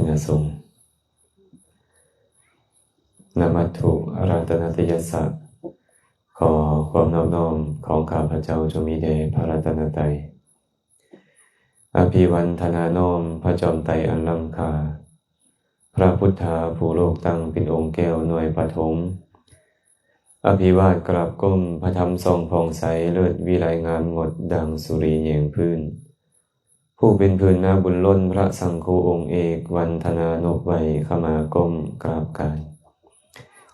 ນະສົງ. ນະມັດຖຸ ອະລັດຕະນະຕະຍັດສະ ຂໍຄວາມນອບນ້ອມຂອງຂ້າພະເຈົ້າຈົ່ງມີແດ່ພະລັດຕະນະໄຕ. ອະພິວັນທະນານ້ອມພະຈອມໄຕອັນລ້ຳຄ່າ, ພະພຸດທາຜູ້ໂລກຕັ້ງເປັນອົງແກ້ວໜ່ວຍປະຖົມ. ອະພິວາດກາບກົ້ມພະທຳສ່ອງຜ່ອງໃສ, ເລີດວິໄລງາມງົດດັ່ງສຸຣີແຍງພື້ນ. ຜູ້ເປັນພື້ນນາບຸນລົ້ນ, ພະສັງຄູອົງເອກ, ວັນທະນານົບໄຫວ້, ຂະມາກົ້ມກາບກາຍ.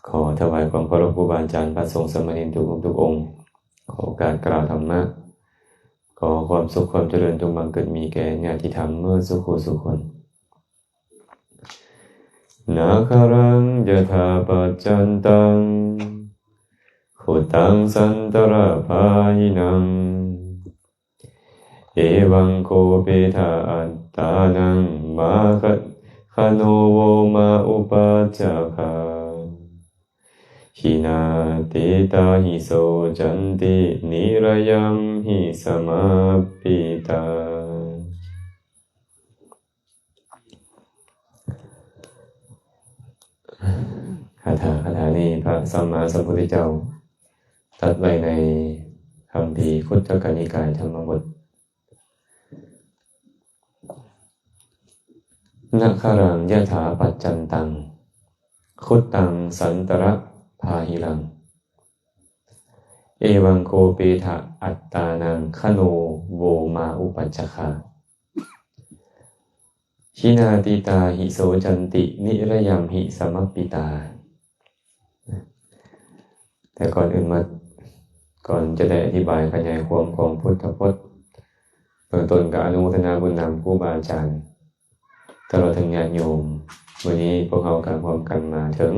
ຂໍຖວາຍຄວາມເຄົາລົບຄູບາອາຈານ, ພະສົງສາມະເນນທຸກອົງທຸກອົງ. ຂໍໂອກາດກ່າວທຳມະ. ຂໍຄວາມສຸກຄວາມຈະເລີນຈົ່ງບັງເກີດມີແກ່ຍາດຕິທຳເໝິດສູ່ຄູ່ສູ່ຄົນ. ນະຄະລັງ ຍະຖາປັດຈັນຕັງ, ຄຸດຕັງ ສັນຕະລະພາຫິນັງ, ເອວັງ ໂຄ ປະທາ ອັດຕານັງ, ມະຄະ ຄະໂນ ໂວມາ ອຸປັດຈະຄາ, ຂິນາຕີຕາຫິ ໂສຈັນຕິ ນິຣະຍຳຫິ ສະມາປິຕາ. ຄາຖາ ຄາຖານີ້ພະສຳມາສຳພຸດທະເຈົ້າຕັດໄວ້ໃນຄຳພີຄຸດຕະກະນິກາຍທຳມະບົດ. ນະຄະລັງ ຍະຖາປັດຈັນຕັງ, ຄຸດຕັງ ສັນຕະລະພາຫິລັງ, ເອວັງ ໂຄ ປະທາ ອັດຕານັງ, ຄະໂນ ໂວມາ ອຸປັດຈະຄາ, ຂິນາຕີຕາຫິ ໂສຈັນຕິ ນິຣະຍຳຫິ ສະມາປິຕາ. ແຕ່ກ່ອນອື່ນໝົດ, ກ່ອນຈະໄດ້ອະທິບາຍຂະຫຍາຍຄວາມຂອງພຸດທະພົດ, ເບື້ອງຕົ້ນກໍອະນຸໂມທະນາບຸນນຳຄູບາອາຈານ ຕະຫຼອດເຖິງຍາດໂຍມ. ມື້ນີ້ພວກເຮົາກໍຮ່ວມກັນມາເຖິງ,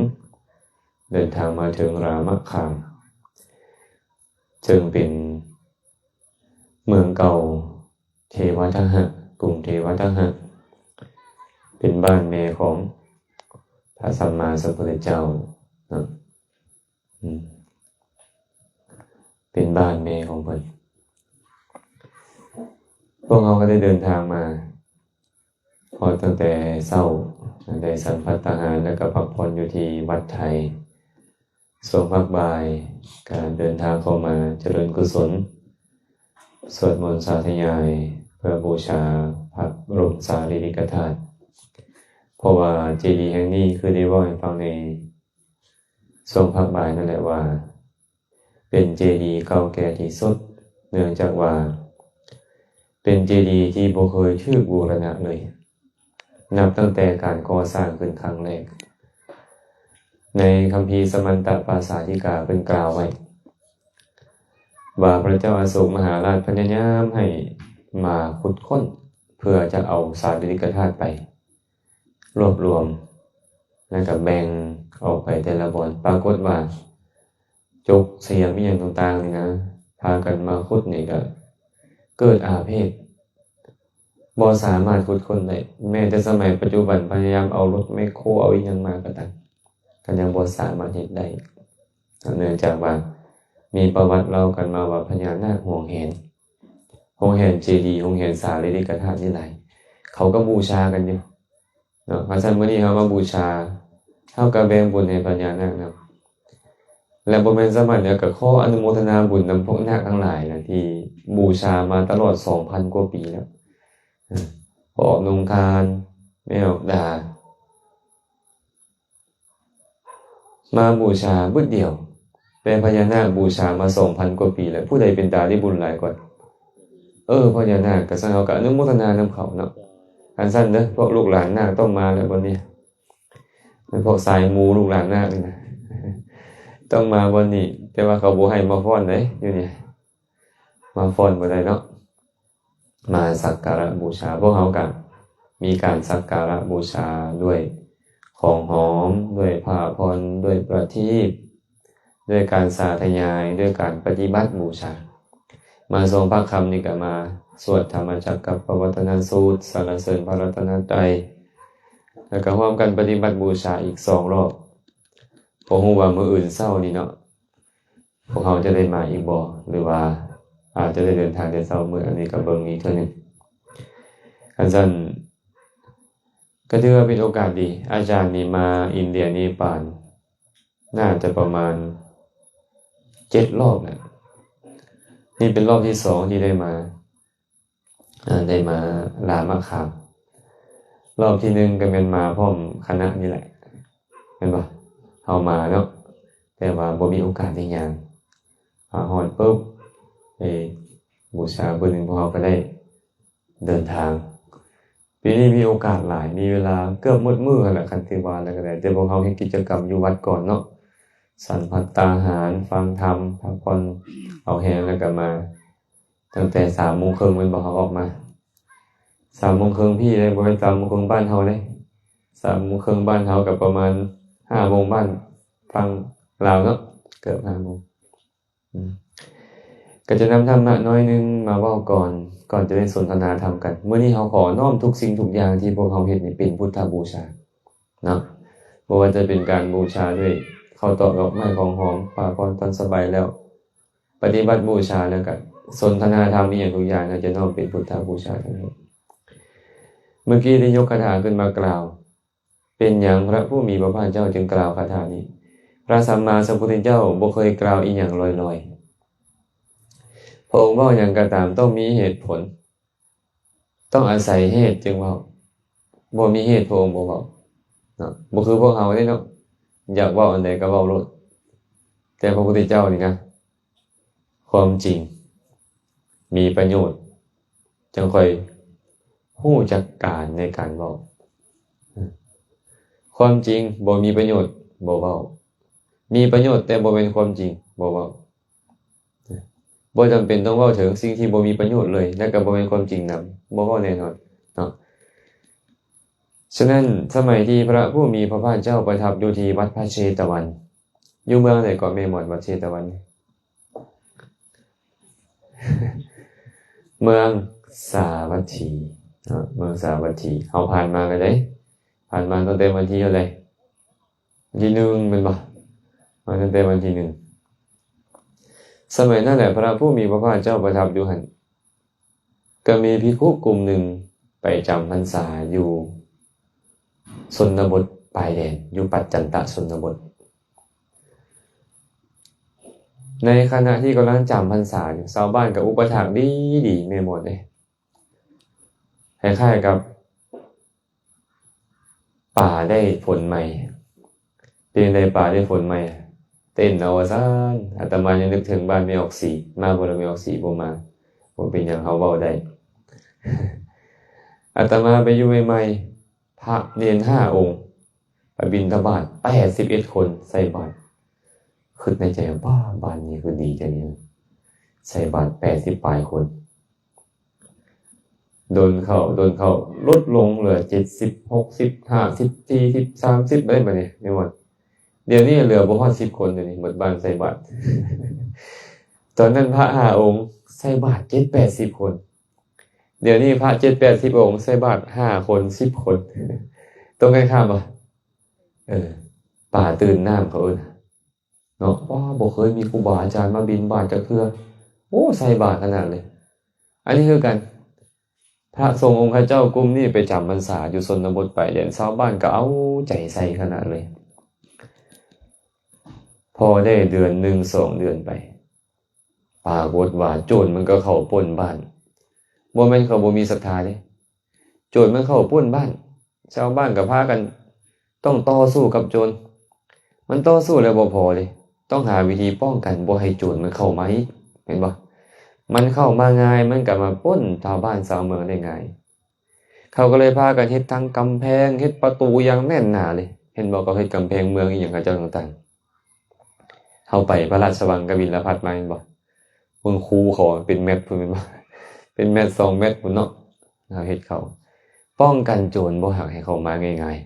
ເດີນທາງມາເຖິງລາມະຄາມ, ເຊິ່ງເປັນເມືອງເກົ່າເທວະທະຫະ, ກຸງເທວະທະຫະ, ເປັນບ້ານແມ່ຂອງພະສຳມາສຳພຸດທະເຈົ້າເນາະ. ອືມ ເປັນບ້ານແມ່ຂອງເພິ່ນ. ພວກເຮົາກໍໄດ້ເດີນທາງມາ ເພາະຕັ້ງແຕ່ເຊົ້າໄດ້ສັນພັດຕາຫານ ແລ້ວກໍພັກຜ່ອນຢູ່ທີ່ວັດໄທ. ຊ່ວງພັກບ່າຍກໍເດີນທາງເຂົ້າມາຈະເລີນກຸສົນ, ສວດມົນສາທະຍາຍ ເພື່ອບູຊາພະບລົມສາລີລິກະທາດ. ເພາະວ່າເຈດີແຫ່ງນີ້ ຄືໄດ້ເວົ້າໃຫ້ຟັງໃນ ຊ່ວງພັກບ່າຍນັ້ນແຫຼະວ່າ ເປັນເຈດີເກົ່າແກ່ທີ່ສຸດ, ເນື່ອງຈາກວ່າເປັນເຈດີທີ່ບໍ່ເຄີຍຖືກບູລະນະເລີຍ, ນັບຕັ້ງແຕ່ການກໍ່ສ້າງຂຶ້ນຄັ້ງແລກ. ໃນຄຳພີສະມັນຕະປາສາທິກາ ເພິ່ນກ່າວໄວ້ວ່າ ພະເຈົ້າອະໂສກມະຫາລາດພະຍາຍາມໃຫ້ມາຂຸດຄົ້ນ ເພື່ອຈະເອົາສາລີລິກະທາດໄປ ລວບລວມ ແລ້ວກໍແບ່ງອອກໄປແຕ່ລະບ່ອນ. ປາກົດວ່າ ຈົກສຽມອີ່ຫຍັງຕ່າງໆນີ້ນະ ພາກັນມາຂຸດນີ້ກໍເກີດອາເພດ, ບໍ່ສາມາດຂຸດຄົ້ນໄດ້. ແມ້ແຕ່ສະໄໝປັດຈຸບັນ ພະຍາຍາມເອົາລົດແມັກໂຄ ເອົາອີ່ຫຍັງມາກໍຕາມ, ກໍຍັງບໍ່ສາມາດເຮັດໄດ້. ເນື່ອງຈາກວ່າມີປະຫວັດເລົ່າກັນມາວ່າ ພະຍານາກຫວງແຫນ, ຫວງແຫນເຈດີ, ຫວງແຫນສາລີລິກະທາດນີ້ຫຼາຍ, ເຂົາກໍບູຊາກັນຢູ່ເນາະ. ຄັນຊັ້ນ ມື້ນີ້ເຮົາມາບູຊາ, ເຮົາກໍແບ່ງບຸນໃຫ້ພະຍານາກນຳ. ແລະ ບໍ່ແມ່ນສ່ຳນັ້ນເດີ, ກໍຂໍອະນຸໂມທະນາບຸນນຳພວກນາກທັງຫຼາຍນະ ທີ່ບູຊາມາຕະຫຼອດສອງພັນກວ່າປີແລ້ວ. ພໍ່ອອກນົງຄານ, ແມ່ອອກດາ, ມາບູຊາບຶດດຽວ, ແຕ່ພະຍານາກບູຊາມາສອງພັນກວ່າປີແລ້ວ, ຜູ້ໃດເປັນຕາໄດ້ບຸນຫຼາຍກວ່າ? ເອີ ພະຍານາກ. ກະຊັ້ນເຮົາກະອະນຸໂມທະນານຳເຂົາເນາະ. ຄັນຊັ້ນເດີ ພວກລູກຫຼານນາກຕ້ອງມາແລ້ວບ່ອນນີ້, ພວກສາຍມູລູກຫຼານນາກນີ້ນະ ຕ້ອງມາບ່ອນນີ້. ແຕ່ວ່າເຂົາບໍ່ໃຫ້ມາຟ້ອນເດ້ ຢູ່ນີ້ ມາຟ້ອນບໍ່ໄດ້ເນາະ. ມາສັກກາລະບູຊາ, ພວກເຮົາກໍມີການສັກກາລະບູຊາດ້ວຍຂອງຫອມ, ດ້ວຍຜ້າຜ່ອນ, ດ້ວຍປະທີບ, ດ້ວຍການສາທະຍາຍ, ດ້ວຍການປະຕິບັດບູຊາ. ມາຊ່ວງພາກຄ່ຳນີ້ກໍມາສວດທຳມະຈັກກັບປະວັດຕະນະສູດ, ສັນລະເສີນພະລັດຕະນະໄຕ, ແລ້ວກໍຮ່ວມກັນປະຕິບັດບູຊາອີກສອງລອບ. ບໍ່ຮູ້ວ່າມື້ອື່ນເຊົ້ານີ້ເນາະ ພວກເຮົາຈະໄດ້ມາອີກບໍ່ ຫຼືວ່າອາດຈະໄດ້ເດີນທາງແຕ່ເຊົ້າມື້, ອັນນີ້ກໍເບິ່ງອີກເທື່ອໜຶ່ງ. ຄັນຊັ້ນ ກໍຖືວ່າເປັນໂອກາດດີ. ອາຈານນີ້ມາອິນເດຍ ເນປານ ໜ້າຈະປະມານເຈັດລອບແລ້ວ. ນີ້ເປັນລອບທີສອງທີ່ໄດ້ມາ ເອີ ໄດ້ມາລາມະຄາມ. ລອບທີໜຶ່ງກໍແມ່ນມາພ້ອມຄະນະນີ້ແຫຼະ ແມ່ນບໍ່? ເຮົາມາເນາະ ແຕ່ວ່າບໍ່ມີໂອກາດໄດ້ຍ່າງ. ມາຮອດປຶບ ໄປບູຊາມື້ໜຶ່ງ ພວກເຮົາກໍໄດ້ເດີນທາງ. ປີນີ້ມີໂອກາດຫຼາຍ ມີເວລາເກືອບໝົດມື້ຫັ້ນແຫຼະ ຄັນຊິວ່າແລ້ວກໍໄດ້. ແຕ່ພວກເຮົາເຮັດກິດຈະກຳຢູ່ວັດກ່ອນເນາະ ສັນພັດຕາຫານ, ຟັງທຳ, ພັກຜ່ອນເອົາແຮງ ແລ້ວກໍມາ. ຕັ້ງແຕ່ສາມໂມງເຄິ່ງແມ່ນບໍ່ ເຮົາອອກມາ? ສາມໂມງເຄິ່ງພີ້ເດ້ ບໍ່ແມ່ນສາມໂມງເຄິ່ງບ້ານເຮົາເດ້. ສາມໂມງເຄິ່ງບ້ານເຮົາກໍປະມານຫ້າໂມງບ້ານຝັ່ງລາວເນາະ ເກືອບຫ້າໂມງ. ອືມ ກໍຈະນຳທຳມະໜ້ອຍໜຶ່ງມາເວົ້າກ່ອນ ກ່ອນຈະໄດ້ສົນທະນາທຳກັນ. ມື້ນີ້ເຮົາຂໍນ້ອມທຸກສິ່ງທຸກຢ່າງທີ່ພວກເຮົາເຮັດນີ້ເປັນພຸດທະບູຊາເນາະ. ບໍ່ວ່າຈະເປັນການບູຊາດ້ວຍເຂົ້າຕອກ ດອກໄມ້ ຂອງຫອມ ຜ້າຜ່ອນ ຕອນສະບາຍແລ້ວ ປະຕິບັດບູຊາແລ້ວກະສົນທະນາທຳອີ່ຫຍັງທຸກຢ່າງ ກໍຈະນ້ອມເປັນພຸດທະບູຊາທັງໝົດ. ເມື່ອກີ້ໄດ້ຍົກຄາຖາຂຶ້ນມາກ່າວ. ເປັນຫຍັງພະຜູ້ມີພະພາກເຈົ້າຈຶ່ງກ່າວຄາຖານີ້? ພະສຳມາສຳພຸດທະເຈົ້າບໍ່ເຄີຍກ່າວອີ່ຫຍັງລອຍໆ. ພະອົງເວົ້າຫຍັງກໍຕາມ ຕ້ອງມີເຫດຜົນ, ຕ້ອງອາໄສເຫດຈຶ່ງເວົ້າ. ບໍ່ມີເຫດພະອົງບໍ່ເວົ້າເນາະ. ບໍ່ຄືພວກເຮົາເດ້ເນາະ ຢາກເວົ້າອັນໃດກໍເວົ້າໂລດ. ແຕ່ພະພຸດທະເຈົ້ານີ້ນະ ຄວາມຈິງມີປະໂຫຍດ ຈັ່ງຄ່ອຍຮູ້ຈັກການໃນການເວົ້າ. ຄວາມຈິງບໍ່ມີປະໂຫຍດບໍ່ເວົ້າ, ມີປະໂຫຍດແຕ່ບໍ່ແມ່ນຄວາມຈິງບໍ່ເວົ້າ. ບໍ່ຈຳເປັນຕ້ອງເວົ້າເຖິງສິ່ງທີ່ບໍ່ມີປະໂຫຍດເລີຍ ແລະກໍບໍ່ແມ່ນຄວາມຈິງນຳ, ບໍ່ເວົ້າແນ່ນອນເນາະ. ສະນັ້ນ ສະໄໝທີ່ພະຜູ້ມີພະພາກເຈົ້າປະທັບຢູ່ທີ່ວັດພະເຊຕະວັນ, ຢູ່ເມືອງໃດເກາະແມ່ໝອນ ວັດເຊຕະວັນ? ເມືອງສາວັດຖີເນາະ, ເມືອງສາວັດຖີ. ເຮົາຜ່ານມາແລ້ວເດ້, ຜ່ານມາຕັ້ງແຕ່ວັນທີເທົ່າໃດ? ວັນທີໜຶ່ງແມ່ນບໍ່? ມາຕັ້ງແຕ່ວັນທີໜຶ່ງ. ສະໄໝນັ້ນແຫຼະ ພະຜູ້ມີພະພາກເຈົ້າປະທັບຢູ່ຫັ້ນ. ກໍມີພິກຂຸກຸ່ມໜຶ່ງໄປຈຳພັນສາຢູ່ຊົນນະບົດປາຍແດນ, ຢູ່ປັດຈັນຕະຊົນນະບົດ. ໃນຂະນະທີ່ກຳລັງຈຳພັນສາຢູ່, ຊາວບ້ານກໍອຸປະຖາກດີໆ ແມ່ໝອນເດ້. ຄ້າຍໆກັບ ປາໄດ້ຝົນໃໝ່. ເປັນໃດປາໄດ້ຝົນໃໝ່? ເຕັ້ນເອົາວ່າຊັ້ນ. ອາດຕະມາຍັງນຶກເຖິງບ້ານແມ່ອອກສີ, ມາບໍ່ລະແມ່ອອກສີ? ບໍ່ມາ. ບໍ່ເປັນຫຍັງ, ເຮົາເວົ້າໄດ້. ອາດຕະມາໄປຢູ່ໃໝ່ໆ ພະເນນຫ້າອົງ ໄປບິນທະບາດ ແປດສິບເອັດຄົນໃສ່ບາດ. ຄິດໃນໃຈວ່າ ບ້າ ບ້ານນີ້ຄືດີແທ້ນີ້, ໃສ່ບາດແປດສິບປາຍຄົນ. ດົນເຂົ້າ ດົນເຂົ້າ ລົດລົງເຫຼືອເຈັດສິບ ຫົກສິບ ຫ້າສິບ ສີ່ສິບ ສາມສິບ ໄດ້ບາດນີ້ ແມ່ນບໍ່? ດຽວນີ້ເຫຼືອບໍ່ຮອດສິບຄົນ, ດຽວນີ້ໝົດບ້ານໃສ່ບາດ. ຕອນນັ້ນພະຫ້າອົງໃສ່ບາດເຈັດແປດສິບຄົນ, ດຽວນີ້ພະເຈັດແປດສິບອົງໃສ່ບາດຫ້າຄົນ ສິບຄົນ. ຕົງກັນຂ້າມບໍ່? ເອີ ປາຕື່ນນ້ຳເຂົາເອີ້ນ. ເນາະ ວ່າບໍ່ເຄີຍມີຄູບາອາຈານມາບິນບາດຈັກເທື່ອ. ໂອ້ ໃສ່ບາດຂະໜາດເລີຍ. ອັນນີ້ຄືກັນ, ພະສົງອົງຄະເຈົ້າກຸ່ມນີ້ໄປຈຳພັນສາຢູ່ຊົນນະບົດປາຍແດນ, ຊາວບ້ານກໍເອົາໃຈໃສ່ຂະໜາດເລີຍ. ພໍໄດ້ເດືອນໜຶ່ງສອງເດືອນໄປ, ປາກົດວ່າໂຈນມັນກໍເຂົ້າປຸ້ນບ້ານ. ບໍ່ແມ່ນເຂົາບໍ່ມີສັດທາເດ້, ໂຈນມັນເຂົ້າປຸ້ນບ້ານ, ຊາວບ້ານກໍພາກັນຕ້ອງຕໍ່ສູ້ກັບໂຈນ. ມັນຕໍ່ສູ້ແລ້ວບໍ່ພໍເດ້, ຕ້ອງຫາວິທີປ້ອງກັນບໍ່ໃຫ້ໂຈນມັນເຂົ້າມາອີກ, ແມ່ນບໍ່? ມັນເຂົ້າມາງ່າຍ, ມັນກໍມາປຸ້ນຊາວບ້ານຊາວເມືອງໄດ້ງ່າຍ. ເຂົາກໍເລີຍພາກັນເຮັດທັງກຳແພງ, ເຮັດປະຕູຢ່າງແໜ້ນໜາເລີຍ. ເຫັນບໍ່, ເຂົາເຮັດກຳແພງເມືອງອີ່ຫຍັງເຂົາເຈົ້າຕ່າງໆ. ເຮົາໄປພະລາຊະວັງກະບິນລະພັດມາ, ເຫັນບໍ່? ເບິ່ງຄູເຂົາເປັນແມັດພຸ້ນແມ່ນບໍ່? ເປັນແມັດສອງແມັດພຸ້ນເນາະ. ເຮົາເຮັດເຂົາປ້ອງກັນໂຈນບໍ່ໃຫ້ ໃຫ້ເຂົ້າມາງ່າຍ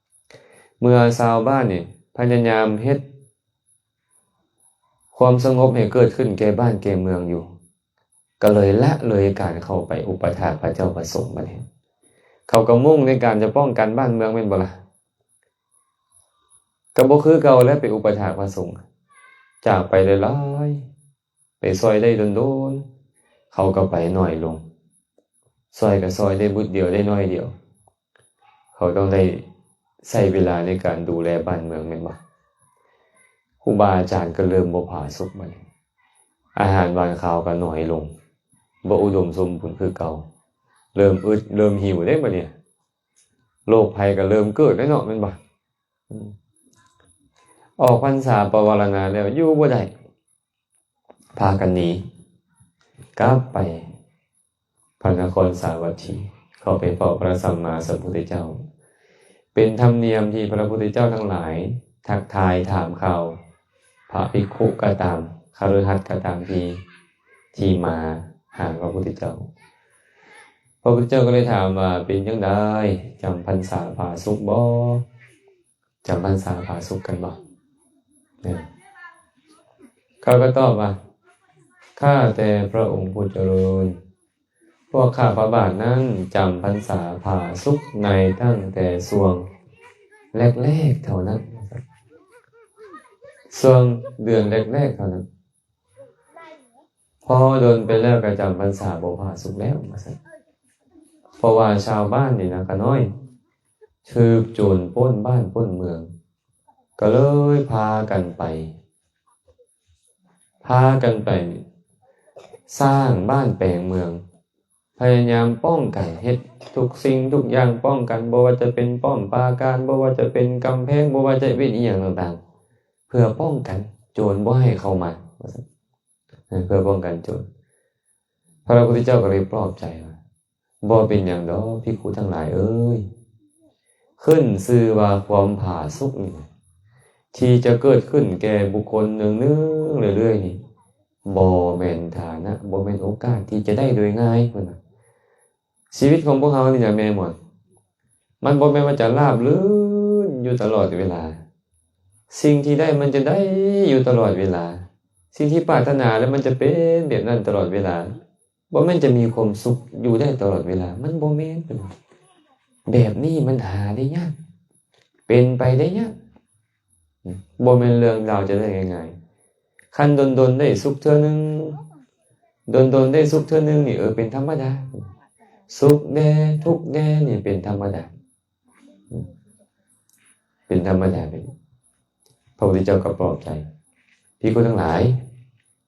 ໆ. ເມື່ອຊາວບ້ານນີ້ພະຍາຍາມເຮັດຄວາມສະຫງົບໃຫ້ເກີດຂຶ້ນແກ່ບ້ານແກ່ເມືອງຢູ່, ກໍເລີຍລະເລີຍການເຂົ້າໄປອຸປະຖາກພະເຈົ້າພະສົງ. ບັດນີ້ເຂົາກໍມຸ່ງໃນການຈະປ້ອງກັນບ້ານເມືອງ ແມ່ນບໍ່ລະ? ກໍບໍ່ຄືເກົ່າແລ້ວ, ໄປອຸປະຖາກພະສົງ, ຈາກໄປຫຼາຍໆ, ໄປຊ່ອຍໄດ້ດົນໆ, ເຂົາກໍໄປໜ້ອຍລົງ. ຊ່ອຍກໍຊ່ອຍໄດ້ບຶດດຽວ, ໄດ້ໜ້ອຍດຽວ. ເ ເຂົາຕ້ອງໄດ້ໃຊ້ເວລາໃນການດູແລບ້ານເມືອງແມ່ນບໍ່? ຄູບາອາຈານກໍເລີ່ມບໍ່ຜາສຸກບັດນີ້ ອາຫານຫວານຄາວກໍໜ້ອຍລົງ ບໍ່ອຸດົມສົມບູນຄືເກົ່າ ເລີ່ມອຶດເລີ່ມຫິວເດ້ບັດນີ້ ໂລກໄພກໍເລີ່ມເກີດແລ້ວເນາະ ແມ່ນບໍ່? ອືມ ອອກພັນສາປະວາລະນາແລ້ວຢູ່ບໍ່ໄດ້ ພາກັນໜີກັບໄປພະນະຄອນສາວັດຖີ ເຂົ້າໄປເຝົ້າພະສຳມາສຳພຸດທະເຈົ້າ. ເປັນທຳນຽມທີ່ພະພຸດທະເຈົ້າທັງຫຼາຍທັກທາຍຖາມຂ່າວພະພິກຂຸກໍຕາມ ຄະລືຫັດກໍຕາມ ທີ່ ທີ່ມາຫາພະພຸດທະເຈົ້າ. ພະພຸດທະເຈົ້າກໍເລີຍຖາມວ່າ ເປັນຈັ່ງໃດ ຈຳພັນສາຜາສຸກບໍ່? ຈຳພັນສາຜາສຸກກັນບໍ່? ເຂົາກໍຕອບວ່າ ຂ້າແຕ່ພະອົງຜູ້ຈະເລີນ ພວກຂ້າພະບາດນັ້ນຈຳພັນສາຜາສຸກໃນຕັ້ງແຕ່ຊ່ວງແລກໆເທົ່ານັ້ນ ຊ່ວງເດືອນແລກໆເທົ່ານັ້ນ ພໍດົນໄປແລ້ວກໍຈຳພັນສາບໍ່ຜາສຸກແລ້ວ ວ່າຊັ້ນ. ເພາະວ່າຊາວບ້ານນີ້ນະ ຂະນ້ອຍ ຖືກໂຈນປຸ້ນບ້ານປຸ້ນເມືອງ ກໍເລີຍພາກັນໄປ ພາກັນໄປສ້າງບ້ານແປງເມືອງ ພະຍາຍາມປ້ອງກັນ ເຮັດທຸກສິ່ງທຸກຢ່າງປ້ອງກັນ ບໍ່ວ່າຈະເປັນປ້ອມປາການ ບໍ່ວ່າຈະເປັນກຳແພງ ບໍ່ວ່າຈະເປັນອີ່ຫຍັງຕ່າງໆ ເພື່ອປ້ອງກັນໂຈນບໍ່ໃຫ້ເຂົ້າມາ ວ່າຊັ້ນ. ເພື່ອປ້ອງກັນໂຈນ. ພະພຸດທະເຈົ້າກໍເລີຍປອບໃຈວ່າ ບໍ່ເປັນຫຍັງດອກພິກຂຸທັງຫຼາຍເອີຍ ຂຶ້ນຊື່ວ່າຄວາມຜາສຸກນີ້ ທີ່ຈະເກີດຂຶ້ນແກ່ບຸກຄົນເນືອງໆເລື້ອຍໆນີ້ ບໍ່ແມ່ນຖານະ ບໍ່ແມ່ນໂອກາດທີ່ຈະໄດ້ໂດຍງ່າຍ ເພິ່ນວ່າ. ຊີວິດຂອງພວກເຮົານີ້ນະແມ່ໝອນ ມັນບໍ່ແມ່ນວ່າຈະລາບລື່ນຢູ່ຕະຫຼອດເວລາ. ສິ່ງທີ່ໄດ້ມັນຈະໄດ້ຢູ່ຕະຫຼອດເວລາ. ສິ່ງທີ່ປາດຖະໜາແລ້ວມັນຈະເປັນແບບນັ້ນຕະຫຼອດເວລາ. ບໍ່ແມ່ນຈະມີຄວາມສຸກຢູ່ໄດ້ຕະຫຼອດເວລາ. ມັນບໍ່ແມ່ນ. ແບບນີ້ມັນຫາໄດ້ຍາກ. ເປັນໄປໄດ້ຍາກ. ບໍ່ແມ່ນເລື່ອງລາວຈະໄດ້ງ່າຍໆ. ຄັນດົນໆໄດ້ສຸກເທື່ອໜຶ່ງ, ດົນໆໄດ້ສຸກເທື່ອໜຶ່ງນີ້, ເອີ, ເປັນທຳມະດາ. ສຸກແດ່, ທຸກແດ່ນີ້ເປັນທຳມະດາ. ເປັນທຳມະດາເປັນ. ພະພຸດທະເຈົ້າກໍປອບໃຈ ພິກຂຸທັງຫຼາຍ,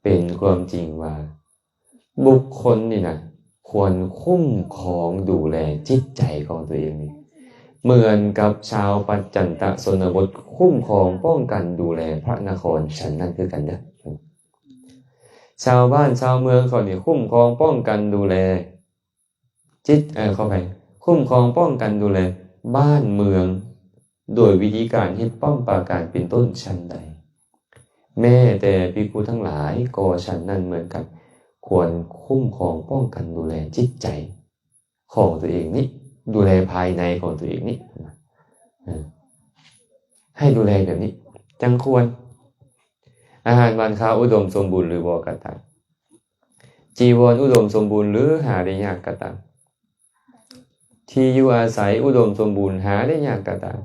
ເປັນຄວາມຈິງວ່າ ບຸກຄົນນີ້ນະ ຄວນຄຸ້ມຄອງດູແລຈິດໃຈຂອງຕົວເອງນີ້ ເໝືອນກັບຊາວປັດຈັນຕະຊົນນະບົດຄຸ້ມຄອງປ້ອງກັນດູແລພະນະຄອນ ຊັ້ນນັ້ນຄືກັນເດີ້. ຊາວບ້ານຊາວເມືອງເຂົານີ້ຄຸ້ມຄອງປ້ອງກັນດູແລ ຈິດ, ເອີ, ຂໍອະໄພ, ຄຸ້ມຄອງປ້ອງກັນດູແລບ້ານເມືອງ ໂດຍວິທີການເຮັດປ້ອມປາການເປັນຕົ້ນ ຊັ້ນໃດ ແມ້ແຕ່ພິກຂຸທັງຫຼາຍກໍຊັ້ນນັ້ນເໝືອນກັນ, ຄວນຄຸ້ມຄອງປ້ອງກັນດູແລຈິດໃຈຂອງຕົວເອງນີ້, ດູແລພາຍໃນຂອງຕົວເອງນີ້, ເອີ, ໃຫ້ດູແລແບບນີ້ຈັ່ງຄວນ. ອາຫານຫວານຄາວອຸດົມສົມບູນຫຼືບໍ່ກໍຕາມ, ຈີວອນອຸດົມສົມບູນຫຼືຫາໄດ້ຍາກກໍຕາມ, ທີ່ຢູ່ອາໄສອຸດົມສົມບູນຫາໄດ້ຍາກກໍຕາມ,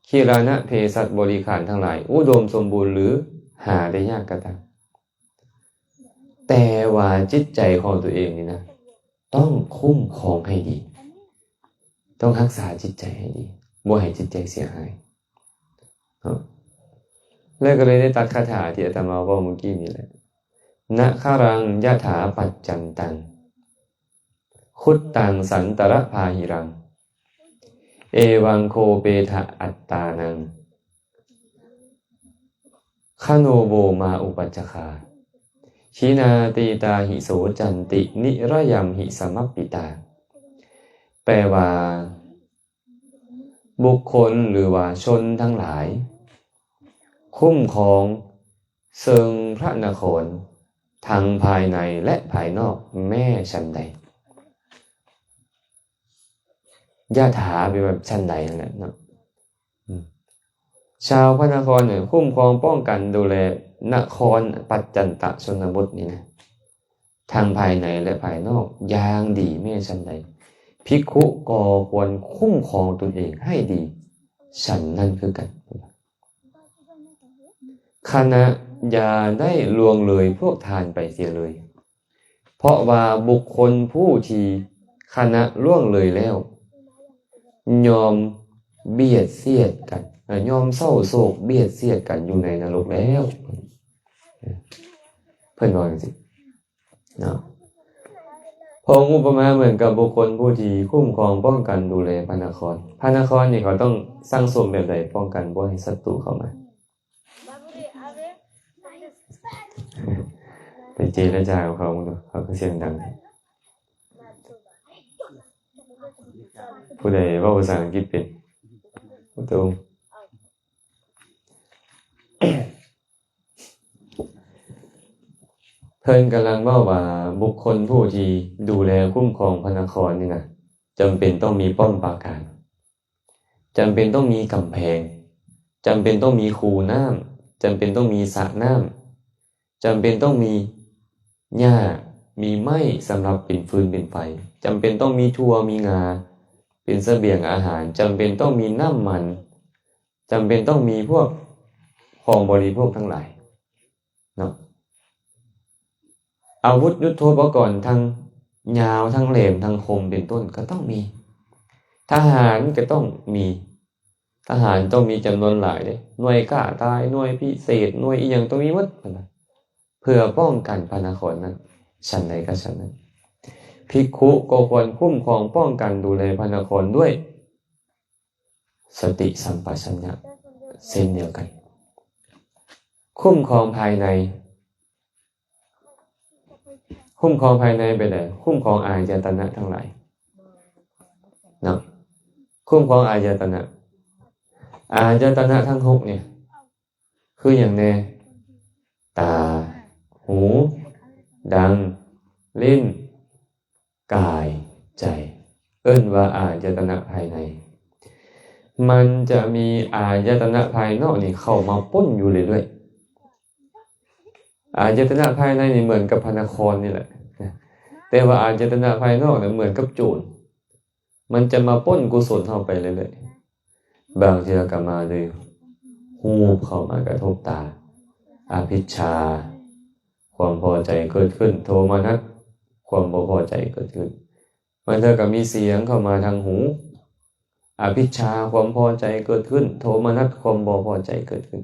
ຄີລານະເພສັດບໍລິຂານທັງຫຼາຍອຸດົມສົມບູນຫຼືຫາໄດ້ຍາກກໍຕາມ, ແຕ່ວ່າຈິດໃຈຂອງຕົວເອງນີ້ນະ ຕ້ອງຄຸ້ມຄອງໃຫ້ດີ, ຕ້ອງຮັກສາຈິດໃຈໃຫ້ດີ, ບໍ່ໃຫ້ຈິດໃຈເສຍຫາຍ. ເນາະ ແລ້ວກໍເລີຍໄດ້ຕັດຄາຖາທີ່ອາດຕະມາເວົ້າມື້ກີ້ນີ້ແຫຼະ, ນະຄະລັງຍະຖາປັດຈັນຕັງ ຄຸດຕັງສັນຕະລະບາຫິລັງ ເອວັງໂຄເປທະອັດຕານັງ ຄະໂນໂວມາອຸປັດຈະຄາ ຄີນາຕີຕາຫິໂສຈັນຕິ ນິຣະຍຳຫິສະມັບປິຕາ. ແປວ່າ ບຸກຄົນ ຫຼືວ່າຊົນທັງຫຼາຍ ຄຸ້ມຄອງເຊິ່ງພະນະຄອນ ທັງພາຍໃນ ແລະ ພາຍນອກແມ້ຊັ້ນໃດ. ຍະຖາ ແປວ່າຊັ້ນໃດນັ້ນແຫຼະເນາະ. ອືມ ຊາວພະນະຄອນນີ້ຄຸ້ມຄອງປ້ອງກັນດູແລນະຄອນປັດຈັນຕະຊົນນະບົດນີ້ນະ ທັງພາຍໃນ ແລະ ພາຍນອກຢ່າງດີແມ້ຊັ້ນໃດ, ພິກຂຸກໍຄວນຄຸ້ມຄອງຕົນເອງໃຫ້ດີ ຊັ້ນນັ້ນຄືກັນ. ຄະນະຢ່າໄດ້ລ່ວງເລີຍພວກທ່ານໄປເສຍເລີຍ, ເພາະວ່າບຸກຄົນຜູ້ທີ່ຄະນະລ່ວງເລີຍແລ້ວ ຍອມບຽດສຽດກັນ ເອີ ຍອມເສົ້າໂສກບຽດສຽດກັນຢູ່ໃນນະລົກແລ້ວ ເພິ່ນວ່າຈັ່ງຊີ້ເນາະ. ພະອົງອຸປະມາເໝືອນກັບບຸກຄົນຜູ້ທີ່ຄຸ້ມຄອງປ້ອງກັນດູແລພະນະຄອນ. ພະນະຄອນນີ້ເຂົາຕ້ອງສ້າງສົມແບບໃດ ປ້ອງກັນບໍ່ໃຫ້ສັດຕູເຂົ້າມາ? ໄປເຈລະຈາກັບເຂົາເບິ່ງດູ ເຂົາຄືສຽງດັງ. ຜູ້ໃດເວົ້າພາສາອັງກິດເປັນ? ໂອ້ໂຕ ເພິ່ນກຳລັງເວົ້າວ່າ ບຸກຄົນຜູ້ທີ່ດູແລຄຸ້ມຄອງພະນະຄອນນີ້ນະ ຈຳເປັນຕ້ອງມີປ້ອມປາການ, ຈຳເປັນຕ້ອງມີກຳແພງ, ຈຳເປັນຕ້ອງມີຄູນ້ຳ, ຈຳເປັນຕ້ອງມີສະນ້ຳ, ຈຳເປັນຕ້ອງມີຫຍ້າ ມີໄມ້ສຳລັບເປັນຟືນເປັນໄຟ, ຈຳເປັນຕ້ອງມີຖົ່ວມີງາເປັນສະບຽງອາຫານ, ຈຳເປັນຕ້ອງມີນ້ຳມັນ, ຈຳເປັນຕ້ອງມີພວກຂອງບໍລິໂພກທັງຫຼາຍເນາະ. ອາວຸດຍຸດໂທປະກອນທັງຍາວ ທັງແຫຼມ ທັງຄົມເປັນຕົ້ນກໍຕ້ອງມີ. ທະຫານກໍຕ້ອງມີ. ທະຫານຕ້ອງມີຈຳນວນຫຼາຍເດ້, ໜ່ວຍກ້າຕາຍ, ໜ່ວຍພິເສດ, ໜ່ວຍອີ່ຫຍັງຕ້ອງມີໝົດ ເພິ່ນວ່າ ເພື່ອປ້ອງກັນພະນະຄອນນັ້ນ. ສັນໃດກໍສັນນັ້ນ, ພິກຂຸກໍຄວນຄຸ້ມຄອງປ້ອງກັນດູແລພະນະຄອນດ້ວຍສະຕິສຳປະຊັນຍະເຊັ່ນດຽວກັນ. ຄຸ້ມຄອງພາຍໃນ, ຄຸ້ມຄອງພາຍໃນໄປໃດ? ຄຸ້ມຄອງອາຍະຕະນະທັງຫຼາຍເນາະ, ຄຸ້ມຄອງອາຍະຕະນະ. ອາຍະຕະນະທັງຫົກນີ້ ຄືຫຍັງແດ່? ຕາ, ຫູ, ດັງ, ລີ້ນ, ກາຍ, ໃຈ, ເອີ້ນວ່າອາຍະຕະນະພາຍໃນ. ມັນຈະມີອາຍະຕະນະພາຍນອກນີ້ເຂົ້າມາປົນຢູ່ເລື້ອຍໆ. ອາຍະຕະນະພາຍໃນນີ້ເໝືອນກັບພະນະຄອນນີ້ແຫຼະ, ແຕ່ວ່າອາຍະຕະນະພາຍນອກນີ້ເໝືອນກັບໂຈນ. ມັນຈະມາປົນກຸສົນເຮົາໄປເລື້ອຍໆ. ບາງເທື່ອກໍມາໂດຍຮູບເຂົ້າມາກະທົບຕາ, ອະພິດຊາ, ຄວາມພໍໃຈເກີດຂຶ້ນ, ໂທມະນັດ, ຄວາມບໍ່ພໍໃຈເກີດຂຶ້ນ. ບາງເທື່ອກໍມີສຽງເຂົ້າມາທາງຫູ, ອະພິດຊາ, ຄວາມພໍໃຈເກີດຂຶ້ນ, ໂທມະນັດ, ຄວາມບໍ່ພໍໃຈເກີດຂຶ້ນ.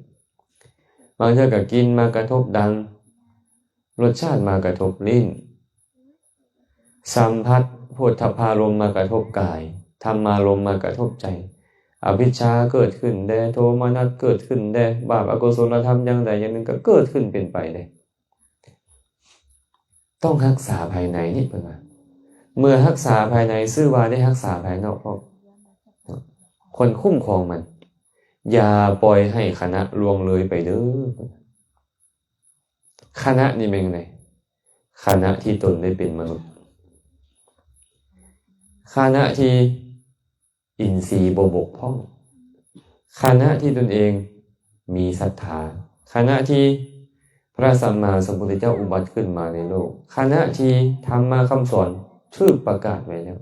ບາງເທື່ອກໍກິ່ນມາກະທົບດັງ, ລົດຊາດມາກະທົບລີ້ນ, ສຳຜັດໂພດຖະພາລົມມາກະທົບກາຍ, ທຳມາລົມມາກະທົບໃຈ, ອະພິດຊາເກີດຂຶ້ນແດ່, ໂທມະນັດເກີດຂຶ້ນແດ່, ບາບອະກຸສົນລະທຳຢ່າງໃດຢ່າງໜຶ່ງກໍເກີດຂຶ້ນເປັນໄປແດ່. ຕ້ອງຮັກສາພາຍໃນນີ້ ເພິ່ນວ່າ. ເມື່ອຮັກສາພາຍໃນ ຊື່ວ່າໄດ້ຮັກສາພາຍນອກພ້ອມ. ຄວນຄຸ້ມຄອງມັນ. ຢ່າປ່ອຍໃຫ້ຄະນະລ່ວງເລີຍໄປເດີ້. ຄະນະນີ້ແມ່ນຫຍັງໃດ? ຄະນະທີ່ຕົນໄດ້ເປັນມະນຸດ, ຄະນະທີ່ອິນຊີບໍ່ບົກຜ່ອງ, ຄະນະທີ່ຕົນເອງມີສັດທາ, ຄະນະທີ່ພະສຳມາສຳພຸດທະເຈົ້າອຸບັດຂຶ້ນມາໃນໂລກ, ຄະນະທີ່ທຳມະຄຳສອນຖືກປະກາດໄວ້ແລ້ວ.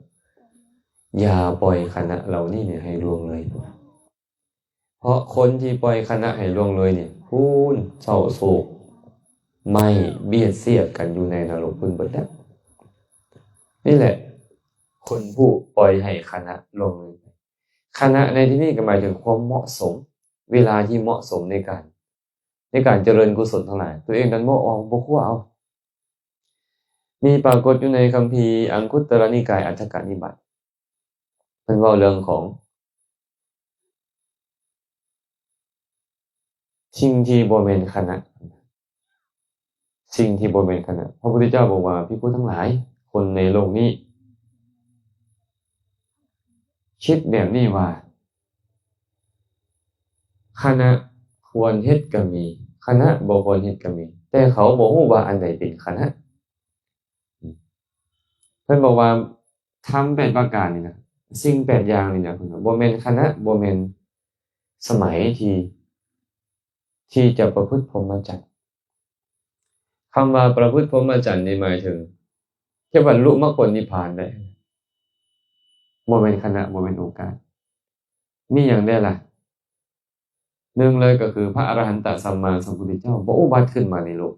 ຢ່າປ່ອຍຄະນະເຫຼົ່ານີ້ໃຫ້ລ່ວງເລີຍ. ເພາະຄົນທີ່ປ່ອຍຄະນະໃຫ້ລ່ວງເລີຍນີ້ ພຸ້ນ ເສົ້າໂສກ ໄໝ້ ບຽດສຽດກັນຢູ່ໃນນະລົກພຸ້ນເບິດແລ້ວ. ນີ້ແຫຼະ ຄົນຜູ້ປ່ອຍໃຫ້ຄະນະລ່ວງເລີຍ. ຄະນະໃນທີ່ນີ້ກໍໝາຍເຖິງຄວາມເໝາະສົມ, ເວລາທີ່ເໝາະສົມໃນການ, ໃນການຈະເລີນກຸສົນທັງຫຼາຍ. ຕົວເອງນັ້ນບໍ່ເອົາ, ບໍ່ຄວນເອົາ. ມີປາກົດຢູ່ໃນຄຳພີອັງຄຸດຕະລະນິກາຍອັດຖະກະນິບາດ. ເພິ່ນເວົ້າເລື່ອງຂອງສິ່ງທີ່ບໍ່ແມ່ນຄະນະ, ສິ່ງທີ່ບໍ່ແມ່ນຄະນະ. ພະພຸດທະເຈົ້າບອກວ່າ ພິກຂຸທັງຫຼາຍ, ຄົນໃນໂລກນີ້ຄິດແບບນີ້ວ່າ ຄະນະຄວນເຮັດກໍມີ, ຄະນະບໍ່ຄວນເຮັດກໍມີ, ແຕ່ເຂົາບໍ່ຮູ້ວ່າອັນໃດເປັນຄະນະ. ເພິ່ນບອກວ່າ ທຳແປດປະການນີ້ນະ, ສິ່ງແປດຢ່າງນີ້ນະ, ເພິ່ນວ່າບໍ່ແມ່ນຄະນະ, ບໍ່ແມ່ນສະໄໝທີ່, ທີ່ຈະປະພຶດພົມມະຈັນ. ຄຳວ່າປະພຶດພົມມະຈັນນີ້ໝາຍເຖິງເຮັດບັນລຸມັກຜົນນິບພານໄດ້, ບໍ່ແມ່ນຄະນະ, ບໍ່ແມ່ນໂອກາດ. ມີຫຍັງແດ່ລະ? ໜຶ່ງເລີຍກໍຄືພະອະລະຫັນຕະສຳມາສຳພຸດທະເຈົ້າບໍ່ອຸບັດຂຶ້ນມາໃນໂລກ.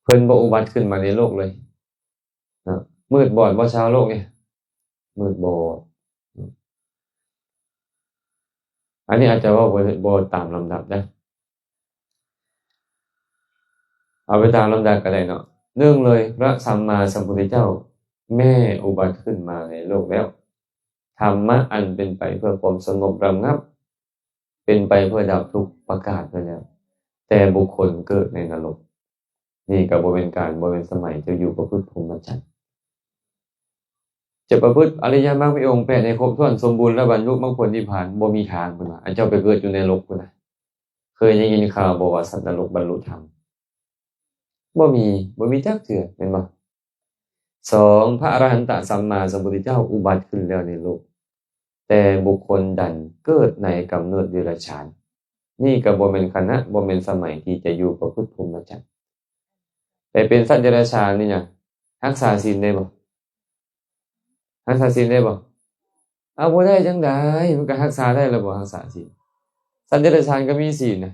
ເພິ່ນບໍ່ອຸບັດຂຶ້ນມາໃນໂລກເລີຍເນາະ. ມືດບອດບໍ່ຊາວໂລກນີ້? ມືດບອດ. ອັນນີ້ອາດຈະເວົ້າບໍ່ ບໍ່ຕາມລຳດັບເດີ ເອົາໄປຕາມລຳດັບກໍໄດ້ເນາະ. ໜຶ່ງເລີຍ ພະສຳມາສຳພຸດທະເຈົ້າແມ່ອຸບັດຂຶ້ນມາໃນໂລກແລ້ວ, ທຳມະອັນເປັນໄປເພື່ອຄວາມສະຫງົບລະງັບ ເປັນໄປເພື່ອດັບທຸກປະກາດໄປແລ້ວ, ແຕ່ບຸກຄົນເກີດໃນນະລົກ. ນີ້ກໍບໍ່ແມ່ນການ ບໍ່ແມ່ນສະໄໝຈະຢູ່ປະພຶດພົມມະຈັນ ຈະປະພຶດອະລິຍະມັກມີອົງແປດໃຫ້ຄົບຖ້ວນສົມບູນ ແລະ ບັນລຸມັກຜົນນິບພານ ບໍ່ມີທາງ ເພິ່ນວ່າ. ອັນເຈົ້າໄປເກີດຢູ່ໃນນະລົກພຸ້ນນະ, ເຄີຍໄດ້ຍິນຂ່າວບໍ່ວ່າສັດນະລົກບັນລຸທຳ? ບໍ່ມີ ບໍ່ມີຈັກເທື່ອ ແມ່ນບໍ່? ສອງ ພະອະລະຫັນຕະສຳມາສຳພຸດທະເຈົ້າອຸບັດຂຶ້ນແລ້ວໃນໂລກ, ແຕ່ບຸກຄົນດັນເກີດໃນກຳເນີດເດຍລະສານ. ນີ້ກໍບໍ່ແມ່ນຂະນະ ບໍ່ແມ່ນສະໄໝທີ່ຈະຢູ່ປະພຶດພົມມະຈັນ. ໄປເປັນສັດເດຍລະສານນີ້ຫຍັງ? ຮັກສາສິນໄດ້ບໍ່? ຮັກສາສິນໄດ້ບໍ່? ເອົາ ບໍ່ໄດ້ຈັ່ງໃດ? ມັນກໍຮັກສາໄດ້ລະບໍ່ ຮັກສາສິນ? ສັດເດຍລະສານກໍມີສິນນະ,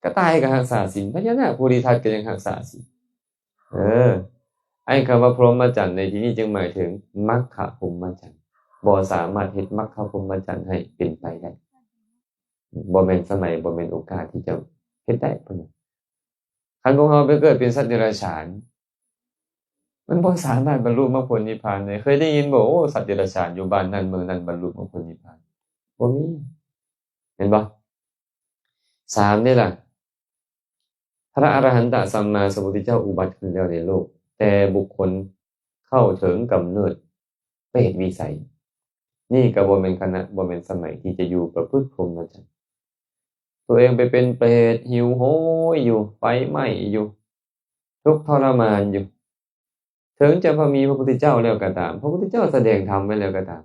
ກະຕ່າຍກໍຮັກສາສິນ, ພະຍານາກໂພທິທັດກໍຍັງຮັກສາສິນ. ເອີ ໄອ້ຄຳວ່າພົມມະຈັນໃນທີ່ນີ້ຈຶ່ງໝາຍເຖິງມັກຄະພົມມະຈັນ, ບໍ່ສາມາດເຮັດມັກຄະພົມມະຈັນໃຫ້ເປັນໄປໄດ້. ບໍ່ແມ່ນສະໄໝ ບໍ່ແມ່ນໂອກາດທີ່ຈະເຮັດໄດ້ ເພິ່ນວ່າ. ຄັນພວກເຮົາໄປເກີດເປັນສັດເດຍລະສານ ມັນບໍ່ສາມາດບັນລຸມັກຜົນນິບພານໄດ້. ເຄີຍໄດ້ຍິນບໍ່? ໂອ້ ສັດເດຍລະສານຢູ່ບ້ານນັ້ນເມືອງນັ້ນບັນລຸມັກຜົນນິບພານ. ບໍ່ມີ. ເຫັນບໍ່? ສາມເດ້ລະ ພະອະລະຫັນຕະສຳມາສຳພຸດທະເຈົ້າອຸບັດຂຶ້ນແລ້ວໃນໂລກ, ແຕ່ບຸກຄົນເຂົ້າເຖິງກຳເນີດເປດວິໄສ. ນີ້ກໍບໍ່ແມ່ນຂະນະ ບໍ່ແມ່ນສະໄໝທີ່ຈະຢູ່ປະພຶດພົມມະຈັນ. ຕົວເອງໄປເປັນເປດ ຫິວໂຫຍຢູ່, ໄຟໄໝ້ຢູ່, ທຸກທໍລະມານຢູ່. ເຖິງຈະມີພະພຸດທະເຈົ້າແລ້ວກໍຕາມ, ພະພຸດທະເຈົ້າສະແດງທຳໄວ້ແລ້ວກໍຕາມ,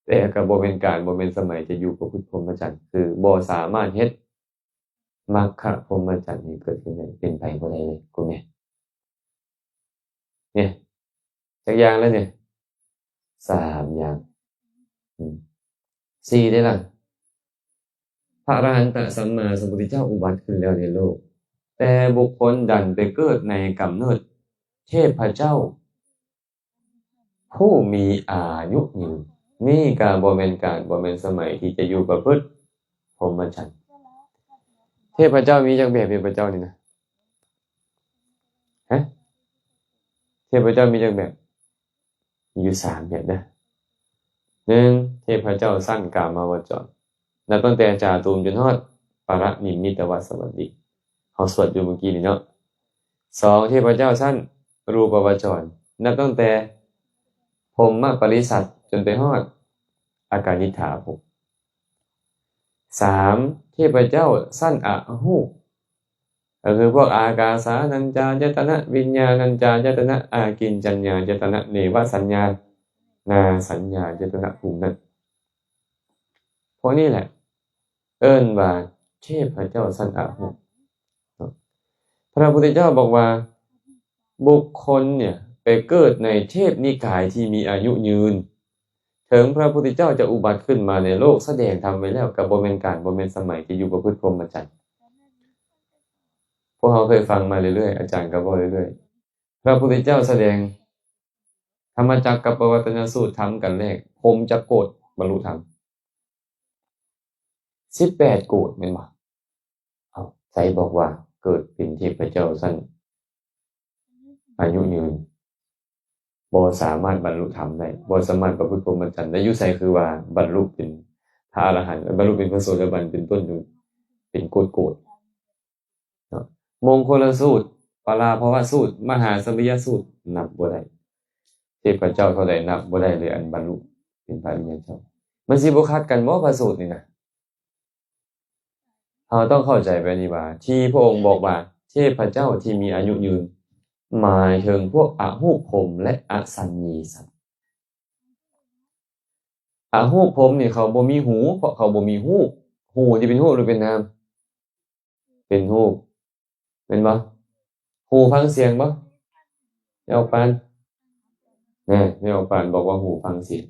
ແຕ່ກໍບໍ່ແມ່ນການ ບໍ່ແມ່ນສະໄໝຈະຢູ່ປະພຶດພົມມະຈັນ, ຄືບໍ່ສາມາດເຮັດມັກຄະພົມມະຈັນໃຫ້ເກີດຂຶ້ນໄດ້, ເປັນໄປບໍ່ໄດ້ເລີຍ ຄຸນແມ່. ນີ້ ຈັກຢ່າງແລ້ວນີ້? ສາມຢ່າງ. ອືມ ສີ່ເດ້ລະ? ພະອະລະຫັນຕະສຳມາສຳພຸດທະເຈົ້າອຸບັດຂຶ້ນແລ້ວໃນໂລກ, ແຕ່ບຸກຄົນດັນໄປເກີດໃນກຳເນີດເທບພະເຈົ້າຜູ້ມີອາຍຸຍືນ. ນີ້ກໍບໍ່ແມ່ນການ ບໍ່ແມ່ນສະໄໝທີ່ຈະຢູ່ປະພຶດພົມມະຈັນ. ເທບພະເຈົ້າມີຈັກແບບ? ເທບພະເຈົ້ານີ້ນະ ຮະ? ເທບພະເຈົ້າມີຈັກແບບ? ມີຢູ່ສາມແບບເດີ. ໜຶ່ງ ເທບພະເຈົ້າຊັ້ນກາມະວະຈອນ, ນັບຕັ້ງແຕ່ຈາຕຸມຈົນຮອດປະລິນິມມິດຕະວະສະວັດດີ ເຮົາສວດຢູ່ເມື່ອກີ້ນີ້ເນາະ. ສອງ ເທບພະເຈົ້າຊັ້ນຮູປະວະຈອນ, ນັບຕັ້ງແຕ່ພົມມະປະລິສັດຈົນໄປຮອດອາການິດຖາພົມ. ສາມ ເທບພະເຈົ້າຊັ້ນອະຮູບ, ກໍຄືພວກອາກາສານັນຈາຍະຕະນະ, ວິນຍານັນຈາຍະຕະນະ, ອາກິນຈັນຍາຍະຕະນະ, ເນວະສັນຍານາສັນຍາຍະຕະນະ ພູມນັ້ນ. ພວກນີ້ແຫຼະເອີ້ນວ່າເທບພະເຈົ້າຊັ້ນອະຮູບ. ພະພຸດທະເຈົ້າບອກວ່າ ບຸກຄົນເນຍໄປເກີດໃນເທບນິກາຍທີ່ມີອາຍຸຍືນ. ເຖິງພະພຸດທະເຈົ້າຈະອຸບັດຂຶ້ນມາໃນໂລກ ສະແດງທຳໄວ້ແລ້ວ ກໍບໍ່ແມ່ນການ ບໍ່ແມ່ນສະໄໝທີ່ຢູ່ປະພຶດພົມມະຈັນ. ພວກເຮົາເຄີຍຟັງມາເລື້ອຍໆ, ອາຈານກໍເວົ້າເລື້ອຍໆ. ພະພຸດທະເຈົ້າສະແດງທຳມະຈັກກັບປະວັດຕະນະສູດ ທຳກັນແລກ ພົມຈັກໂກດບັນລຸທຳ ສິບແປດໂກດ ແມ່ນບໍ່? ເອົ້າ ໃສບອກວ່າເກີດເປັນເທບພະເຈົ້າຊັ້ນອາຍຸຍືນ ບໍ່ສາມາດບັນລຸທຳໄດ້, ບໍ່ສາມາດປະພຶດພົມມະຈັນໄດ້. ຢູ່ໃສຄືວ່າບັນລຸເປັນພະອະລະຫັນ, ບັນລຸເປັນພະໂສດາບັນເປັນຕົ້ນຢູ່ ເປັນໂກດໆ ເນາະ? ມົງຄົນລະສູດ, ປະລາພະວະສູດ, ມະຫາສະມະຍະສູດ ນັບບໍ່ໄດ້. ເທບພະເຈົ້າເທົ່າໃດນັບບໍ່ໄດ້ເລີຍ ອັນບັນລຸເປັນພະອະລິຍະເຈົ້າ. ມັນຊິບໍ່ຂັດກັນບໍ່ ພະສູດນີ້ນະ? ເຮົາຕ້ອງເຂົ້າໃຈແບບນີ້ວ່າ ທີ່ພະອົງບອກວ່າເທບພະເຈົ້າທີ່ມີອາຍຸຍືນ ໝາຍເຖິງພວກອະຮູບພົມ ແລະ ອະສັນເຍສັດ. ອະຮູບພົມນີ້ເຂົາບໍ່ມີຫູ ເພາະເຂົາບໍ່ມີຮູບ. ຫູນີ້ເປັນຮູບ ຫຼື ເປັນນາມ? ເປັນຮູບ ແມ່ນບໍ່? ຫູຟັງສຽງບໍ່? ແມ່ອອກປານ ແນ່ ແມ່ອອກປານບອກວ່າຫູຟັງສຽງ.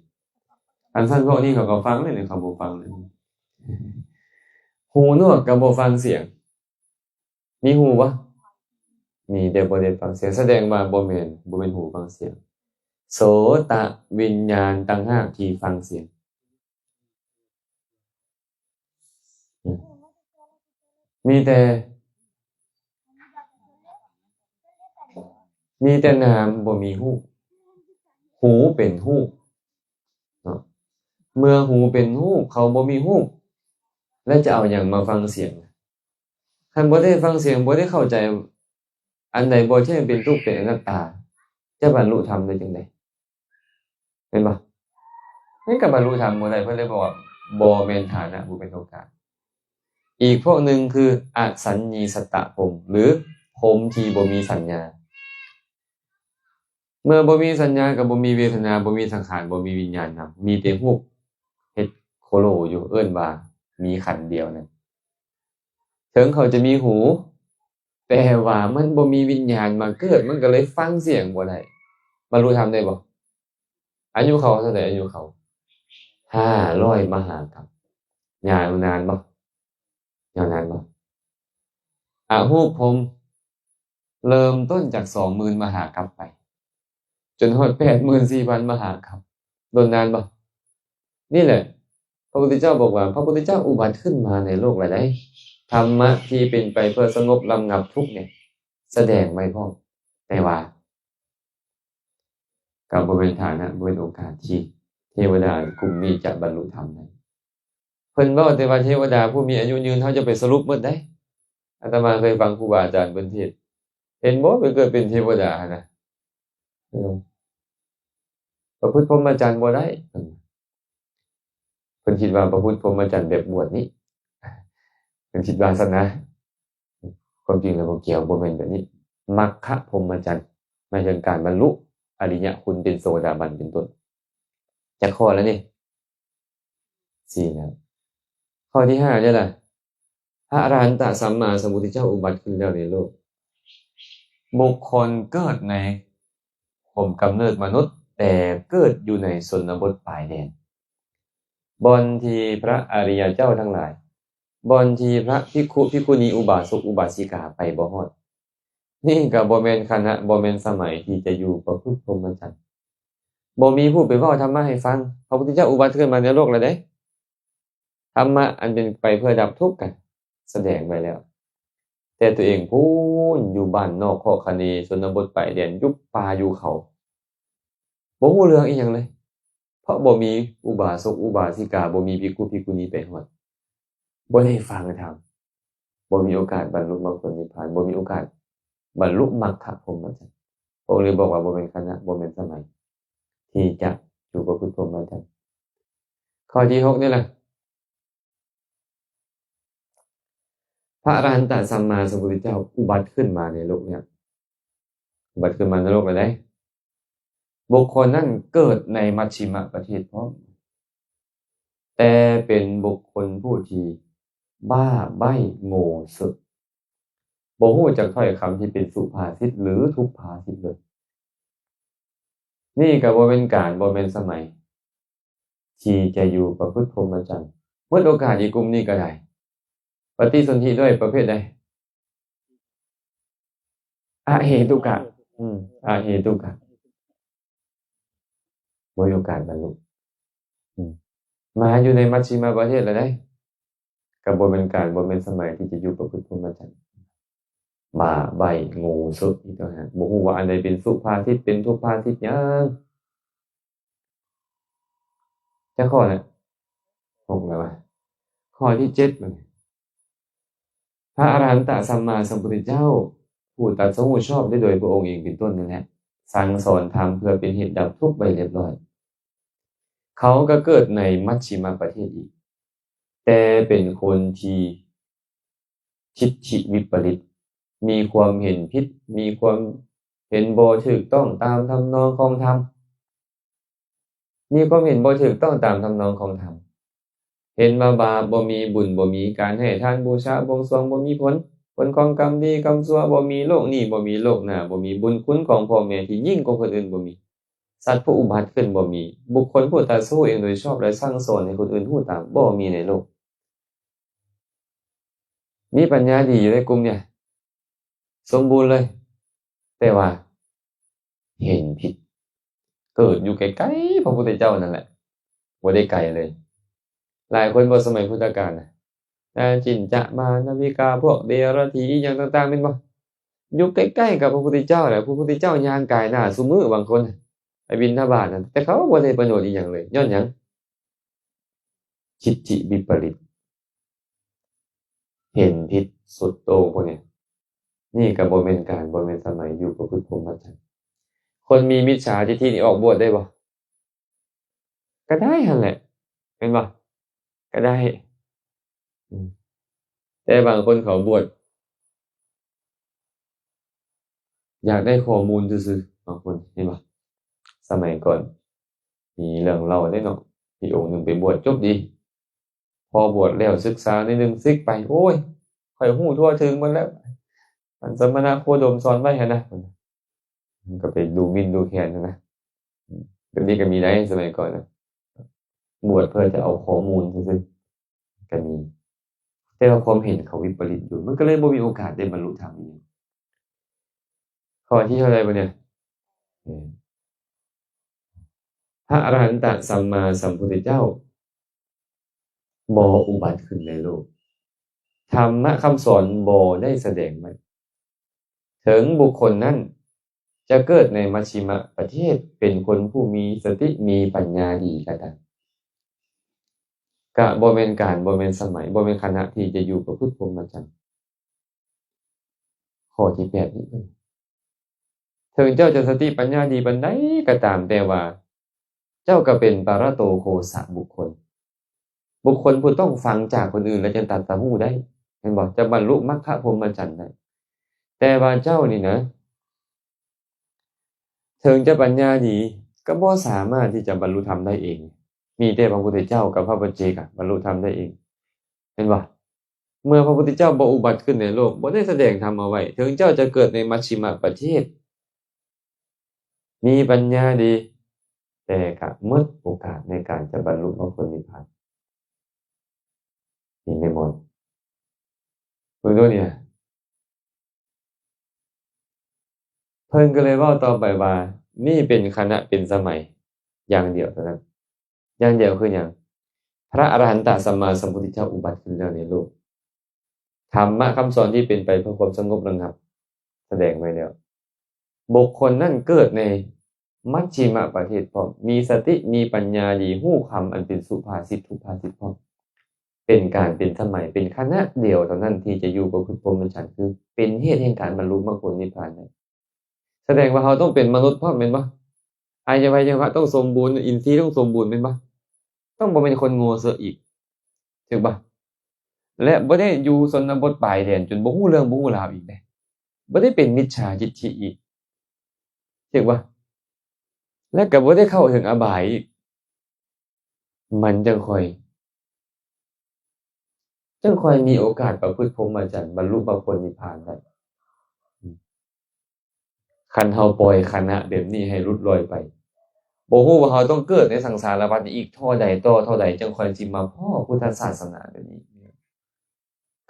ຄັນຊັ້ນພວກນີ້ເຂົາກໍຟັງເລີຍ ເຂົາບໍ່ຟັງເລີຍ. ຫູໜວກກໍບໍ່ຟັງສຽງ. ມີຫູບໍ່? ມີ ແຕ່ບໍ່ໄດ້ຟັງສຽງ. ສະແດງວ່າບໍ່ແມ່ນ ບໍ່ແມ່ນຫູຟັງສຽງ. ໂສຕະວິນຍານຕ່າງຫາກທີ່ຟັງສຽງ. ມີແຕ່ ມີແຕ່ນາມ ບໍ່ມີຮູບ. ຫູເປັນຮູບເນາະ. ເມື່ອຫູເປັນຮູບ ເຂົາບໍ່ມີຮູບ ແລ້ວຈະເອົາຫຍັງມາຟັງສຽງ? ຄັນບໍ່ໄດ້ຟັງສຽງ ບໍ່ໄດ້ເຂົ້າໃຈອັນໃດບໍ່ເທີ່ຍງ ເປັນທຸກ ເປັນອະນັດຕາ ຈະບັນລຸທຳໄດ້ຈັ່ງໃດ? ແມ່ນບໍ່? ມັນກໍບັນລຸທຳບໍ່ໄດ້. ເພິ່ນເລີຍບອກວ່າບໍ່ແມ່ນຖານະຜູ້ເປັນໂອກາດ. ອີກພວກໜຶ່ງຄືອະສັນຍີສະຕະພົມ ຫຼື ພົມທີ່ບໍ່ມີສັນຍາ. ເມື່ອບໍ່ມີສັນຍາ ກໍບໍ່ມີເວທະນາ ບໍ່ມີສັງຂານ ບໍ່ມີວິນຍານນຳ ມີແຕ່ຮູບເຮັດໂຄໂລຢູ່ ເອີ້ນວ່າມີຂັນດຽວນັ້ນ. ເຖິງເຂົາຈະມີຫູ ແຕ່ວ່າມັນບໍ່ມີວິນຍານມາເກີດ ມັນກໍເລີຍຟັງສຽງບໍ່ໄດ້. ບັນລຸທຳໄດ້ບໍ່? ອາຍຸເຂົາເທົ່າໃດ? ອາຍຸເຂົາຫ້າຮ້ອຍມະຫາກັບ. ຍາວນານບໍ່? ຍາວນານບໍ່? ອະຮູບພົມ ເລີ່ມຕົ້ນຈາກສອງໝື່ນມະຫາກັບໄປ ຈົນຮອດແປດໝື່ນສີ່ພັນມະຫາກັບ. ດົນນານບໍ່? ນີ້ແຫຼະ ພະພຸດທະເຈົ້າບອກວ່າ ພະພຸດທະເຈົ້າອຸບັດຂຶ້ນມາໃນໂລກແລ້ວໃດ໋. ທຳມະທີ່ເປັນໄປເພື່ອສະຫງົບລຳງັບທຸກນີ້ ສະແດງໄວ້ພ້ອມ. ແຕ່ວ່າ ກໍບໍ່ແມ່ນຖານະ ບໍ່ແມ່ນໂອກາດທີ່ເທວະດາກຸ່ມນີ້ຈະບັນລຸທຳໄດ້. ເພິ່ນເວົ້າແຕ່ວ່າເທວະດາຜູ້ມີອາຍຸຍືນ ເຮົາຈະໄປສະຫຼຸບໝົດໄດ໋. ອາດຕະມາເຄີຍຟັງຄູບາອາຈານເພິ່ນເທດ ເຫັນບໍ່ ໄປເກີດເປັນເທວະດາຫັ້ນນະ ເອີ ປະພຶດພົມມະຈັນບໍ່ໄດ້. ເພິ່ນຄິດວ່າປະພຶດພົມມະຈັນແບບບວດນີ້ ເພິ່ນຄິດວ່າຊັ້ນນະ. ຄວາມຈິງແລ້ວບໍ່ກ່ຽວ ບໍ່ແມ່ນແບບນີ້. ມັກຄະພົມມະຈັນ ໝາຍເຖິງການບັນລຸອະລິຍະຄຸນເປັນໂສດາບັນເປັນຕົ້ນ. ຈັກຂໍ້ແລ້ວນີ້? ສີ່ແລ້ວ. ຂໍ້ທີຫ້າເດ້ລະ ພະອະລະຫັນຕະສຳມາສຳພຸດທະເຈົ້າອຸບັດຂຶ້ນແລ້ວໃນໂລກ. ບຸກຄົນເກີດໃນ ຂົມກຳເນີດມະນຸດ ແຕ່ເກີດຢູ່ໃນຊົນນະບົດປາຍແດນ ບ່ອນທີ່ພະອະລິຍະເຈົ້າທັງຫຼາຍ ບ່ອນທີ່ພະພິກຂຸພິກຂຸນີ ອຸບາສົກອຸບາສິກາໄປບໍ່ຮອດ. ນີ້ກໍບໍ່ແມ່ນຄະນະ ບໍ່ແມ່ນສະໄໝທີ່ຈະຢູ່ປະພຶດພົມມະຈັນ. ບໍ່ມີຜູ້ໄປເວົ້າທຳມະໃຫ້ຟັງ. ພະພຸດທະເຈົ້າອຸບັດຂຶ້ນມາໃນໂລກແລ້ວເດ້. ທຳມະອັນເປັນໄປເພື່ອດັບທຸກກະສະແດງໄວ້ແລ້ວ ແຕ່ຕົວເອງພຸ້ນຢູ່ບ້ານນອກຄອກຄະເນ ຊົນນະບົດປາຍແດນ ຢູ່ປ່າຢູ່ເຂົາ ບໍ່ຮູ້ເລື່ອງອີ່ຫຍັງເລີຍ ເພາະບໍ່ມີອຸບາສົກອຸບາສິກາ ບໍ່ມີພິກຂຸພິກຂຸນີໄປຮອດ ບໍ່ໄດ້ຟັງທຳ ບໍ່ມີໂອກາດບັນລຸມັກຜົນນິບພານ ບໍ່ມີໂອກາດບັນລຸມັກຄະພົມມະຈັນ. ພະອົງເລີຍບອກວ່າບໍ່ແມ່ນຄະນະ ບໍ່ແມ່ນສະໄໝທີ່ຈະຢູ່ປະພຶດພົມມະຈັນ. ຂໍ້ທີຫົກນີ້ລະ ພະອະລະຫັນຕະສຳມາສຳພຸດທະເຈົ້າອຸບັດຂຶ້ນມາໃນໂລກແລ້ວ ອຸບັດຂຶ້ນມາໃນໂລກແລ້ວເດ້. ບຸກຄົນນັ້ນເກີດໃນມັດຊິມະປະເທດພ້ອມ ແຕ່ເປັນບຸກຄົນຜູ້ທີ່ບ້າໃບ້ໂງ່ເສິກ ບໍ່ຮູ້ຈັກຖ້ອຍຄຳທີ່ເປັນສຸພາສິດ ຫຼື ທຸພາສິດເລີຍ. ນີ້ກໍບໍ່ແມ່ນການ ບໍ່ແມ່ນສະໄໝທີ່ຈະຢູ່ປະພຶດພົມມະຈັນ. ໝົດໂອກາດອີກກຸ່ມນີ້ກໍໄດ້. ປະຕິສົນທິດ້ວຍປະເພດໃດ? ອະເຫຕຸກະ ອືມ ອະເຫຕຸກະ ບໍ່ມີໂອກາດບັນລຸ ອືມ ມາຢູ່ໃນມັດຊິມະປະເທດແລ້ວໃດ ກໍບໍ່ແມ່ນການ ບໍ່ແມ່ນສະໄໝທີ່ຈະຢູ່ປະພຶດພົມມະຈັນ. ບ້າໃບ້ໂງ່ເສິກອີກຕ່າງຫາກ ບໍ່ຮູ້ວ່າອັນໃດເປັນສຸພາສິດ ເປັນທຸພາສິດຫຍັງ. ຈັກຂໍ້ແລ້ວ? ຫົກແລ້ວວະ. ຂໍ້ທີເຈັດ ບັດນີ້ ພະອະລະຫັນຕະສຳມາສຳພຸດທະເຈົ້າ ຜູ້ຕັດສະຮູ້ຊອບໄດ້ໂດຍພະອົງເອງເປັນຕົ້ນນັ້ນແຫຼະ ສັ່ງສອນທຳເພື່ອເປັນເຫດດັບທຸກໄວ້ລຽບລ້ອຍ. ເຂົາກໍເກີດໃນມັດຊິມະປະເທດອີກ ແຕ່ເປັນຄົນທີ່ທິດຖິວິປະລິດ ມີຄວາມເຫັນຜິດ ມີຄວາມເຫັນບໍ່ຖືກຕ້ອງຕາມທຳນອງຂອງທຳ ມີຄວາມເຫັນບໍ່ຖືກຕ້ອງຕາມທຳນອງຂອງທຳ ເຫັນວ່າບາບບໍ່ມີ ບຸນບໍ່ມີ ການໃຫ້ທານບູຊາບວງສວງບໍ່ມີຜົນ ຜົນຂອງກຳດີກຳຊົ່ວບໍ່ມີ ໂລກນີ້ບໍ່ມີ ໂລກໜ້າບໍ່ມີ ບຸນຄຸນຂອງພໍ່ແມ່ທີ່ຍິ່ງກວ່າຄົນອື່ນບໍ່ມີ ສັດຜູ້ອຸບັດຂຶ້ນບໍ່ມີ ບຸກຄົນຜູ້ຕັດສະຮູ້ເອງໂດຍຊອບ ແລະ ສັ່ງສອນໃຫ້ຄົນອື່ນຮູ້ຕາມບໍ່ມີໃນໂລກ. ມີປັນຍາດີຢູ່ໃນກຸ່ມນີ້ ສົມບູນເລີຍ ແຕ່ວ່າເຫັນຜິດ ເກີດຢູ່ໃກ້ໆພະພຸດທະເຈົ້ານັ້ນແຫຼະ ບໍ່ໄດ້ໄກເລີຍ. ຫຼາຍຄົນບໍ່ ສະໄໝພຸດທະການນະ ອາ ຈິນຈະມານາວິກາ ພວກເດລະຖີອີ່ຫຍັງຕ່າງໆ ແມ່ນບໍ່? ຢູ່ໃກ້ໆກັບພະພຸດທະເຈົ້າແຫຼະ, ພະພຸດທະເຈົ້າຍ່າງກາຍໜ້າຊຸມື້ ບາງຄົນໄປບິນທະບາດນັ້ນ ແຕ່ເຂົາບໍ່ໄດ້ປະໂຫຍດອີ່ຫຍັງເລີຍ. ຍ້ອນຫຍັງ? ທິດຖິວິປະລິດ ເຫັນຜິດສຸດໂຕ່ງພວກນີ້. ນີ້ກໍບໍ່ແມ່ນການ ບໍ່ແມ່ນສະໄໝຢູ່ປະພຶດພົມມະຈັນ. ຄົນມີມິດສາທິດຖິນີ້ອອກບວດໄດ້ບໍ່? ກໍໄດ້ຫັ້ນແຫຼະ ແມ່ນບໍ່? ກໍໄດ້ ອືມ ແຕ່ບາງຄົນເຂົາບວດ ຢາກໄດ້ຂໍ້ມູນຊື່ໆ ບາງຄົນ ເຫັນບໍ່? ສະໄໝກ່ອນມີເລື່ອງເລົ່າເດ້ເນາະ, ມີອົງໜຶ່ງໄປບວດຈົບດີ, ພໍບວດແລ້ວສຶກສາໜ້ອຍໜຶ່ງ ສິກໄປ ໂອ້ຍ ຂ້ອຍຮູ້ທົ່ວເຖິງໝົດແລ້ວ ອັນສະມະນະໂຄດົມສອນໄວ້ຫັ້ນນະ. ມັນກໍໄປດູໝິ່ນດູແຄນນະ. ອືມ ແບບນີ້ກໍມີໄດ໋ ສະໄໝກ່ອນນະ ບວດເພື່ອຈະເອົາຂໍ້ມູນຊື່ໆ ກໍມີ. ແຕ່ວ່າຄວາມເຫັນເຂົາວິປະລິດຢູ່ ມັນກໍເລີຍບໍ່ມີໂອກາດໄດ້ບັນລຸທຳອີ່ຫຍັງ. ຂໍ້ທີເທົ່າໃດບາດນີ້? ເອີ ພະອະລະຫັນຕະສຳມາສຳພຸດທະເຈົ້າ ບໍ່ອຸບັດຂຶ້ນໃນໂລກ, ທຳມະຄຳສອນບໍ່ໄດ້ສະແດງໄວ້. ເຖິງບຸກຄົນນັ້ນຈະເກີດໃນມັດຊິມະປະເທດ ເປັນຄົນຜູ້ມີສະຕິ ມີປັນຍາດີກໍຕາມ, ກະບໍ່ແມ່ນການ ບໍ່ແມ່ນສະໄໝ ບໍ່ແມ່ນຄະນະທີ່ຈະຢູ່ປະພຶດພົມມະຈັນ. ຂໍ້ທີແປດນີ້ ເຖິງເຈົ້າຈະສະຕິປັນຍາດີປານໃດກໍຕາມ, ແຕ່ວ່າເຈົ້າກໍເປັນປະລະໂຕໂຄສະບຸກຄົນ, ບຸກຄົນຜູ້ຕ້ອງຟັງຈາກຄົນອື່ນແລ້ວຈຶ່ງຕັດສະຮູ້ໄດ້ ແມ່ນບໍ່? ຈະບັນລຸມັກຄະພົມມະຈັນໄດ້. ແຕ່ວ່າເຈົ້ານີ້ນະ ເຖິງຈະປັນຍາດີ ກໍບໍ່ສາມາດທີ່ຈະບັນລຸທຳໄດ້ເອງ. ມີແຕ່ພະພຸດທະເຈົ້າກັບພະປັດເຈກະບັນລຸທຳໄດ້ເອງ ແມ່ນບໍ່? ເມື່ອພະພຸດທະເຈົ້າບໍ່ອຸບັດຂຶ້ນໃນໂລກ, ບໍ່ໄດ້ສະແດງທຳເອົາໄວ້, ເຖິງເຈົ້າຈະເກີດໃນມັດຊິມະປະເທດ, ມີປັນຍາດີ, ແຕ່ກະໝົດໂອກາດໃນການຈະບັນລຸມັກຜົນນິບພານ. ນີ້ແມ່ນບໍ່? ເບິ່ງດູນີ້ນະ. ເພິ່ນກໍເລີຍເວົ້າຕໍ່ໄປວ່າ ນີ້ເປັນຄະນະເປັນສະໄໝຢ່າງດຽວເທົ່ານັ້ນ. ຢ່າງດຽວຄືຫຍັງ? ພະອະລະຫັນຕະສຳມາສຳພຸດທະເຈົ້າອຸບັດຂຶ້ນແລ້ວໃນໂລກ. ທຳມະຄຳສອນທີ່ເປັນໄປເພື່ອຄວາມສະຫງົບລະງັບສະແດງໄວ້ແລ້ວ. ບຸກຄົນນັ້ນເກີດໃນມັດຊິມະປະເທດພ້ອມ, ມີສະຕິ, ມີປັນຍາດີ, ຮູ້ຄຳອັນເປັນສຸພາສິດ, ທຸພາສິດພ້ອມ. ເປັນການເປັນສະໄໝ, ເປັນຄະນະດຽວເທົ່ານັ້ນທີ່ຈະຢູ່ປະພຶດພົມມະຈັນ, ຄືເປັນເຫດແຫ່ງການບັນລຸມັກຜົນນິບພານໄດ້. ສະແດງວ່າເຮົາຕ້ອງເປັນມະນຸດພ້ອມແມ່ນບໍ່? ອາຍະໄວຍະວະຕ້ອງສົມບູນ, ອິນຊີຕ້ອງສົມບູນແມ່ນບໍ່? ຕ້ອງບໍ່ແມ່ນຄົນໂງ່ເຊາະອີກ, ຖືກບໍ່? ແລະ ບໍ່ໄດ້ຢູ່ຊົນນະບົດປາຍແດນຈົນບໍ່ຮູ້ເລື່ອງບໍ່ຮູ້ລາວອີກເດ້, ບໍ່ໄດ້ເປັນມິດສາທິດຖິອີກ, ຖືກບໍ່? ແລະ ກໍບໍ່ໄດ້ເຂົ້າເຖິງອະບາຍອີກ. ມັນຈັ່ງຄ່ອຍ ຈັ່ງຄ່ອຍມີໂອກາດປະພຶດພົມມະຈັນ, ບັນລຸມັກຜົນນິບພານໄດ້. ຄັນເຮົາປ່ອຍຄະນະແບບນີ້ໃຫ້ຫຼຸດລອຍໄປ, ບໍ່ຮູ້ວ່າເຮົາຕ້ອງເກີດໃນສັງສາລະວັດນີ້ອີກເທົ່າໃດຕໍ່ເທົ່າໃດ, ຈັ່ງຄ່ອຍຊິມາພໍ້ພຸດທະສາສະໜາແບບນີ້.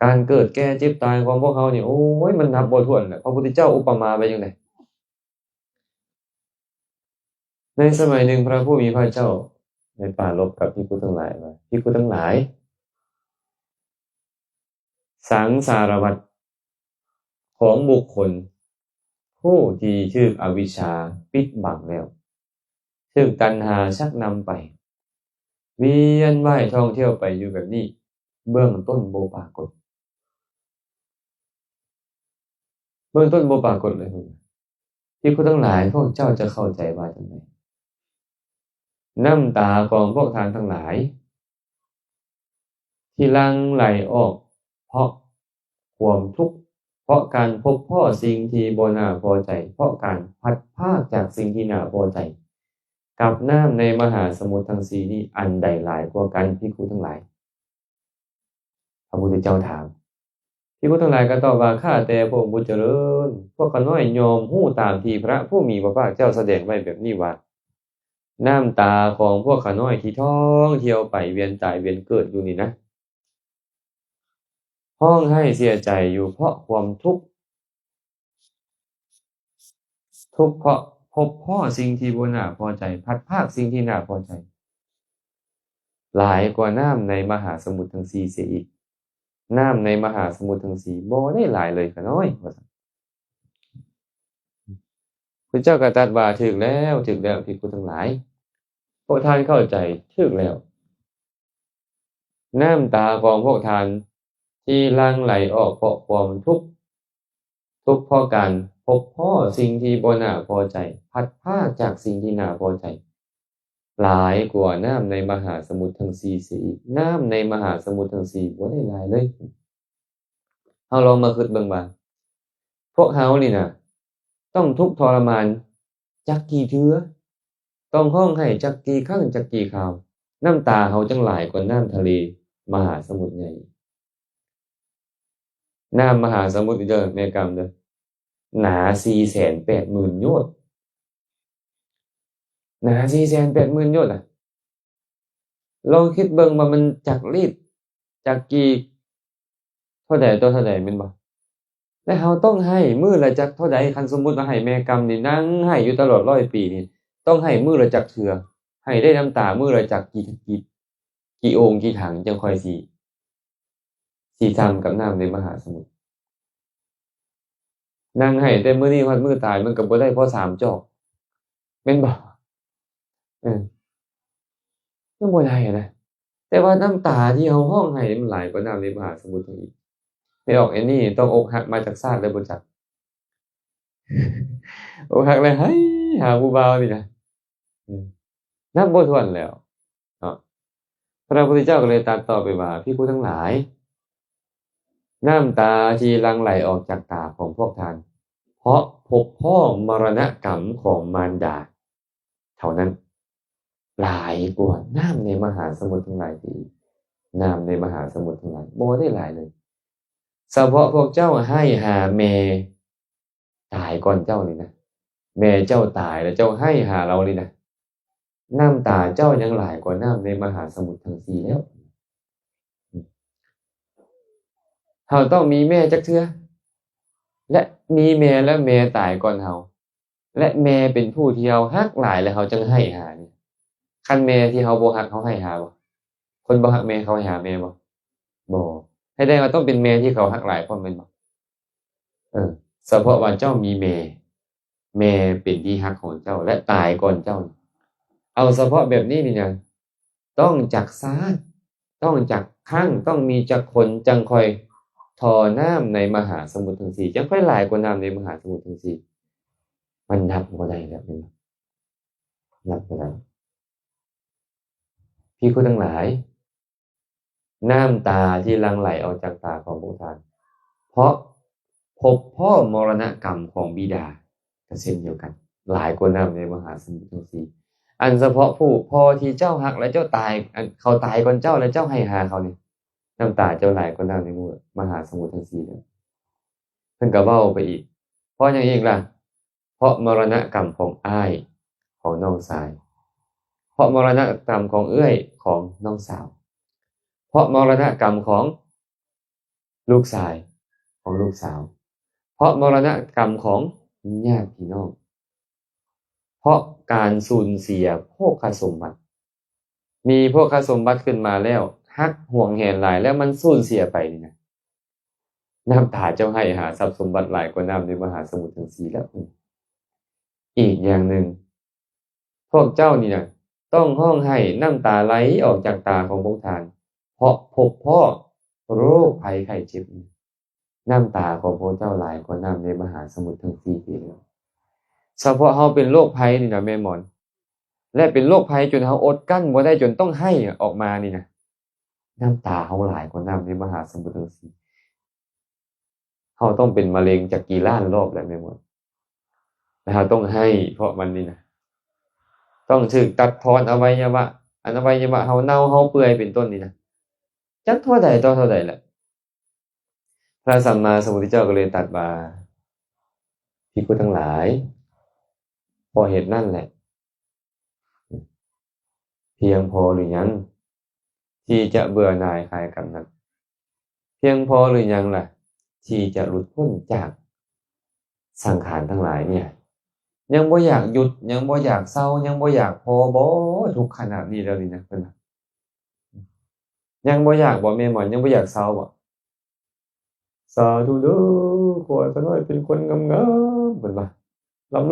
ການເກີດແກ່ເຈັບຕາຍຂອງພວກເຮົານີ້, ໂອ້ຍ, ມັນນັບບໍ່ຖ້ວນແຫຼະ. ພະພຸດທະເຈົ້າອຸປະມາໄວ້ຈັ່ງໃດ? ໃນສະໄໝໜຶ່ງ ພະຜູ້ມີພະເຈົ້າໄດ້ປາລົບກັບພິກຂຸທັງຫຼາຍວ່າ, ພິກຂຸທັງຫຼາຍ, ສັງສາລະວັດຂອງບຸກຄົນຜູ້ທີ່ຖືກອະວິຊຊາປິດບັງແລ້ວ, ຖືກຕັນຫາຊັກນຳໄປ, ວຽນວ່າຍທ່ອງທ່ຽວໄປຢູ່ແບບນີ້, ເບື້ອງຕົ້ນບໍ່ປາກົດ. ເບື້ອງຕົ້ນບໍ່ປາກົດເລີຍ. ພິກຂຸທັງຫຼາຍ, ພວກເຈົ້າຈະເຂົ້າໃຈວ່າຈັ່ງໃດ? ນ້ຳຕາຂອງພວກທ່ານທັງຫຼາຍ ທີ່ຫຼັ່ງໄຫຼອອກເພາະຄວາມທຸກ, ເພາະການພົບພໍ້ສິ່ງທີ່ບໍ່ໜ້າພໍໃຈ, ເພາະການພັດພາກຈາກສິ່ງທີ່ໜ້າພໍໃຈ, ກັບນ້ຳໃນມະຫາສະໝຸດທັງສີ່ນີ້, ອັນໃດຫຼາຍກວ່າກັນ, ພິກຂຸທັງຫຼາຍ? ພະພຸດທະເຈົ້າຖາມ. ພິກຂຸທັງຫຼາຍກໍຕອບວ່າ, ຂ້າແຕ່ພະອົງຜູ້ຈະເລີນ, ພວກຂ້ານ້ອຍຍ່ອມຮູ້ຕາມທີ່ພະຜູ້ມີພະພາກເຈົ້າສະແດງໄວ້ແບບນີ້ວ່າ, ນ້ຳຕາຂອງພວກຂ້ານ້ອຍທີ່ທ່ອງທ່ຽວໄປວຽນຕາຍວຽນເກີດຢູ່ນີ້ນະ, ຮ້ອງໄຫ້ເສຍໃຈຢູ່ເພາະຄວາມທຸກ, ທຸກເພາະພົບພໍ້ສິ່ງທີ່ບໍ່ໜ້າພໍໃຈ, ພັດພາກສິ່ງທີ່ໜ້າພໍໃຈ, ຫຼາຍກວ່ານ້ຳໃນມະຫາສະໝຸດທັງສີ່ເສຍອີກ. ນ້ຳໃນມະຫາສະໝຸດທັງສີ່ບໍ່ໄດ້ຫຼາຍເລີຍຂ້ານ້ອຍ ວ່າຊັ້ນ. ພະເຈົ້າກໍຕັດວ່າ ຖືກແລ້ວ, ຖືກແລ້ວ ພິກຂຸທັງຫຼາຍ, ພວກທ່ານເຂົ້າໃຈຖືກແລ້ວ. ນ້ຳຕາຂອງພວກທ່ານທີ່ຫຼັ່ງໄຫຼອອກເພາະຄວາມທຸກ, ທຸກເພາະການພົບພໍ້ສິ່ງທີ່ບໍ່ໜ້າພໍໃຈ, ພັດພາກຈາກສິ່ງທີ່ໜ້າພໍໃຈ, ຫຼາຍກວ່ານ້ຳໃນມະຫາສະໝຸດທັງສີ່ເສຍອີກ. ນ້ຳໃນມະຫາສະໝຸດທັງສີ່ບໍ່ໄດ້ຫຼາຍເລີຍ. ເຮົາລອງມາຄິດເບິ່ງວ່າ ພວກເຮົານີ້ນະ ຕ້ອງທຸກທໍລະມານຈັກກີ່ເທື່ອ, ຕ້ອງຮ້ອງໄຫ້ຈັກກີ່ຄັ້ງຈັກກີ່ຄາວ, ນ້ຳຕາເຮົາຈັ່ງຫຼາຍກວ່ານ້ຳທະເລມະຫາສະໝຸດໃຫຍ່. ນ້ຳມະຫາສະໝຸດເດີ ແມ່ກຳເດີ ໜາສີ່ແສນແປດໝື່ນໂຍດ, ໜາສີ່ແສນແປດໝື່ນໂຍດນະ. ລອງຄິດເບິ່ງວ່າມັນຈັກລີດ ຈັກກີ່ ເທົ່າໃດຕໍ່ເທົ່າໃດ ແມ່ນບໍ່? ແລະເຮົາຕ້ອງໄຫ້ມື້ລະຈັກເທົ່າໃດ? ຄັນສົມມຸດວ່າໃຫ້ແມ່ກຳນີ້ ນັ່ງໄຫ້ຢູ່ຕະຫຼອດຮ້ອຍປີນີ້ ຕ້ອງໄຫ້ມື້ລະຈັກເທື່ອ? ໄຫ້ໄດ້ນ້ຳຕາມື້ລະຈັກ ກີ່ ກີ່ ກີ່ໂອ່ງ ກີ່ຖັງ ຈັ່ງຄ່ອຍຊິ ຊິຊ່ຳກັບນ້ຳໃນມະຫາສະໝຸດ. ນັ່ງໄຫ້ແຕ່ມື້ນີ້ຮອດມື້ຕາຍ ມັນກໍບໍ່ໄດ້ພໍສາມຈອກ ແມ່ນບໍ່? ເອີ ມັນບໍ່ໄດ້ນະ. ແຕ່ວ່ານ້ຳຕາທີ່ເຮົາຮ້ອງໄຫ້ມັນຫຼາຍກວ່ານ້ຳໃນມະຫາສະໝຸດອີກ. ແມ່ອອກແອນນີ້ຕ້ອງອົກຫັກມາຈັກຊາດແລ້ວບໍ່ຈັກ? ອົກຫັກແລ້ວໄຫ້ຫາຜູ້ບ່າວນີ້ນະ ອືມ ນັບບໍ່ຖ້ວນແລ້ວເນາະ. ພະພຸດທະເຈົ້າກໍເລີຍຕັດຕໍ່ໄປວ່າ ພິກຂຸທັງຫຼາຍ, ນ້ຳຕາທີ່ຫຼັ່ງໄຫຼອອກຈາກຕາຂອງພວກທ່ານ ເພາະພົບພໍ້ມໍລະນະກຳຂອງມານດາເທົ່ານັ້ນ ຫຼາຍກວ່ານ້ຳໃນມະຫາສະໝຸດທັງຫຼາຍ. ທີ່ ນ້ຳໃນມະຫາສະໝຸດທັງຫຼາຍບໍ່ໄດ້ຫຼາຍເລີຍ. ສະເພາະພວກເຈົ້າໄຫ້ຫາແມ່ຕາຍກ່ອນເຈົ້ານີ້ນະ, ແມ່ເຈົ້າຕາຍແລ້ວເຈົ້າໄຫ້ຫາລາວນີ້ນະ, ນ້ຳຕາເຈົ້າຍັງຫຼາຍກວ່ານ້ຳໃນມະຫາສະໝຸດທັງສີ່ແລ້ວ. ເຮົາຕ້ອງມີແມ່ຈັກເທື່ອ ແລະ ມີແມ່ແລ້ວແມ່ຕາຍກ່ອນເຮົາ ແລະ ແມ່ເປັນຜູ້ທີ່ເຮົາຮັກຫຼາຍ ແລະ ເຮົາຈັ່ງໄຫ້ຫານີ້. ຄັນແມ່ທີ່ເຮົາບໍ່ຮັກ ເຮົາໄຫ້ຫາບໍ່? ຄົນບໍ່ຮັກແມ່ ເຂົາໄຫ້ຫາແມ່ບໍ່? ບໍ່. ໃຫ້ໄດ້ວ່າຕ້ອງເປັນແມ່ທີ່ເຂົາຮັກຫຼາຍພ້ອມແມ່ນບໍ່? ເອີ ສະເພາະວ່າເຈົ້າມີແມ່, ແມ່ເປັນທີ່ຮັກຂອງເຈົ້າ ແລະ ຕາຍກ່ອນເຈົ້າ. ເອົາສະເພາະແບບນີ້ນີ້ນະ ຕ້ອງຈັກຊາດ, ຕ້ອງຈັກຄັ້ງ, ຕ້ອງມີຈັກຄົນ ຈັ່ງຄ່ອຍທໍ່ນ້ຳໃນມະຫາສະໝຸດທັງສີ່, ຈັ່ງຄ່ອຍຫຼາຍກວ່ານ້ຳໃນມະຫາສະໝຸດທັງສີ່. ມັນນັບບໍ່ໄດ້ແລ້ວ ແມ່ນບໍ່? ນັບບໍ່ໄດ້. ພິກຂຸທັງຫຼາຍ, ນ້ຳຕາທີ່ຫຼັ່ງໄຫຼອອກຈາກຕາຂອງພວກທ່ານ ເພາະພົບພໍ້ມໍລະນະກຳຂອງບິດາ ກໍເຊັ່ນດຽວກັນ ຫຼາຍກວ່ານ້ຳໃນມະຫາສະໝຸດທັງສີ່. ອັນສະເພາະຜູ້ພໍ່ທີ່ເຈົ້າຮັກ ແລະ ເຈົ້າຕາຍ, ອັນເຂົາຕາຍກ່ອນເຈົ້າ ແລະ ເຈົ້າໄຫ້ຫາເຂົານີ້, ນ້ຳຕາເຈົ້າຫຼາຍກວ່ານ້ຳໃນໝູ່ມະຫາສະໝຸດທັງສີ່ເດີ. ເພິ່ນກໍເວົ້າໄປອີກ, ເພາະຫຍັງອີກລະ? ເພາະມໍລະນະກຳຂອງອ້າຍ ຂອງນ້ອງຊາຍ, ເພາະມໍລະນະກຳຂອງເອື້ອຍ ຂອງນ້ອງສາວ, ເພາະມໍລະນະກຳຂອງລູກຊາຍ ຂອງລູກສາວ, ເພາະມໍລະນະກຳຂອງຍາດພີ່ນ້ອງ, ເພາະການສູນເສຍໂພຄະສົມບັດ. ມີໂພຄະສົມບັດຂຶ້ນມາແລ້ວ ຮັກຫວງແຫນຫຼາຍ ແລ້ວມັນສູນເສຍໄປນີ້ນະ, ນ້ຳຕາເຈົ້າໄຫ້ຫາຊັບສົມບັດຫຼາຍກວ່ານ້ຳໃນມະຫາສະໝຸດທັງສີ່ແລ້ວ. ອີກຢ່າງໜຶ່ງ, ພວກເຈົ້ານີ້ນະ ຕ້ອງຮ້ອງໄຫ້, ນ້ຳຕາໄຫຼອອກຈາກຕາຂອງພວກທ່ານ ເພາະພົບພໍ້ໂລກໄພໄຂ້ເຈັບ. ນ້ຳຕາຂອງພວກເຈົ້າຫຼາຍກວ່ານ້ຳໃນມະຫາສະໝຸດທັງສີ່ປີແລ້ວ. ສະເພາະເຮົາເປັນໂລກໄພນີ້ນະແມ່ໝອນ, ແລະ ເປັນໂລກໄພຈົນເຮົາອົດກັ້ນບໍ່ໄດ້ ຈົນຕ້ອງໄຫ້ອອກມານີ້ນະ, ນ້ຳຕາເຮົາຫຼາຍກວ່ານ້ຳໃນມະຫາສະໝຸດທັງສີ່. ເຮົາຕ້ອງເປັນມະເຮັງຈັກກີ້ລ້ານລອບແຫຼະແມ່ໝອນ. ແລະ ເຮົາຕ້ອງໄຫ້ເພາະມັນນີ້ນະ, ຕ້ອງຖືກຕັດທອນອະໄວຍະວະ, ອັນອະໄວຍະວະເຮົາເນົ່າເຮົາເປື່ອຍເປັນຕົ້ນນີ້ນະ, ຈັກເທົ່າໃດຕໍ່ເທົ່າໃດແຫຼະ. ພະສຳມາສຳພຸດທະເຈົ້າກໍເລີຍຕັດວ່າ, ພິກຂຸທັງຫຼາຍ, ເພາະເຫດນັ້ນແຫຼະ, ພຽງພໍຫຼືຍັງທີ່ຈະເບື່ອໜ່າຍຄາຍກັບນັ້ນ? ພຽງພໍຫຼືຍັງລະ ທີ່ຈະຫຼຸດພົ້ນຈາກສັງຂານທັງຫຼາຍນີ້? ຍັງບໍ່ຢາກຢຸດ, ຍັງບໍ່ຢາກເຊົາ, ຍັງບໍ່ຢາກພໍບໍ? ທຸກຂະໜາດນີ້ແລ້ວນີ້ນະ, ເພິ່ນວ່າ ຍັງບໍ່ຢາກບໍແມ່ໝອນ? ຍັງບໍ່ຢາກເຊົາບໍ? ສາທຸເດີ ຂໍໃຫ້ຂ້ານ້ອຍເປັນຄົນງາມໆ ເພິ່ນວ່າ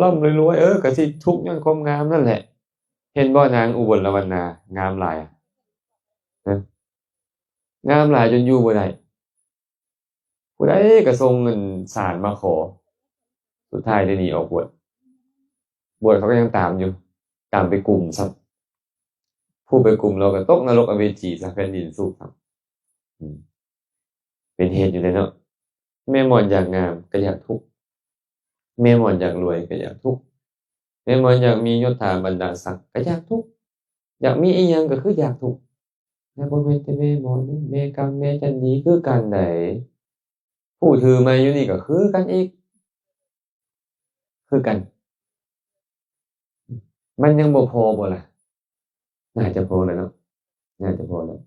ລ່ຳໆລວຍໆ ເອີ ກະຊິທຸກຍ້ອນຄວາມງາມນັ້ນແຫຼະ. ເຫັນບໍ່ນາງອຸບົນລະວັນນາ ງາມຫຼາຍ ງາມຫຼາຍຈົນຢູ່ບໍ່ໄດ້. ຜູ້ໃດກໍສົ່ງເງິນສານມາຂໍ ສຸດທ້າຍໄດ້ໜີອອກບວດ ບວດເຂົາກໍຍັງຕາມຢູ່ ຕາມໄປກຸມຊ້ຳ ຜູ້ໄປກຸມລາວກໍຕົກນະລົກອະເວຈີຊະ ແຜ່ນດິນສູບຊ້ຳ ເປັນເຫດຢູ່ເດ້ເນາະ. ແມ່ໝອນຢາກງາມກໍຢາກທຸກ ແມ່ໝອນຢາກລວຍກໍຢາກທຸກ ແມ່ໝອນຢາກມີຍົດຖາບັນດາສັກກໍຢາກທຸກ ຢາກມີອີ່ຫຍັງກໍຄືຢາກທຸກ ແລະບໍ່ແມ່ນແຕ່ແມ່ໝອນເດ້ ແມ່ກຳ ແມ່ຈັນດີຄືກັນໃດ໋ ຜູ້ຖືໄມ້ຢູ່ນີ້ກໍຄືກັນອີກ ຄືກັນ ມັນຍັງບໍ່ພໍບໍ່ລະ? ໜ້າຈະພໍແລ້ວເນາະ ໜ້າຈະພໍແລ້ວ.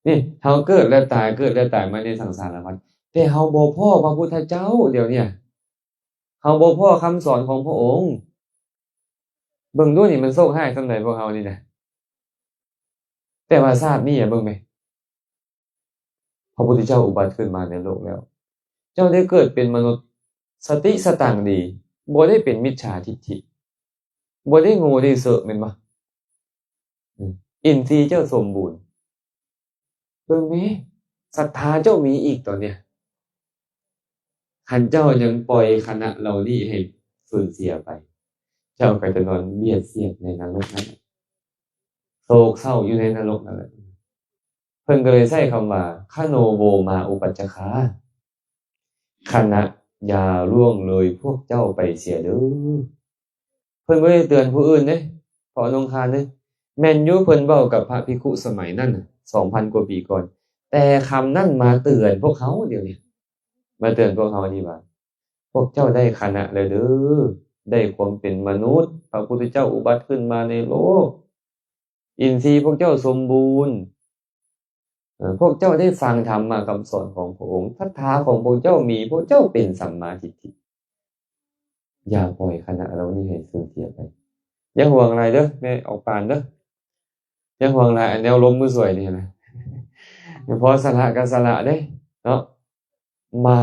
ນີ້ ເຮົາເກີດແລະຕາຍ ເກີດແລະຕາຍມາໃນສັງສາລະວັດ ແຕ່ເຮົາບໍ່ພໍ້ພະພຸດທະເຈົ້າ ດຽວນີ້ ເຮົາບໍ່ພໍ້ຄຳສອນຂອງພະອົງ. ເບິ່ງດູນີ້ ມັນໂຊກຮ້າຍສ່ຳໃດພວກເຮົານີ້ນະ. ແຕ່ວ່າຊາດນີ້ ອະ ເບິ່ງແມ ພະພຸດທະເຈົ້າອຸບັດຂຶ້ນມາໃນໂລກແລ້ວ ເຈົ້າໄດ້ເກີດເປັນມະນຸດ ສະຕິສະຕັງດີ ບໍ່ໄດ້ເປັນມິດສາທິດຖິ ບໍ່ໄດ້ໂງ່ໄດ້ເຊາະ ແມ່ນບໍ່? ອືມ ອິນຊີເຈົ້າສົມບູນ ເບິ່ງແມ ສັດທາເຈົ້າມີອີກຕອນເນີ້ຍ. ຄັນເຈົ້າຍັງປ່ອຍຄະນະເຫຼົ່ານີ້ໃຫ້ສູນເສຍໄປ ເຈົ້າກໍຈະນອນບຽດສຽດໃນນະລົກນັ້ນ ໂສກເສົ້າຢູ່ໃນນະລົກນັ້ນແຫຼະ. ເພິ່ນກໍເລີຍໃຊ້ຄຳວ່າ ຄະໂນໂວມາອຸປັດຈະຄາ ຄະນະຢ່າລ່ວງເລີຍພວກເຈົ້າໄປເສຍເດີ້. ເພິ່ນບໍ່ໄດ້ເຕືອນຜູ້ອື່ນເດ້ ພໍ່ນົງຄານເດ້. ແມ່ນຢູ່ ເພິ່ນເວົ້າກັບພະພິກຂຸສະໄໝນັ້ນ ສອງພັນກວ່າປີກ່ອນ ແຕ່ຄຳນັ້ນມາເຕືອນພວກເຮົາດຽວນີ້ ມາເຕືອນພວກເຮົານີ້ວ່າ ພວກເຈົ້າໄດ້ຄະນະແລ້ວເດີ້ ໄດ້ຄວາມເປັນມະນຸດ ພະພຸດທະເຈົ້າອຸບັດຂຶ້ນມາໃນໂລກ ອິນຊີພວກເຈົ້າສົມບູນ ເອີ ພວກເຈົ້າໄດ້ຟັງທຳມະຄຳສອນຂອງພະອົງ ສັດທາຂອງພວກເຈົ້າມີ ພວກເຈົ້າເປັນສຳມາທິດຖິ ຢ່າປ່ອຍຄະນະເຫຼົ່ານີ້ໃຫ້ສູນເສຍໄປ. ຢ່າຫ່ວງຫຼາຍເດີ້ ແມ່ອອກປານເດີ້ ຢ່າຫ່ວງຫຼາຍ ອັນແນວລົມມືສວຍນີ້ນະ ພໍສະຫຼະກໍສະຫຼະເດ້ເນາະ. ມາ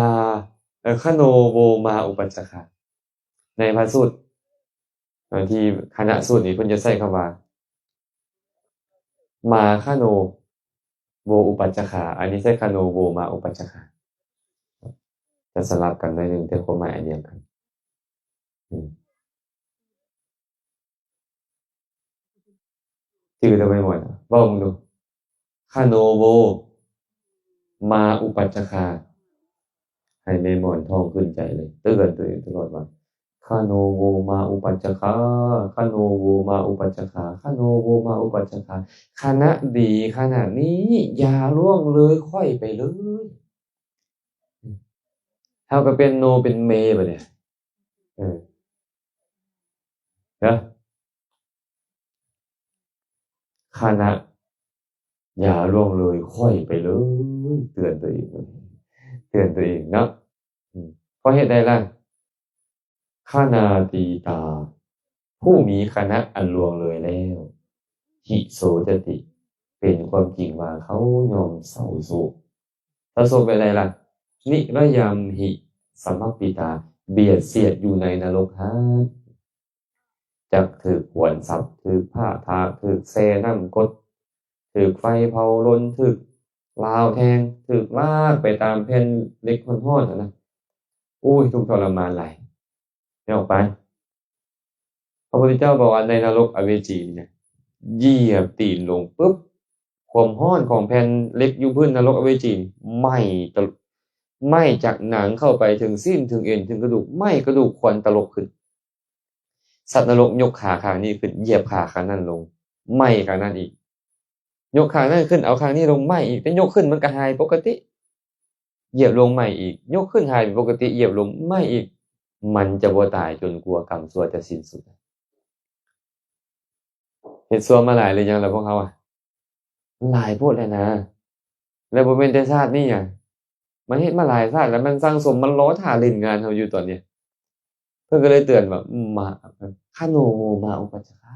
ເອີ ຄະໂນໂວມາອຸປັດຈະຄາ ໃນພະສູດ ເອີ ທີ່ຄະນະສູດນີ້ ເພິ່ນຈະໃຊ້ຄຳວ່າ ມາຄະໂນໂວອຸປັດຈະຄາ ອັນນີ້ໃຊ້ຄະໂນໂວມາອຸປັດຈະຄາ ຈະສະຫຼັບກັນໜ້ອຍໜຶ່ງ ແຕ່ຄວາມໝາຍອັນດຽວກັນ. ອືມ ຈື່ແຕ່ໄວໝອນ ເວົ້າເບິ່ງດູ ຄະໂນໂວມາອຸປັດຈະຄາ ໃຫ້ແມ່ໝອນທ່ອງຂຶ້ນໃຈເລີຍ ເຕືອນຕົວເອງຕະຫຼອດວ່າ ຄະໂນໂວມາອຸປັດຈະຄາ ຄະໂນໂວມາອຸປັດຈະຄາ ຄະໂນໂວມາອຸປັດຈະຄາ ຄະນະດີ ຄະນະນີ້ ຢ່າລ່ວງເລີຍຂ້ອຍໄປເລີຍ. ເຮົາກໍເປັນໂນເປັນເມບັດນີ້ ເອີ ນະ ຄະນະ ຢ່າລ່ວງເລີຍຂ້ອຍໄປເລີຍ ເຕືອນຕົວເອງ ເຕືອນຕົວເອງເນາະ. ອືມ ເພາະເຫດໃດລະ? ຄະນາຕີຕາ ຜູ້ມີຄະນະອັນລ່ວງເລີຍແລ້ວ ຫິໂສຈະຕິ ເປັນຄວາມຈິງວ່າເຂົາຍ່ອມເສົ້າໂສກ ເສົ້າໂສກແບບໃດລະ? ນິຣະຍຳຫິສະມັບປິຕາ ບຽດສຽດຢູ່ໃນນະລົກຫັ້ນ ຈັກຖືກຂວານສັບ ຖືກພ້າຖາກ ຖືກແຊ່ນ້ຳກົດ ຖືກໄຟເຜົາລົນ ຖືກລາວແທງ ຖືກລາກໄປຕາມແຜ່ນເຫຼັກຮ້ອນໆຫັ້ນນະ ໂອ້ຍ ທຸກທໍລະມານຫຼາຍ. ແມ່ນອອກໄປ ພະພຸດທະເຈົ້າບອກວ່າໃນນະລົກອະເວຈີນີ້ນະ ຢຽບຕີນລົງປຶບ ຄວາມຮ້ອນຂອງແຜ່ນເຫຼັກຢູ່ພື້ນນະລົກອະເວຈີນີ້ໄໝ້ຕະ ໄໝ້ຈາກໜັງເຂົ້າໄປເຖິງຊີ້ນເຖິງເອັນເຖິງກະດູກ ໄໝ້ກະດູກຄວັນຕະຫຼົກຂຶ້ນ. ສັດນະລົກຍົກຂາຂ້າງນີ້ຂຶ້ນ ຢຽບຂາຂ້າງນັ້ນລົງ ໄໝ້ຂ້າງນັ້ນອີກ ຍົກຂ້າງນັ້ນຂຶ້ນ ເອົາຂ້າງນີ້ລົງ ໄໝ້ອີກ ແຕ່ຍົກຂຶ້ນມັນກໍຫາຍປົກກະຕິ ຢຽບລົງໃໝ່ອີກ ຍົກຂຶ້ນຫາຍເປັນປົກກະຕິ ຢຽບລົງໃໝ່ອີກ ມັນຈະບໍ່ຕາຍຈົນກວ່າກຳຊົ່ວຈະສິ້ນສຸດ. ເຮັດຊົ່ວມາຫຼາຍຫຼືຍັງລະພວກເຮົາອະ? ຫຼາຍໂພດແລ້ວນະ. ແລ້ວບໍ່ແມ່ນແຕ່ຊາດນີ້ຫຍັງ ມັນເຮັດມາຫຼາຍຊາດແລ້ວ ມັນສັ່ງສົມ ມັນລໍຖ້າຫຼິ້ນງານເຮົາຢູ່ຕອນນີ້. ເພິ່ນກໍເລີຍເຕືອນວ່າ ມາ ຄະໂນໂວມາອຸປັດຈະຄາ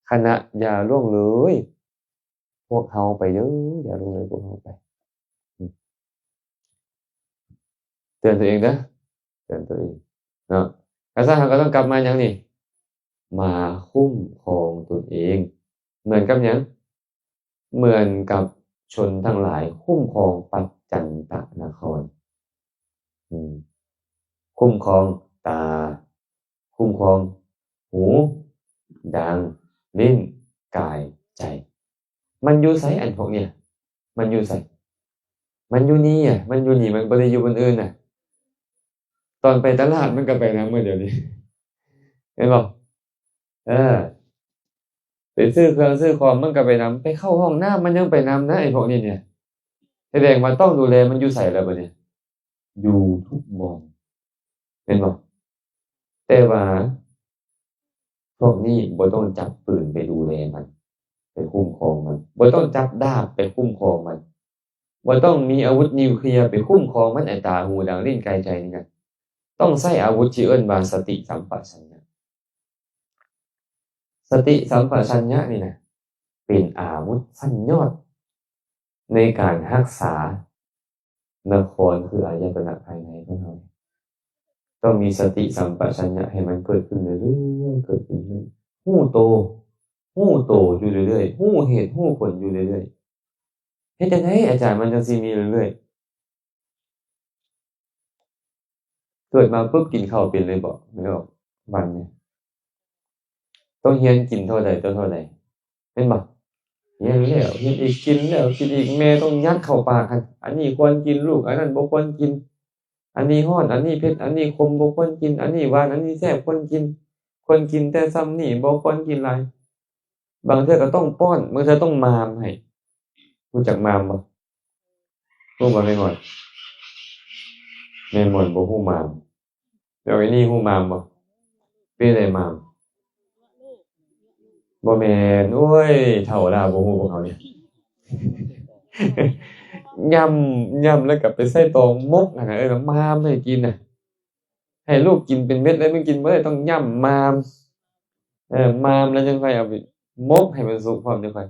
ຄະນະ ຢ່າລ່ວງເລີຍພວກເຮົາໄປເດີ້ ຢ່າລ່ວງເລີຍພວກເຮົາໄປ. ເຕືອນຕົວເອງເດີ້ ເຕືອນຕົວເອງເນາະ. ກະຊັ້ນເຮົາກໍຕ້ອງກັບມາຫຍັງນີ້? ມາຄຸ້ມຄອງຕົນເອງ. ເໝືອນກັບຫຍັງ? ເໝືອນກັບຊົນທັງຫຼາຍຄຸ້ມຄອງປັດຈັນຕະນະຄອນ. ອືມ ຄຸ້ມຄອງຕາ, ຄຸ້ມຄອງຫູ, ດັງ, ລີ້ນ, ກາຍ, ໃຈ. ມັນຢູ່ໃສອັນພວກເນີ້ຍ? ມັນຢູ່ໃສ? ມັນຢູ່ນີ້ອະ, ມັນຢູ່ນີ້, ມັນບໍ່ໄດ້ຢູ່ບ່ອນອື່ນນະ. ຕອນໄປຕະຫຼາດມັນກໍໄປນຳ ມື້ດຽວນີ້ ແມ່ນບໍ່? ເອີ ໄປຊື້ເຄື່ອງຊື້ຂອງມັນກໍໄປນຳ, ໄປເຂົ້າຫ້ອງນ້ຳມັນຍັງໄປນຳນະ ໄອ້ພວກນີ້ເນຍ. ສະແດງວ່າຕ້ອງດູແລມັນຢູ່ໃສລະບັດນີ້? ຢູ່ທຸກບ່ອນ ແມ່ນບໍ່? ແຕ່ວ່າພວກນີ້ບໍ່ຕ້ອງຈັບປືນໄປດູແລມັນ, ໄປຄຸ້ມຄອງມັນ, ບໍ່ຕ້ອງຈັບດາບໄປຄຸ້ມຄອງມັນ, ບໍ່ຕ້ອງມີອາວຸດນິວເຄລຍໄປຄຸ້ມຄອງມັນ, ໄອ້ຕາ, ຫູ, ດັງ, ລີ້ນ, ກາຍ, ໃຈນີ້ນະ. ຕ້ອງໃຊ້ອາວຸດທີ່ເອີ້ນວ່າສະຕິສຳປະຊັນຍະ. ສະຕິສຳປະຊັນຍະນີ້ນະ ເປັນອາວຸດຊັ້ນຍອດໃນການຮັກສານະຄອນ ຄືອາຍະຕະນະພາຍໃນຂອງເຮົາ. ຕ້ອງມີສະຕິສຳປະຊັນຍະໃຫ້ມັນເກີດຂຶ້ນເລື້ອຍໆ ເກີດຂຶ້ນເລື້ອຍໆ ຮູ້ໂຕ ຮູ້ໂຕຢູ່ເລື້ອຍໆ ຮູ້ເຫດຮູ້ຜົນຢູ່ເລື້ອຍໆ. ເຮັດຈັ່ງໃດອາຈານ ມັນຈັ່ງຊິມີເລື້ອຍໆ? ເກີດມາປຶບກິນເຂົ້າເປັນເລີຍບໍ? ແມ່ນບໍ່? ບັດນີ້ຕ້ອງຮຽນກິນເທົ່າໃດຕໍ່ເທົ່າໃດ ແມ່ນບໍ່? ຮຽນແລ້ວຮຽນອີກ ກິນແລ້ວກິນອີກ, ແມ່ຕ້ອງຍັດເຂົ້າປາກຫັ້ນ, ອັນນີ້ຄວນກິນລູກ, ອັນນັ້ນບໍ່ຄວນກິນ, ອັນນີ້ຮ້ອນ, ອັນນີ້ເຜັດ, ອັນນີ້ຂົມ, ບໍ່ຄວນກິນ, ອັນນີ້ຫວານ, ອັນນີ້ແຊບ, ຄວນກິນ, ຄວນກິນແຕ່ຊ່ຳນີ້, ບໍ່ຄວນກິນຫຼາຍ. ບາງເທື່ອກໍຕ້ອງປ້ອນ, ບາງເທື່ອຕ້ອງມາມໃຫ້. ຮູ້ຈັກມາມບໍ່? ຮູ້ບໍ່ແມ່ໝອນ? ແມ່ໝອນບໍ່ຮູ້ມາມ. ແລ້ວໄອ້ນີ້ຮູ້ມາມບໍ່? ເປັນໃດມາມ? ບໍ່ແມ່ນ, ໂອ້ຍ ເຖົ້າລາວບໍ່ຮູ້ພວກເຮົານີ້. ຫຍ້ຳ ຫຍ້ຳແລ້ວກໍໄປໃສ່ຕອງໝົກຫັ້ນນະ, ເອີ້ນວ່າມາມໃຫ້ກິນນະ. ໃຫ້ລູກກິນເປັນເມັດເລີຍ, ມັນກິນບໍ່ໄດ້, ຕ້ອງຫຍ້ຳມາມ. ເອີ ມາມແລ້ວຈັ່ງຄ່ອຍເອົາໄປໝົກໃຫ້ມັນສຸກພ້ອມ ຈັ່ງຄ່ອຍ.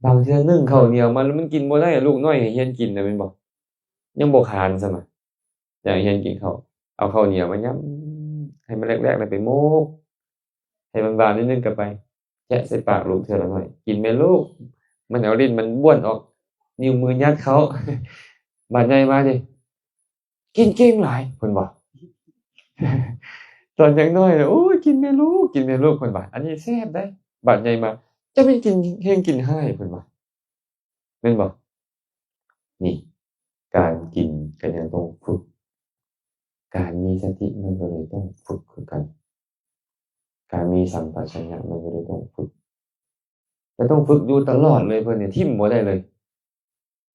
ບາງເທື່ອໜຶ້ງເຂົ້າໜຽວມາແລ້ວມັນກິນບໍ່ໄດ້, ລູກນ້ອຍໃຫ້ຮຽນກິນນະ ແມ່ນບໍ່? ຍັງບໍ່ຄານຊ້ຳ, ຢາກໃຫ້ຮຽນກິນເຂົ້າ, ເອົາເຂົ້າໜຽວມາຫຍ້ຳໃຫ້ມັນແຫຼກໆ ແລ້ວໄປໝົກ ໃຫ້ມັນຫວານໜ້ອຍໜຶ່ງກໍໄປ ແຈະໃສ່ປາກລູກເທື່ອລະໜ້ອຍ. ກິນແມ່ລູກ, ມັນເອົາລິ້ນມັນບ້ວນອອກ, ນິ້ວມືຍັດເຂົ້າ. ບາດໃຫຍ່ມາເດ ກິນເກັ່ງຫຼາຍ ເພິ່ນວ່າ. ຕອນຍັງນ້ອຍນະ ໂອ້ຍ ກິນແມ່ລູກ ກິນແມ່ລູກ ເພິ່ນວ່າ, ອັນນີ້ແຊບໄດ໋. ບາດໃຫຍ່ມາ ຈະແມ່ນກິນແຮງກິນຮ້າຍ ເພິ່ນວ່າ. ແມ່ນບໍ່? ນີ້ ການກິນກໍຍັງຕ້ອງຝຶກ, ການມີສະຕິມັນກໍເລີຍຕ້ອງຝຶກຄືກັນ, ການມີສຳປະຊັນຍະມັນກໍເລີຍຕ້ອງຝຶກ. ແລະ ຕ້ອງຝຶກຢູ່ຕະຫຼອດເລີຍ, ເພິ່ນນີ້ຖິ້ມບໍ່ໄດ້ເລີຍ.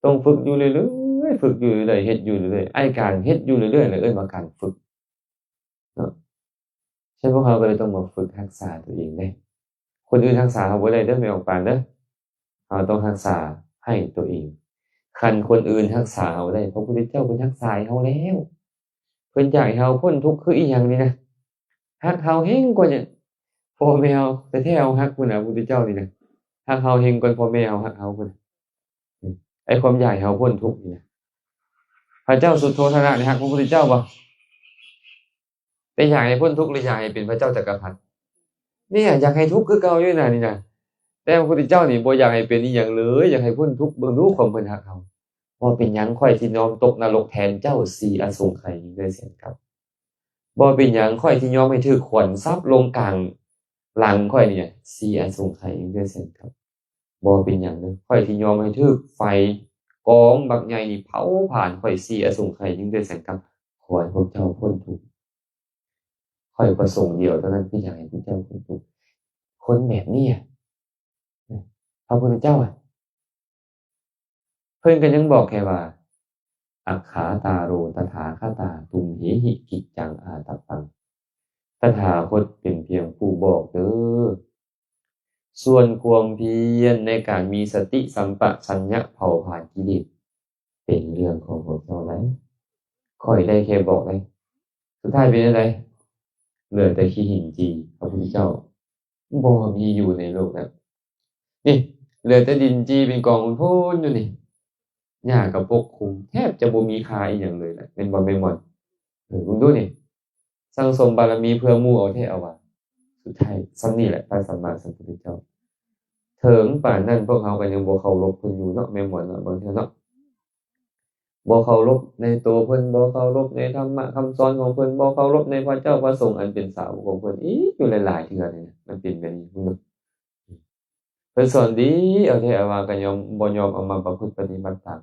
ຕ້ອງຝຶກຢູ່ເລື້ອຍໆ, ຝຶກຢູ່ເລື້ອຍໆ, ເຮັດຢູ່ເລື້ອຍໆ. ໄອ້ການເຮັດຢູ່ເລື້ອຍໆ ລະເອີ້ນວ່າການຝຶກເນາະ. ສະນັ້ນພວກເຮົາກໍເລີຍຕ້ອງມາຝຶກຮັກສາຕົວເອງເດ້. ຄົນອື່ນຮັກສາເຮົາບໍ່ໄດ້ເດີ ແມ່ອອກປານເດີ. ເຮົາຕ້ອງຮັກສາໃຫ້ຕົວເອງ. ຄັນຄົນອື່ນຮັກສາເຮົາໄດ້, ພະພຸດທະເຈົ້າເພິ່ນຮັກສາໃຫ້ເຮົາແລ້ວ. ເພິ່ນຢາກໃຫ້ເຮົາພົ້ນທຸກຄືອີ່ຫຍັງນີ້ນະ? ຮັກເຮົາແຮງກວ່າ ພໍ່ແມ່ເຮົາແທ້ໆ ເຮົາຮັກພຸ້ນນະ, ພະພຸດທະເຈົ້ານີ້ນະ ຮັກເຮົາແຮງກວ່າພໍ່ແມ່ເຮົາຮັກເຮົາພຸ້ນ. ອືມ ໄອ້ຄວາມຢາກໃຫ້ເຮົາພົ້ນທຸກນີ້ນະ, ພະເຈົ້າສຸດໂທທະນະນີ້ຮັກພະພຸດທະເຈົ້າບໍ່? ແຕ່ຢາກໃຫ້ພົ້ນທຸກ ຫຼື ຢາກໃຫ້ເປັນພະເຈົ້າຈັກກະພັດ? ນີ້ ຢາກໃຫ້ທຸກຄືເກົ່າຢູ່ນະນີ້ນະ. ແຕ່ພະພຸດທະເຈົ້ານີ້ບໍ່ຢາກໃຫ້ເປັນອີ່ຫຍັງເລີຍ, ຢາກໃຫ້ພົ້ນທຸກ. ເບິ່ງດູຄວາມເພິ່ນຮັກເຮົາ. ບໍ່ເປັນຫຍັງ, ຂ້ອຍຊິຍອມຕົກນະລົກແທນເຈົ້າ ສີ່ອະສົງໄຂ ຍິງດ້ວຍແສນກັບ. ບໍ່ເປັນຫຍັງ, ຂ້ອຍຊິຍອມໃຫ້ຖືກຂວັນສັບລົງກາງຫຼັງຂ້ອຍນີ້ ສີ່ອະສົງໄຂ ຍິງດ້ວຍແສນກັບ. ບໍ່ເປັນຫຍັງເດີ, ຂ້ອຍຊິຍອມໃຫ້ຖືກໄຟກອງບັກໃຫຍ່ນີ້ເຜົາຜານຂ້ອຍ ສີ່ອະສົງໄຂ ຍິງດ້ວຍແສນກັບ. ຂໍໃຫ້ພວກເຈົ້າພົ້ນທຸກ. ຂ້ອຍປະສົງດຽວເທົ່ານັ້ນ ຄືຢາກໃຫ້ພວກເຈົ້າພົ້ນທຸກ. ຄົນແບບນີ້ ພະພຸດທະເຈົ້າ ເພິ່ນກໍຍັງບອກແຄ່ວ່າ ອັກຂາຕາໂຣ ຕະຖາຄະຕາ ຕຸມເຫຫິ ກິດຈັງອາຕັບປັງ. ຕະຖາຄົດເປັນພຽງຜູ້ບອກເດີ. ສ່ວນຄວາມພຽນໃນການມີສະຕິສຳປະຊັນຍະເຜົາຜານກິເລດ ເປັນເລື່ອງຂອງພວກເຈົ້າໄດ໋. ຂ້ອຍໄດ້ແຄ່ບອກໄດ໋. ສຸດທ້າຍເປັນຈັ່ງໃດ? ເຫຼືອແຕ່ຂີ້ຫີນຈີ່ ພະພຸດທະເຈົ້າບໍ່ມີຢູ່ໃນໂລກແລ້ວ. ນີ້ ເຫຼືອແຕ່ດິນຈີ່ເປັນກອງພຸ້ນໆຢູ່ນີ້. ຫຍ້າກໍປົກຄຸມ ແທບຈະບໍ່ມີຄ່າອີ່ຫຍັງເລີຍລະ ແມ່ນບໍ່ແມ່ໝອນ? ເອີ ເບິ່ງດູນີ້ ສັ່ງສົມບາລະມີເພື່ອໝູ່ເອົາແທ້ເອົາວ່າ ສຸດທ້າຍສ່ຳນີ້ແຫຼະ ພະສຳມາສຳພຸດທະເຈົ້າ. ເຖິງປານນັ້ນພວກເຮົາກໍຍັງບໍ່ເຄົາລົບເພິ່ນຢູ່ເນາະ ແມ່ໝອນເນາະ ບາງເທື່ອເນາະ ບໍ່ເຄົາລົບໃນໂຕເພິ່ນ ບໍ່ເຄົາລົບໃນທຳມະຄຳສອນຂອງເພິ່ນ ບໍ່ເຄົາລົບໃນພະເຈົ້າພະສົງອັນເປັນສາວົກຂອງເພິ່ນອີກຢູ່ຫຼາຍໆເທື່ອນີ້ນະ ມັນເປັນແບບນີ້ເນາະ. ເພິ່ນສອນດີເອົາແທ້ເອົາວ່າ ກໍຍອມ ບໍ່ຍອມເອົາມາປະພຶດປະຕິບັດຕາມ.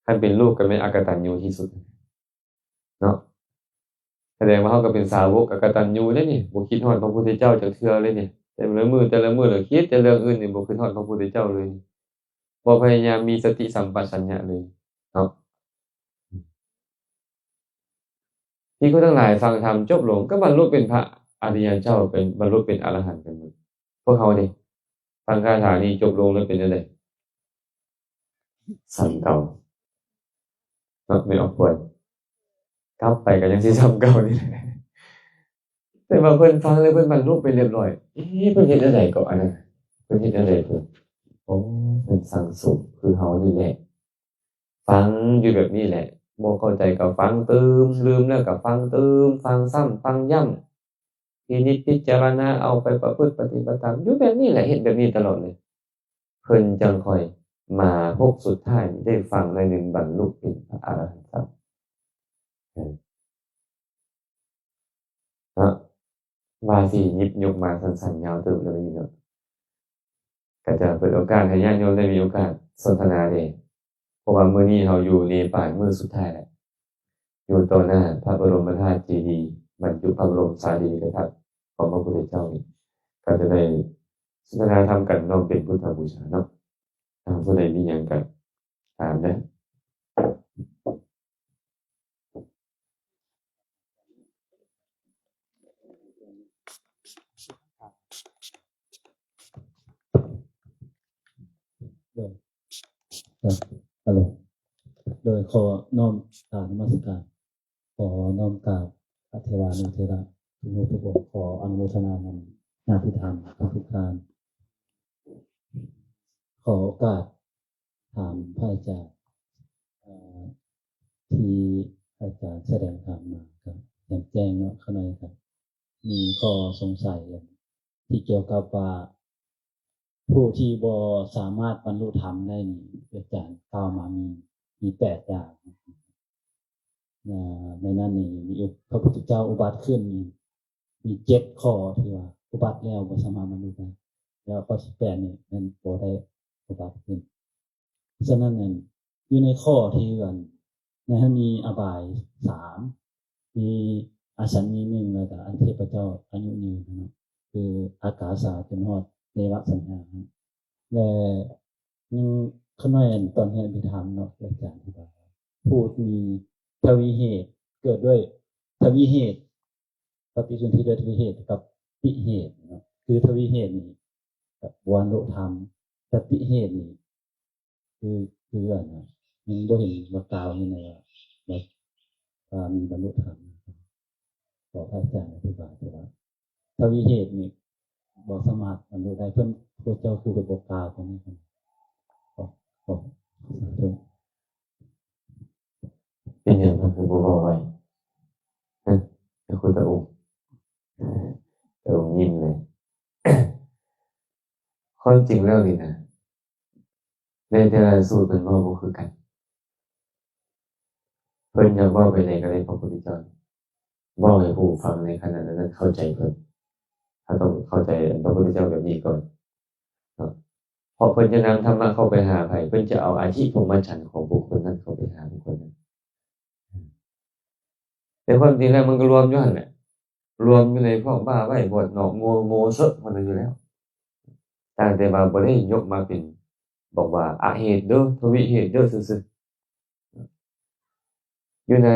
ຄັນເປັນລູກກໍແມ່ນອະກະຕັນຍູທີ່ສຸດເນາະ. ສະແດງວ່າເຮົາກໍເປັນສາວົກອະກະຕັນຍູເດ້ນີ້ ບໍ່ຄິດຮອດພະພຸດທະເຈົ້າຈັກເທື່ອເລີຍນີ້. ແຕ່ລະມື້ ແຕ່ລະມື້ລະຄິດແຕ່ເລື່ອງອື່ນນີ້ ບໍ່ຄິດຮອດພະພຸດທະເຈົ້າເລີຍ. ບໍ່ພະຍາຍາມມີສະຕິສຳປະຊັນຍະເລີຍເນາະ. ທີ່ຄົນທັງຫຼາຍຟັງທຳຈົບລົງ ກໍບັນລຸເປັນພະອະລິຍະເຈົ້າ ເປັນ ບັນລຸເປັນອະລະຫັນກັນໝົດ. ພວກເຮົານີ້ ຟັງຄາຖານີ້ຈົບລົງແລ້ວເປັນຈັ່ງໃດ? ສ່ຳເກົ່າເນາະ ແມ່ອອກຄວນ ກັບໄປກໍຍັງຊິສ່ຳເກົ່ານີ້ແຫຼະ. ແຕ່ວ່າເພິ່ນຟັງແລ້ວເພິ່ນບັນລຸໄປລຽບຮ້ອຍ. ເອ ເພິ່ນເຮັດແນວໃດເກາະອັນນັ້ນ? ເພິ່ນເຮັດແນວໃດເພິ່ນ? ໂອ້ ເພິ່ນສັ່ງສົມຄືເຮົານີ້ແຫຼະ. ຟັງຢູ່ແບບນີ້ແຫຼະ ບໍ່ເຂົ້າໃຈກໍຟັງຕື່ມ ລືມແລ້ວກໍຟັງຕື່ມ ຟັງຊ້ຳ ຟັງຢ້ຳ ພິນິດພິຈາລະນາ ເອົາໄປປະພຶດປະຕິບັດຕາມ ຢູ່ແບບນີ້ແຫຼະ ເຮັດແບບນີ້ຕະຫຼອດເລີຍ ເພິ່ນຈັ່ງຄ່ອຍມາພົບສຸດທ້າຍໄດ້ຟັງໜ້ອຍໜຶ່ງ ບັນລຸເປັນພະອະລະຫັນສັດ. ເອີ ເນາະ ວ່າຊິຫຍິບຍົກມາສັ້ນໆຍາວເຕີບແລ້ວນີ້ເນາະ ກໍຈະເປີດໂອກາດໃຫ້ຍາດໂຍມໄດ້ມີໂອກາດສົນທະນາເດ້ ເພາະວ່າມື້ນີ້ເຮົາຢູ່ເນປານມື້ສຸດທ້າຍແລ້ວ ຢູ່ຕໍ່ໜ້າພະບໍລົມມະທາດເຈດີ ບັນຈຸພະບໍລົມສາລີລິກະທາດຂອງພະພຸດທະເຈົ້ານີ້ ກໍຈະໄດ້ສົນທະນາທຳກັນນ້ອມເປັນພຸດທະບູຊາເນາະ. ຖ້າຜູ້ໃດມີຫຍັງກໍຖາມເດີ. ໂດຍ ໂດຍ ຂໍນ້ອມກາບນະມັດສະການ ຂໍນ້ອມກາບພະເຖລານຸເຖລະທຸກຮູບທຸກອົງ ຂໍອະນຸໂມທະນານຳຍາດຕິທຳທຸກໆທ່ານ. ຂໍໂອກາດຖາມພະອາຈານ ເອີ ທີ່ອາຈານສະແດງທຳມາ ກໍແຈ່ມແຈ້ງເນາະ ຂ້ານ້ອຍກໍມີຂໍ້ສົງໄສທີ່ກ່ຽວກັບວ່າ ຜູ້ທີ່ບໍ່ສາມາດບັນລຸທຳໄດ້ນີ້ ອາຈານກ່າວມາມີ ມີແປດຢ່າງ. ໃນນັ້ນນີ້ມີ ພະພຸດທະເຈົ້າອຸບັດຂຶ້ນນີ້ ມີເຈັດຂໍ້ທີ່ວ່າອຸບັດແລ້ວບໍ່ສາມາດບັນລຸໄດ້ ແລ້ວຂໍ້ທີແປດນີ້ແມ່ນບໍ່ໄດ້ອຸບັດຂຶ້ນ. ສະນັ້ນນັ້ນ ຢູ່ໃນຂໍ້ທີ່ອັນ ໃນຫັ້ນມີອະບາຍສາມ ມີອະສັນຍີໜຶ່ງ ແລ້ວກະອັນເທບພະເຈົ້າອາຍຸຍືນເນາະ ຄືອາກາສາຈົນຮອດເນວະສັນຍາ ແລະ ຍັງຂ້ານ້ອຍອັນຕອນເຮັດອະພິທຳເນາະ ອາຈານອະທິບາຍ ຜູ້ມີທະວີເຫດ ເກີດດ້ວຍທະວີເຫດ ປະຕິສົນທິດ້ວຍທະວີເຫດກັບຕິເຫດເນາະ ຄືທະວີເຫດນີ້ກັບວັນລຸທຳ ແຕ່ຕິເຫດນີ້ ຄື ຄືອັນ ຍັງບໍ່ເຫັນວ່າກ່າວຢູ່ໃນວ່າ ວ່າ ວ່າມີບັນລຸທຳ. ຂໍພະອາຈານອະທິບາຍ ແຕ່ວ່າທະວີເຫດນີ້ບໍ່ສາມາດບັນລຸໄດ້ ເພິ່ນ ພວກເຈົ້າຄືໄປບໍ່ກ່າວຕົງນີ້. ຂໍ ຂໍ ຂໍສາທຸ. ເປັນຫຍັງເພິ່ນຄືບໍ່ເວົ້າໄວ້? ຮະ? ແຕ່ຄຸນຕາອົງ ຕາອົງຍິ້ມເລີຍ. ຄວາມຈິງແລ້ວນີ້ນະ ໃນແຕ່ລະສູດເພິ່ນເວົ້າບໍ່ຄືກັນ. ເພິ່ນຢາກເວົ້າໄປໃດກໍໄດ້ ພະພຸດທະເຈົ້າເວົ້າໃຫ້ຜູ້ຟັງໃນຂະນະນັ້ນເຂົ້າໃຈເພິ່ນ. ເຮົາຕ້ອງເຂົ້າໃຈພະພຸດທະເຈົ້າແບບນີ້ກ່ອນເນາະ. ເພາະເພິ່ນຈະນຳທຳມະເຂົ້າໄປຫາໃຜ, ເພິ່ນຈະເອົາອະທິພົມມະຈັນຂອງບຸກຄົນນັ້ນເຂົ້າໄປຫາບຸກຄົນນັ້ນ. ແຕ່ຄວາມຈິງແລ້ວມັນກໍລວມຢູ່ຫັ້ນແຫຼະ, ລວມຢູ່ໃນພວກບ້າໄວບອດນອກ ໂງ່ ໂງ່ເຊາະພວກນັ້ນຢູ່ແລ້ວ. ຕ່າງແຕ່ວ່າບໍ່ໄດ້ຍົກມາເປັນ ບອກວ່າອະເຫດເດີ ທະວິເຫດເດີຊື່ໆ. ຢູ່ໃນ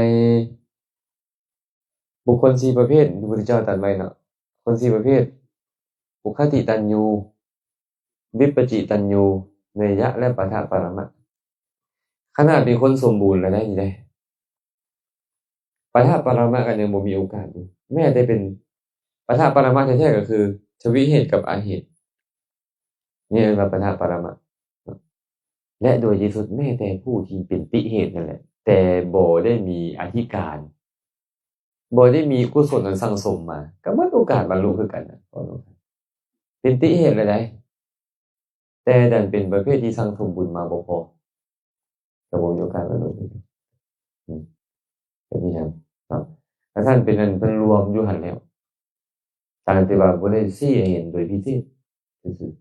ບຸກຄົນສີ່ປະເພດທີ່ພະພຸດທະເຈົ້າຕັດໄວ້ເນາະ, ຄົນສີ່ປະເພດ ອຸຄະຕິຕັນຍູ, ວິປະຈິຕັນຍູ, ເນຍຍະ ແລະ ປະທະປະລະມະ. ຂະໜາດເປັນຄົນສົມບູນແລ້ວໄດ້ນີ້ເດ້, ປະທະປະລະມະກໍຍັງບໍ່ມີໂອກາດຢູ່. ແມ້ແຕ່ເປັນປະທະປະລະມະແທ້ໆ ກໍຄືທະວິເຫດກັບອະເຫດ, ນີ້ເອີ້ນວ່າປະທະປະລະມະ. ແລະ ໂດຍທີ່ສຸດແມ້ແຕ່ຜູ້ທີ່ເປັນຕິເຫດນັ້ນແຫຼະ ແຕ່ບໍ່ໄດ້ມີອະທິການ ບໍ່ໄດ້ມີກຸສົນອັນສັ່ງສົມມາ ກໍໝົດໂອກາດບັນລຸຄືກັນນະ. ເປັນຕິເຫດແລ້ວໃດ ແຕ່ດັນເປັນປະເພດທີ່ສັ່ງສົມບຸນມາບໍ່ພໍ ກໍບໍ່ມີໂອກາດບັນລຸຄືກັນ. ອືມ ເປັນອີ່ຫຍັງເນາະ? ຖ້າຊັ້ນເປັນອັນເພິ່ນລວມຢູ່ຫັ້ນແລ້ວ ຕ່າງແຕ່ວ່າບໍ່ໄດ້ຊີ້ໃຫ້ເຫັນໂດຍພິເສດຊື່ໆ.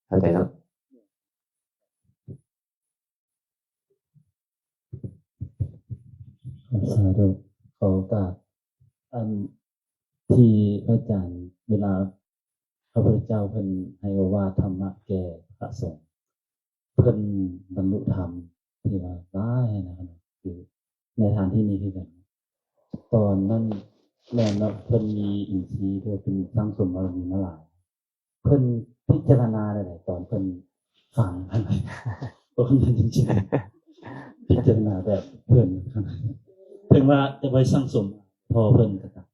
ເຂົ້າໃຈເນາະ? ສາທຸ ຂໍໂອກາດ ອັນທີ່ພະອາຈານ ເວລາພະພຸດທະເຈົ້າເພິ່ນໃຫ້ໂອວາດທຳມະແກ່ພະສົງ ເພິ່ນບັນລຸທຳທີ່ວ່າຫຼາຍນະ ຄືໃນສະຖານທີ່ນີ້ຄືກັນ. ຕອນນັ້ນແມ່ນວ່າເພິ່ນມີອິນຊີ ເພິ່ນສັ່ງສົມບາລະມີມາຫຼາຍ ເພິ່ນພິຈາລະນາໄດ້ໃດ ຕອນເພິ່ນຟັງ ເພິ່ນຈິງໆ ພິຈາລະນາແບບເພິ່ນ ເຖິງວ່າຈະໄປສັ່ງສົມພໍເພິ່ນກໍຕາມ.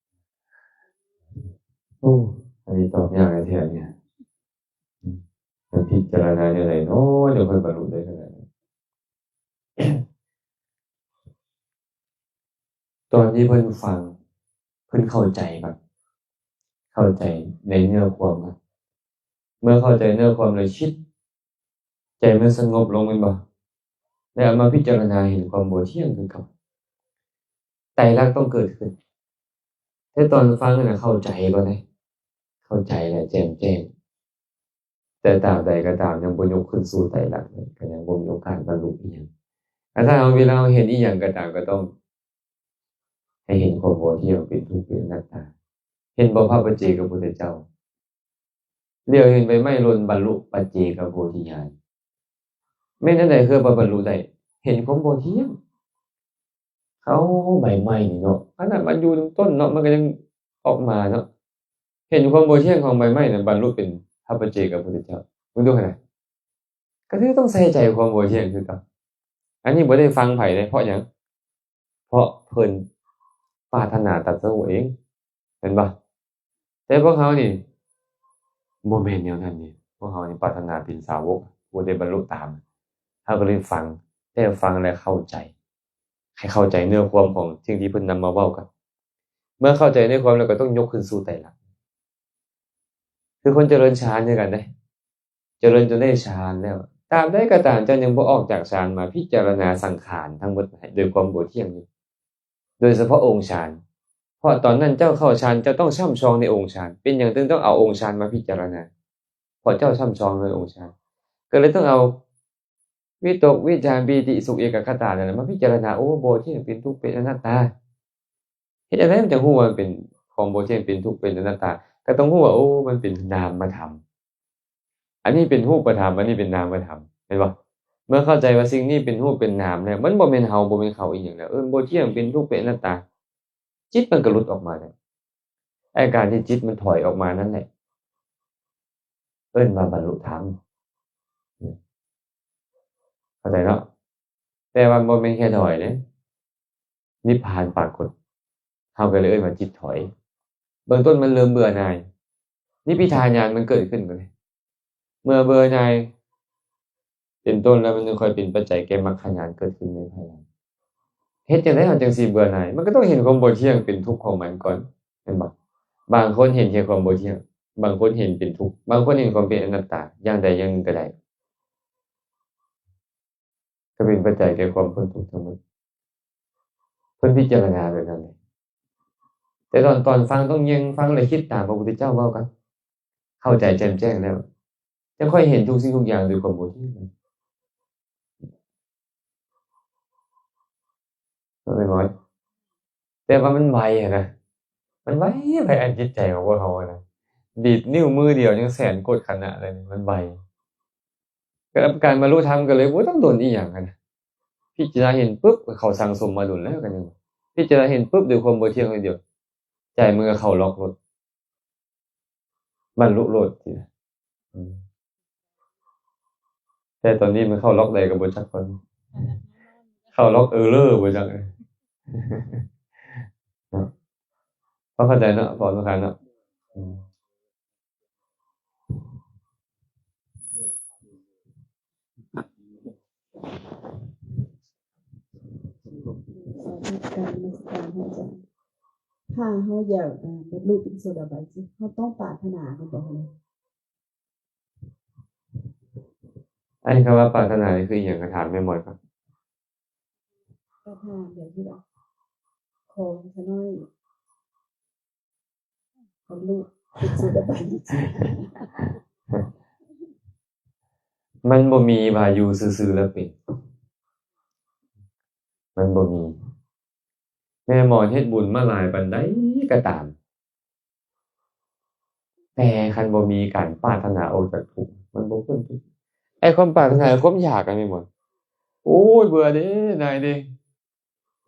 ໂອ້ ອັນນີ້ຕອບຍາກແທ້ໆ ນີ້ ອືມ ເພິ່ນພິຈາລະນາແນວໃດເນາະ ຈັ່ງຄ່ອຍບັນລຸໄດ້ຂະໜາດນັ້ນ? ຕອນທີ່ເພິ່ນຟັງ ເພິ່ນເຂົ້າໃຈກ່ອນ ເຂົ້າໃຈໃນເນື້ອຄວາມກ່ອນ. ເມື່ອເຂົ້າໃຈເນື້ອຄວາມແລ້ວຄິດ ໃຈມັນສະຫງົບລົງແມ່ນບໍ່? ແລ້ວເອົາມາພິຈາລະນາເຫັນຄວາມບໍ່ທ່ຽງຄືເກົ່າ. ໄຕລັກຕ້ອງເກີດຂຶ້ນ. ແຕ່ຕອນຟັງຫັ້ນນະ ເຂົ້າໃຈບໍ່ໄດ້ ເຂົ້າໃຈແລ້ວແຈ່ມແຈ້ງ ແຕ່ຕາບໃດກໍຕາມຍັງບໍ່ຍົກຂຶ້ນສູ່ໄຕລັກ ກໍຍັງບໍ່ມີໂອກາດບັນລຸອີ່ຫຍັງ. ຖ້າເຮົາ ເວລາເຮົາເຫັນອີ່ຫຍັງກໍຕາມ ກໍຕ້ອງໃຫ້ເຫັນຄວາມບໍ່ທ່ຽງ ເປັນທຸກ ເປັນອະນັດຕາ. ເຫັນບໍ່? ພະປັດເຈກະພຸດທະເຈົ້າ ຫຼຽວເຫັນໃບໄມ້ຫຼົ່ນ ບັນລຸປັດເຈກະໂພທິຍານ. ແມ່ນອັນໃດເພື່ອບໍ່ບັນລຸໄດ້? ເຫັນຄວາມບໍ່ທ່ຽງ. ເອົາ ໃບໄມ້ນີ້ເນາະ ຂະໜາດມັນຢູ່ນຳຕົ້ນເນາະ ມັນກໍຍັງອອກມາເນາະ. ເຫັນຄວາມບໍ່ທ່ຽງຂອງໃບໄມ້ນະ ບັນລຸເປັນພະປັດເຈກະພຸດທະເຈົ້າ. ເບິ່ງດູຫັ້ນນະ ກໍຄືຕ້ອງໃສ່ໃຈຄວາມບໍ່ທ່ຽງຄືເກົ່າ. ອັນນີ້ບໍ່ໄດ້ຟັງໃຜເດ້. ເພາະຫຍັງ? ເພາະເພິ່ນປາດຖະໜາຕັດສະຮູ້ເອງ ແມ່ນບໍ່? ແຕ່ພວກເຮົານີ້ບໍ່ແມ່ນແນວນັ້ນເດ້. ພວກເຮົານີ້ປາດຖະໜາເປັນສາວົກ ຜູ້ໄດ້ບັນລຸຕາມ. ເຮົາກໍເລີຍຟັງ ແຕ່ຟັງແລ້ວເຂົ້າໃຈ ໃຫ້ເຂົ້າໃຈເນື້ອຄວາມຂອງສິ່ງທີ່ເພິ່ນນຳມາເວົ້າກັນ. ເມື່ອເຂົ້າໃຈເນື້ອຄວາມແລ້ວ ກໍຕ້ອງຍົກຂຶ້ນສູ່ໄຕລັກ. ຄືຄົນຈະເລີນຊານຄືກັນເດ້ ຈະເລີນຈົນໄດ້ຊານແລ້ວ ຕາບໃດກໍຕາມເຈົ້າຍັງບໍ່ອອກຈາກຊານມາພິຈາລະນາສັງຂານທັງໝົດໃຫ້ໂດຍຄວາມບໍ່ທ່ຽງຢູ່ ໂດຍສະເພາະອົງຊານ. ເພາະຕອນນັ້ນເຈົ້າເຂົ້າຊານ ເຈົ້າຕ້ອງຊ່ຳຊອງໃນອົງຊານ. ເປັນຫຍັງຈຶ່ງຕ້ອງເອົາອົງຊານມາພິຈາລະນາ? ເພາະເຈົ້າຊ່ຳຊອງໃນອົງຊານ ກໍເລີຍຕ້ອງເອົາວິຕົກ ວິຈານ ປີຕິ ສຸກ ເອກະຄະຕານັ້ນແຫຼະມາພິຈາລະນາ. ໂອ້ ບໍ່ທ່ຽງ ເປັນທຸກ ເປັນອະນັດຕາ. ເຮັດຈັ່ງໃດມັນຈະຮູ້ວ່າມັນເປັນຂອງບໍ່ທ່ຽງ ເປັນທຸກ ເປັນອະນັດຕາ? ກໍຕ້ອງຮູ້ວ່າ ໂອ້ ມັນເປັນນາມມະທຳ. ອັນນີ້ເປັນຮູບປະທຳ ອັນນີ້ເປັນນາມມະທຳ ແມ່ນບໍ່? ເມື່ອເຂົ້າໃຈວ່າສິ່ງນີ້ເປັນຮູບເປັນນາມແລ້ວ ມັນບໍ່ແມ່ນເຮົາ ບໍ່ແມ່ນເຂົາອີ່ຫຍັງແລ້ວ ເອີ ບໍ່ທ່ຽງ ເປັນທຸກ ເປັນອະນັດຕາ. ຈິດມັນກໍຫຼຸດອອກມາແລ້ວ. ອາການທີ່ຈິດມັນຖອຍອອກມານັ້ນແຫຼະ ເອີ້ນວ່າບັນລຸທຳ. ເຂົ້າໃຈເນາະ? ແຕ່ວ່າບໍ່ແມ່ນແຄ່ຖອຍເດ້ ນິບພານປາກົດ ເຮົາກໍເລີຍເອີ້ນວ່າຈິດຖອຍ. ເບື້ອງຕົ້ນມັນເລີ່ມເບື່ອໜ່າຍ ນິບພິທາຍານມັນເກີດຂຶ້ນກ່ອນເດ້. ເມື່ອເບື່ອໜ່າຍເປັນຕົ້ນແລ້ວ ມັນຈຶ່ງຄ່ອຍເປັນປັດໄຈແກ່ມັກຂະຍານເກີດຂຶ້ນໃນພາຍຫຼັງ. ເຮັດຈັ່ງໃດເຮົາຈຶ່ງຊິເບື່ອໜ່າຍ? ມັນກໍຕ້ອງເຫັນຄວາມບໍ່ທ່ຽງເປັນທຸກຂອງມັນກ່ອນ ແມ່ນບໍ່? ບາງຄົນເຫັນແຄ່ຄວາມບໍ່ທ່ຽງ ບາງຄົນເຫັນເປັນທຸກ ບາງຄົນເຫັນຄວາມເປັນອະນັດຕາ ຢ່າງໃດຢ່າງໜຶ່ງກໍໄດ້ ກໍເປັນປັດໄຈແກ່ຄວາມພົ້ນທຸກທັງໝົດ. ເພິ່ນພິຈາລະນາແບບນັ້ນເດ້. ແຕ່ຕອນ ຕອນຟັງຕ້ອງຍ່ຽງຟັງ ແລະ ຄິດຕາມພະພຸດທະເຈົ້າເວົ້າກັນ ເຂົ້າໃຈແຈ່ມແຈ້ງແລ້ວ ຈັ່ງຄ່ອຍເຫັນທຸກສິ່ງທຸກຢ່າງດ້ວຍຄວາມບໍ່ທ່ຽງ. ແມ່ນບໍ່? ແຕ່ວ່າມັນໄວຫັ້ນນະ ມັນໄວ ໄວ ອັນຈິດໃຈຂອງພວກເຮົາຫັ້ນນະ ດີດນິ້ວມືດຽວຍັງແສນໂກດຄະນະເລີຍ ມັນໄວ. ການບັນລຸທຳກໍເລີຍບໍ່ຕ້ອງດົນອີ່ຫຍັງຫັ້ນນະ ພິຈາລະນາເຫັນປຶບ ເຂົາສັ່ງສົມມາດົນແລ້ວ ກໍຍັງພິຈາລະນາເຫັນປຶບ ດ້ວຍຄວາມບໍ່ທ່ຽງໜ້ອຍດຽວ ໃຈມັນກໍເຂົ້າລັອກໂລດ ບັນລຸໂລດ. ອືມ ແຕ່ຕອນນີ້ມັນເຂົ້າລັອກໃດກໍບໍ່ຈັກກ່ອນ ເຂົ້າລັອກເອີເລີບໍ່ຈັກເນາະ. ພໍເຂົ້າໃຈເນາະ ພໍອະນຸຄານເນາະ. ອືມ. ອາຈານ ຖ້າເຮົາຢາກ ເອີ ບັນລຸເປັນໂສດາບັນ ເຮົາຕ້ອງປາດຖະໜາແມ່ນບໍ່? ອັນນີ້ຄຳວ່າປາດຖະໜານີ້ຄືອີ່ຫຍັງ? ກະຖາມແມ່ໝອຍກ່ອນ. ກະຖາມແບບທີ່ວ່າ ຂໍຂະນ້ອຍບັນລຸເປັນໂສດາບັນ. ມັນບໍ່ມີວ່າຢູ່ຊື່ໆແລ້ວເປັນ. ມັນບໍ່ມີ. ແມ່ໝອຍເຮັດບຸນມາຫຼາຍປານໃດກໍຕາມ, ແຕ່ຄັນບໍ່ມີການປາດຖະໜາອອກຈາກທຸກ, ມັນບໍ່ເປັນທຸກ. ໄອ້ຄວາມປາດຖະໜາ, ຄວາມຢາກ ອັນນີ້ໝົດ. ໂອ້ຍ ເບື່ອເດ້, ໜ່າຍເດ້,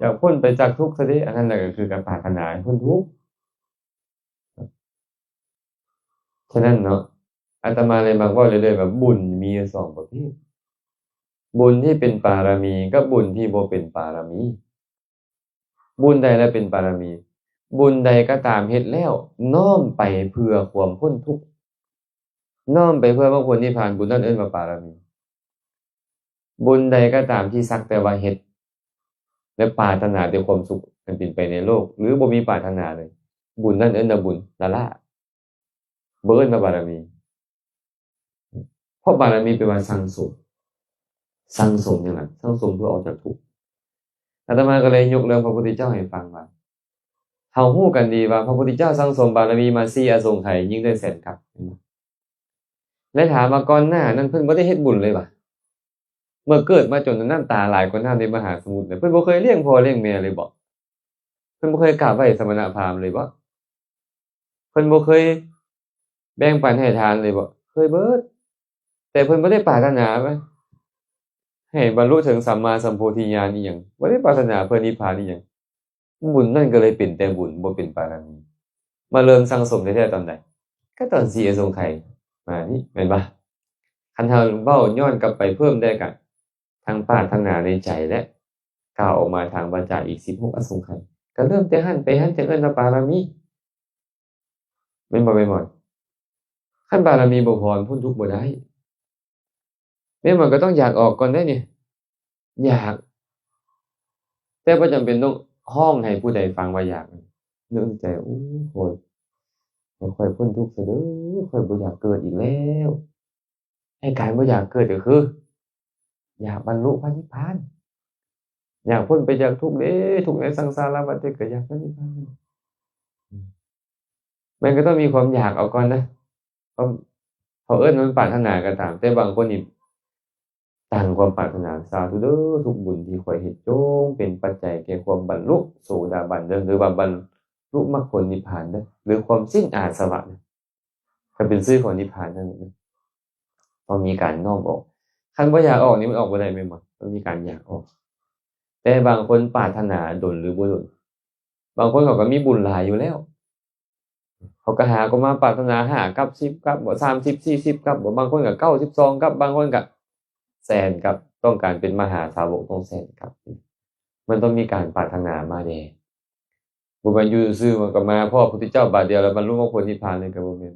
ຢາກພົ້ນໄປຈາກທຸກຊະເດ້, ອັນນັ້ນແຫຼະກໍຄືການປາດຖະໜາໃຫ້ພົ້ນທຸກ. ສະນັ້ນເນາະ, ອາດຕະມາເລີຍມັກເວົ້າເລື້ອຍໆວ່າ ບຸນມີຢູ່ສອງປະເພດ, ບຸນທີ່ເປັນປາລະມີ ກັບບຸນທີ່ບໍ່ເປັນປາລະມີ. ບຸນໃດລະເປັນປາລະມີ? ບຸນໃດກໍຕາມເຮັດແລ້ວນ້ອມໄປເພື່ອຄວາມພົ້ນທຸກ, ນ້ອມໄປເພື່ອມາກຜົນນິບພານ, ບຸນນັ້ນເອີ້ນວ່າປາລະມີ. ບຸນໃດກໍຕາມທີ່ສັກແຕ່ວ່າເຮັດ ແລະ ປາດຖະໜາແຕ່ຄວາມສຸກອັນເປັນໄປໃນໂລກ ຫຼື ບໍ່ມີປາດຖະໜາເລີຍ, ບຸນນັ້ນເອີ້ນວ່າບຸນລ້າໆ, ບໍ່ເອີ້ນວ່າບາລະມີ. ເພາະບາລະມີແປວ່າສັ່ງສົມ. ສັ່ງສົມຫຍັງລະ? ສັ່ງສົມເພື່ອອອກຈາກທຸກ. ອາດຕະມາກໍເລີຍຍົກເລື່ອງພະພຸດທະເຈົ້າໃຫ້ຟັງວ່າ ເຮົາຮູ້ກັນດີວ່າພະພຸດທະເຈົ້າສັ່ງສົມບາລະມີມາສີ່ອະສົງໄຂ, ຍິ່ງໄດ້ແສນກັບ, ແມ່ນບໍ່? ແລະ ຖາມວ່າກ່ອນໜ້ານັ້ນເພິ່ນບໍ່ໄດ້ເຮັດບຸນເລີຍຫວາ? ເມື່ອເກີດມາຈົນນ້ຳຕາຫຼາຍກວ່ານ້ຳໃນມະຫາສະໝຸດ, ເພິ່ນບໍ່ເຄີຍລ້ຽງພໍ່ລ້ຽງແມ່ເລີຍບໍ? ເພິ່ນບໍ່ເຄີຍກາບໄຫວ້ສະມະນະພາມເລີຍບໍ? ເພິ່ນບໍ່ເຄີຍແບ່ງປັນໃຫ້ທານເລີຍບໍ? ເຄີຍເບິດ. ແຕ່ເພິ່ນບໍ່ໄດ້ປາດຖະໜາໃຫ້ບັນລຸເຖິງສຳມາສຳໂພທິຍານອີ່ຫຍັງ, ບໍ່ໄດ້ປາດຖະໜາເພື່ອນິບພານອີ່ຫຍັງ. ບຸນນັ້ນກໍເລີຍເປັນແຕ່ບຸນ, ບໍ່ເປັນບາລະມີ. ມາເລີ່ມສັ່ງສົມແທ້ໆຕອນໃດ? ກໍຕອນສີ່ອະສົງໄຂມານີ້, ແມ່ນບໍ່? ຄັນເຮົາເວົ້າຍ້ອນກັບໄປເພີ່ມໄດ້, ກະທັງປາດຖະໜາໃນໃຈ ແລະ ກ່າວອອກມາທາງວາຈາອີກສິບຫົກອະສົງໄຂ, ກໍເລີ່ມແຕ່ຫັ້ນໄປຫັ້ນ ຈຶ່ງເອີ້ນວ່າບາລະມີ. ແມ່ນບໍ່ແມ່ໝອຍ? ຄັນບາລະມີບໍ່ພໍ ມັນພົ້ນທຸກບໍ່ໄດ້. ແມ່ໝອຍກໍຕ້ອງຢາກອອກກ່ອນເດ້ນີ້, ຢາກ, ແຕ່ບໍ່ຈຳເປັນຕ້ອງຮ້ອງໃຫ້ຜູ້ໃດຟັງວ່າຢາກ. ນຶກໃນໃຈ, ໂອ້ ໂອ້ຍ ໃຫ້ຂ້ອຍພົ້ນທຸກຊະເດີ, ຂ້ອຍບໍ່ຢາກເກີດອີກແລ້ວ. ໃຫ້ກາຍບໍ່ຢາກເກີດກໍຄື ຢາກບັນລຸພະນິບພານ, ຢາກພົ້ນໄປຈາກທຸກເດ້, ທຸກໃນສັງສາລະວັດເດ້, ກໍຢາກພະນິບພານ. ມັນກໍຕ້ອງມີຄວາມຢາກເອົາກ່ອນນະ, ຄວາມ ເຂົາເອີ້ນວ່າປາດຖະໜາກໍຕາມ, ແຕ່ບາງຄົນນີ້ຕັ້ງຄວາມປາດຖະໜາ, ສາທຸເດີ, ທຸກບຸນທີ່ຂ້ອຍເຮັດ ຈົ່ງເປັນປັດໄຈແກ່ຄວາມບັນລຸໂສດາບັນເດີ, ຫຼືວ່າບັນລຸມັກຜົນນິບພານເດີ, ຫຼືຄວາມສິ້ນອາສະວະເດີ. ກໍເປັນຊື່ຂອງນິບພານນັ້ນເອງ. ຕ້ອງມີການນ້ອມອອກ. ຄັນບໍ່ຢາກອອກນີ້ ມັນອອກບໍ່ໄດ້ແມ່ນບໍ່? ຕ້ອງມີການຢາກອອກ. ແຕ່ບາງຄົນປາດຖະໜາດົນຫຼືບໍ່ດົນ. ບາງຄົນເຂົາກໍມີບຸນຫຼາຍຢູ່ແລ້ວ. ເຂົາກໍຫາກໍມາປາດຖະໜາຫ້າກັບ ສິບກັບບໍ, ສາມສິບ ສີ່ສິບກັບບໍ, ບາງຄົນກໍເກົ້າສິບສອງກັບ, ບາງຄົນກໍແສນກັບ. ຕ້ອງການເປັນມະຫາສາວົກຕ້ອງແສນກັບ. ມັນຕ້ອງມີການປາດຖະໜາມາແດ່. ບໍ່ແມ່ນຢູ່ຊື່ໆ ມັນກໍມາພໍ້ພຸດທະເຈົ້າບາດດຽວ ແລ້ວບັນລຸມັກຜົນນິບພານເລີຍ ກໍບໍ່ແມ່ນ.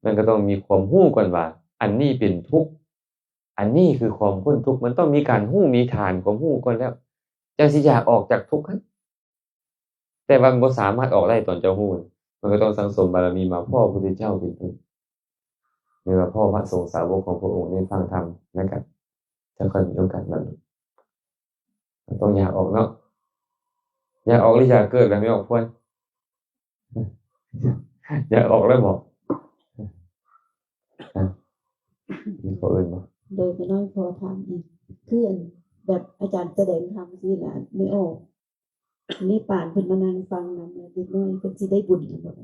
ມັນກໍຕ້ອງມີຄວາມຮູ້ກ່ອນວ່າ ອັນນີ້ເປັນທຸກ, ອັນນີ້ຄືຄວາມພົ້ນທຸກ. ມັນຕ້ອງມີການຮູ້, ມີຖານຄວາມຮູ້ກ່ອນແລ້ວ ຈັ່ງຊິຢາກອອກຈາກທຸກຫັ້ນ. ແຕ່ວ່າມັນບໍ່ສາມາດອອກໄດ້ຕອນເຈົ້າຮູ້, ມັນກໍຕ້ອງສັ່ງສົມບາລະມີມາພໍ້ພຸດທະເຈົ້າເປັນຕົ້ນ. ຫຼືວ່າພໍ້ພະສົງສາວົກຂອງພະອົງໄດ້ຟັງທຳ ແລ້ວກໍຈະຄ່ອຍມີໂອກາດບັນລຸ. ຕ້ອງຢາກອອກເນາະ. ຢາກອອກຫຼືຢາກເກີດລະ ແມ່ອອກພວນ? ຢາກອອກແລ້ວບໍ? ມີຂໍ້ອື່ນບໍ່? ໂດຍ ຂ້ານ້ອຍຂໍຖາມອີກ ຄືອັນແບບອາຈານສະແດງທຳຊີ້ນະ ແມ່ອອກ ນີ້ປານເພິ່ນມານັ່ງຟັງນຳ ເດັກນ້ອຍເພິ່ນຊິໄດ້ບຸນນຳບໍ່?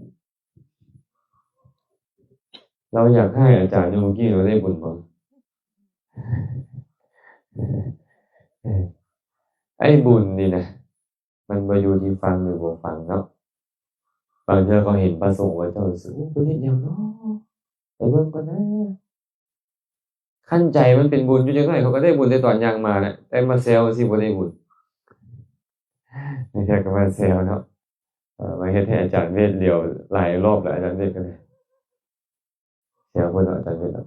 ລາວຢາກໃຫ້ອາຈານຢູ່ເມື່ອກີ້ ລາວໄດ້ບຸນບໍ່? ເອີ ໄອ້ບຸນນີ້ນະ ມັນບໍ່ຢູ່ທີ່ຟັງຫຼືບໍ່ຟັງເນາະ. ບາງເທື່ອເຂົາເຫັນພະສົງພະເຈົ້າຊື່ ໂອ້ ເພິ່ນເຮັດຫຍັງເນາະ ໄປເບິ່ງກ່ອນນະ. ຄັນໃຈມັນເປັນບຸນຢູ່ຈັກໜ້ອຍ ເຂົາກໍໄດ້ບຸນແຕ່ຕອນຍ່າງມາແຫຼະ, ແຕ່ມາແຊວຊິບໍ່ໄດ້ບຸນ. ບາງເທື່ອກໍມາແຊວເນາະ, ເອີ ມາເຮັດໃຫ້ອາຈານເວດຫຼຽວຫຼາຍຮອບແລ້ວ, ອາຈານເວດກໍໄດ້ແຊວເພິ່ນເນາະ, ອາຈານເວດເນາະ.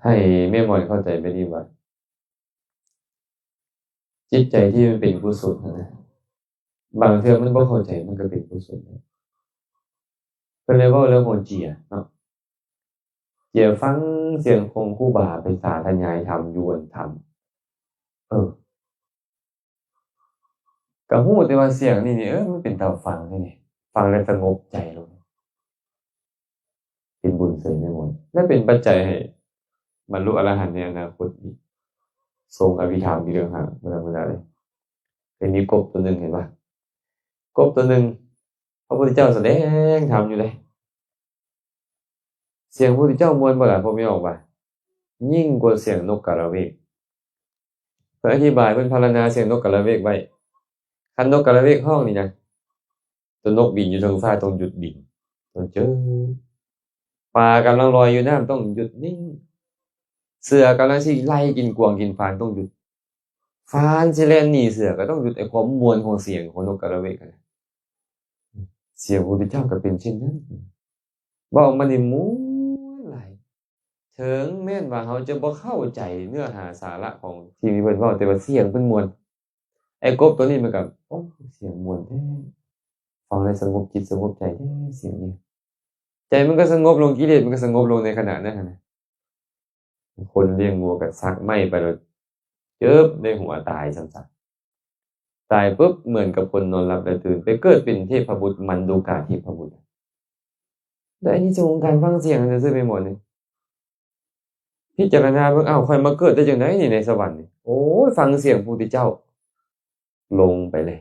ໃຫ້ແມ່ໝອຍເຂົ້າໃຈແບບນີ້ວ່າ ຈິດໃຈທີ່ມັນເປັນກຸສົນຫັ້ນນະ ບາງເທື່ອມັນບໍ່ເຂົ້າໃຈ ມັນກໍເປັນກຸສົນ. ເພິ່ນເລີຍເວົ້າເລື່ອງຂອງເຈຍເນາະ, ເຈຍຟັງສຽງຂອງຄູບາໄປສາທະຍາຍທຳຢູ່ວັນທຳ. ເອີ ກໍຮູ້ແຕ່ວ່າສຽງນີ້ນີ້ ເອີ ມັນເປັນຕາຟັງເດນີ້, ຟັງແລ້ວສະຫງົບໃຈລົງ, ເປັນບຸນເສີມໄດ້ໝົດ ແລະ ເປັນປັດໄຈໃຫ້ບັນລຸອະລະຫັນໃນອະນາຄົດອີກ. ຊົງອະພິທາມອີກເລື່ອງຫາງ ບໍ່ທຳມະດາເລີຍ. ເຄີຍມີກົບຕົວໜຶ່ງ ເຫັນບໍ່? ກົບຕົວໜຶ່ງ ພະພຸດທະເຈົ້າສະແດງທຳຢູ່ເດ້. ສຽງພະພຸດທະເຈົ້າມ່ວນບໍ່ລະ? ພວກແມ່ອອກວ່າ ຍິ່ງກວ່າສຽງນົກກາລະເວກ. ເພິ່ນອະທິບາຍ ເພິ່ນພັນລະນາສຽງນົກກາລະເວກໄວ້. ຄັນນົກກາລະເວກຮ້ອງນີ້ນະ ຕົວນົກບິນຢູ່ເທິງຟ້າຕ້ອງຢຸດບິນ, ຕ້ອງເຈີ. ປາກຳລັງລອຍຢູ່ນ້ຳຕ້ອງຢຸດນິ່ງ. ເສືອກຳລັງຊິໄລ່ກິນກວາງກິນຟານຕ້ອງຢຸດ. ຟານຊິແລ່ນໜີເສືອກໍຕ້ອງຢຸດ. ໄອ້ຄວາມມ່ວນຂອງສຽງຂອງນົກກາລະເວກນະ, ສຽງພະພຸດທະເຈົ້າກໍເປັນເຊັ່ນນັ້ນ. ເວົ້າມານີ້ມ່ວນຫຼາຍ. ເຖິງແມ່ນວ່າເຮົາຈະບໍ່ເຂົ້າໃຈເນື້ອຫາສາລະຂອງສິ່ງທີ່ເພິ່ນເວົ້າ, ແຕ່ວ່າສຽງເພິ່ນມ່ວນ. ໄອ້ກົບຕົວນີ້ມັນກໍ ໂອ້ ສຽງມ່ວນແທ້, ຟັງແລ້ວສະຫງົບຈິດສະຫງົບໃຈແທ້ສຽງນີ້. ໃຈມັນກໍສະຫງົບລົງ, ກິເລດມັນກໍສະຫງົບລົງໃນຂະນະນັ້ນນະ. ຄົນລ້ຽງງົວກໍສັກໄມ້ໄປແລ້ວ ເຈີບ ໃນຫົວຕາຍຊ້ຳຊະ. ຕາຍປຶບ ເໝືອນກັບຄົນນອນຫຼັບແລ້ວຕື່ນ ໄປເກີດເປັນເທບພະບຸດ ມັນດູກາເທບພະບຸດ. ແລະ ອັນນີ້ສົງຂອງການຟັງສຽງ ຊື່ໆ ໄປໝົດນີ້. ພິຈາລະນາເບິ່ງ, ອ້າວ ຂ້ອຍມາເກີດໄດ້ຈັ່ງໃດນີ້ໃນສະຫວັນນີ້? ໂອ້ຍ ຟັງສຽງພະພຸດທະເຈົ້າ ລົງໄປເລີຍ,